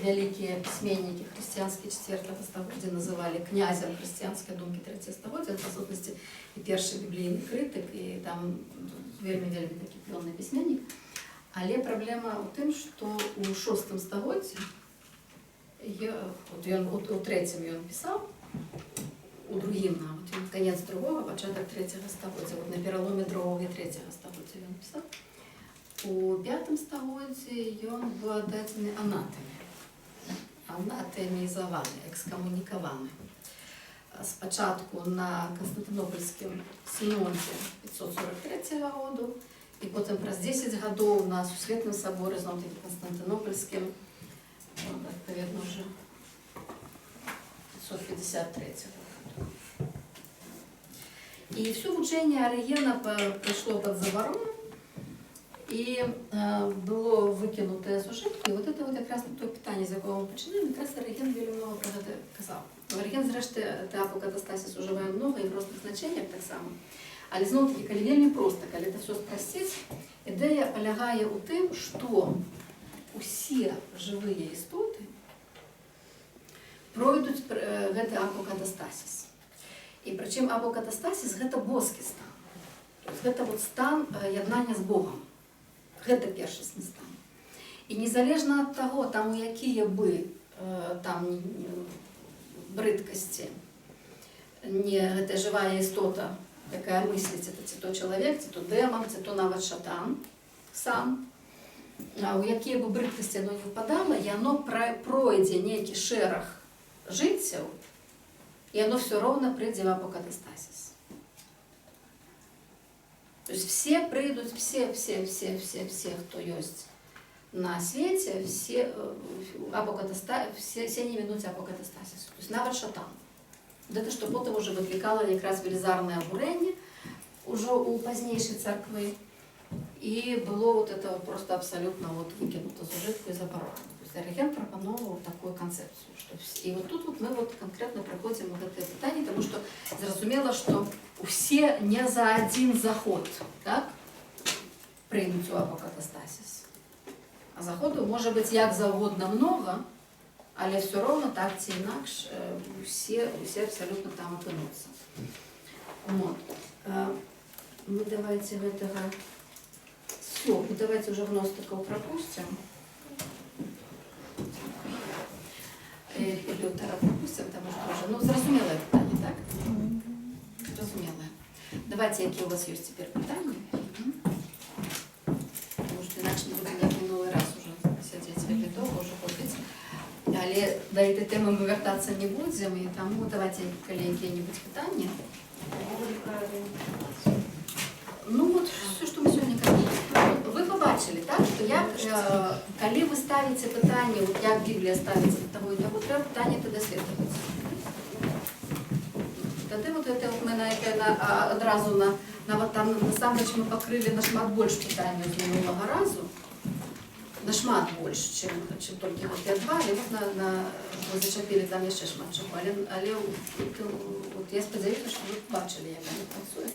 вялікія пісьменнікі хрысціянскія чацвёртага стагоддзя называлі князем хрысціянскай думкі трэцяга стагоддзя, па сутнасці і першы біблійны крытык, і там вельмі-вельмі такі плённы пісьменнік. Але праблема ў тым, што ў шостым стагоддзі, от ён, от, у трэцім ён пісаў, у другім нават, ён канец другога, пачатак трэцяга стагоддзя, от на пераломе другога і трэцяга стагоддзя ён пісаў. У пятым стагоддзі ён быў аддадзены анатэме, анатэмізаваны, экскамунікаваны. Спачатку на Канстантынопольскім сінодзе 543 году, і потым праз 10 гадоў на сусветным саборы, зноў-такі Канстантынопольскім, адпаведна, ўжо 553 году. І всё вучэнне Арыгена прыйшло пад забарону і было выкінутае з ужытку. І вот это вот якраз то пытанне, з якога мы пачынаем, якраз Арыген вельмі многа пра гэта казаў. Арыген, зрэшты, тэ апокатастасіс ужывае многа і в розных значэннях таксама. Але зноў-такі, калі вельмі проста, калі это всё спрасціць, ідэя палягае ў тым, што усе жывыя істоты пройдуць гэты апокатастасіс. І прычым апокатастасіс гэта боскі стан. То есть гэта вот стан яднання з Богам. Гэта першасны стан. І незалежна ад таго, там у якія бы там брыдкасці не гэта жывая істота, якая мысліць, это ці то чалавек, ці то дэман, ці то нават шатан сам, а у якія бы брыдкасці яно не ўпадала, яно пройдзе нейкі шэраг жыццяў, і яно всё роўна прыйдзе в апокатастасіс. То есть все прыйдуць, все, все, все, все, все, хто ёсць на свеце, все не мінуць апокатастасісу. То есть нават шатан. Вот это, што потым уже выклікала якраз велізарнае абурэнне ўжо ў пазнейшай царквы. І было вот это вот просто абсолютно вот выкінута з ужытку і забаронена. То есть То есть Арыген прапаноўваў такую канцэпцыю, што і вот тут вот мы вот канкрэтна прыходзім у гэтае пытанне, таму што зразумела, што усе не за адзін заход, так, прымуць у апокатастасіс. А заходу можа быць як заўгодна многа, але все роўна так ці інакш усе абсалютна там апынуцца. Вот. Мы давайте гэтага. Все, мы давайте уже гностыкаў прапусцім. І Лютера прапусцім, таму што ўжо, ну, зразумелае пытанне, так? Зразумелае. Давайте, якія у вас ёсць цяпер пытанні? Таму што інакш мы будзем, як мінулы раз, уже сядзець вельмі доўга, ўжо хопіць. Але да этой тэмы мы вяртацца не будзем, і таму давайте, калі якія-небудзь пытанні. Ну вот все, што мы сёння казалі. Вы пабачылі, так, што як, калі вы ставіце пытанне, вот як Біблія ставіцца да таго і таго, трэба пытанне это даследаваць. Тады вот это вот мы на это адразу нават там насамрэч мы пакрылі нашмат больш пытанняў з мінулага разу, нашмат больш, чым толькі гэтыя два, але вот вы зачапілі там яшчэ шмат чаго. Але вот я спадзяюся, што вы бачылі, як яно працуе.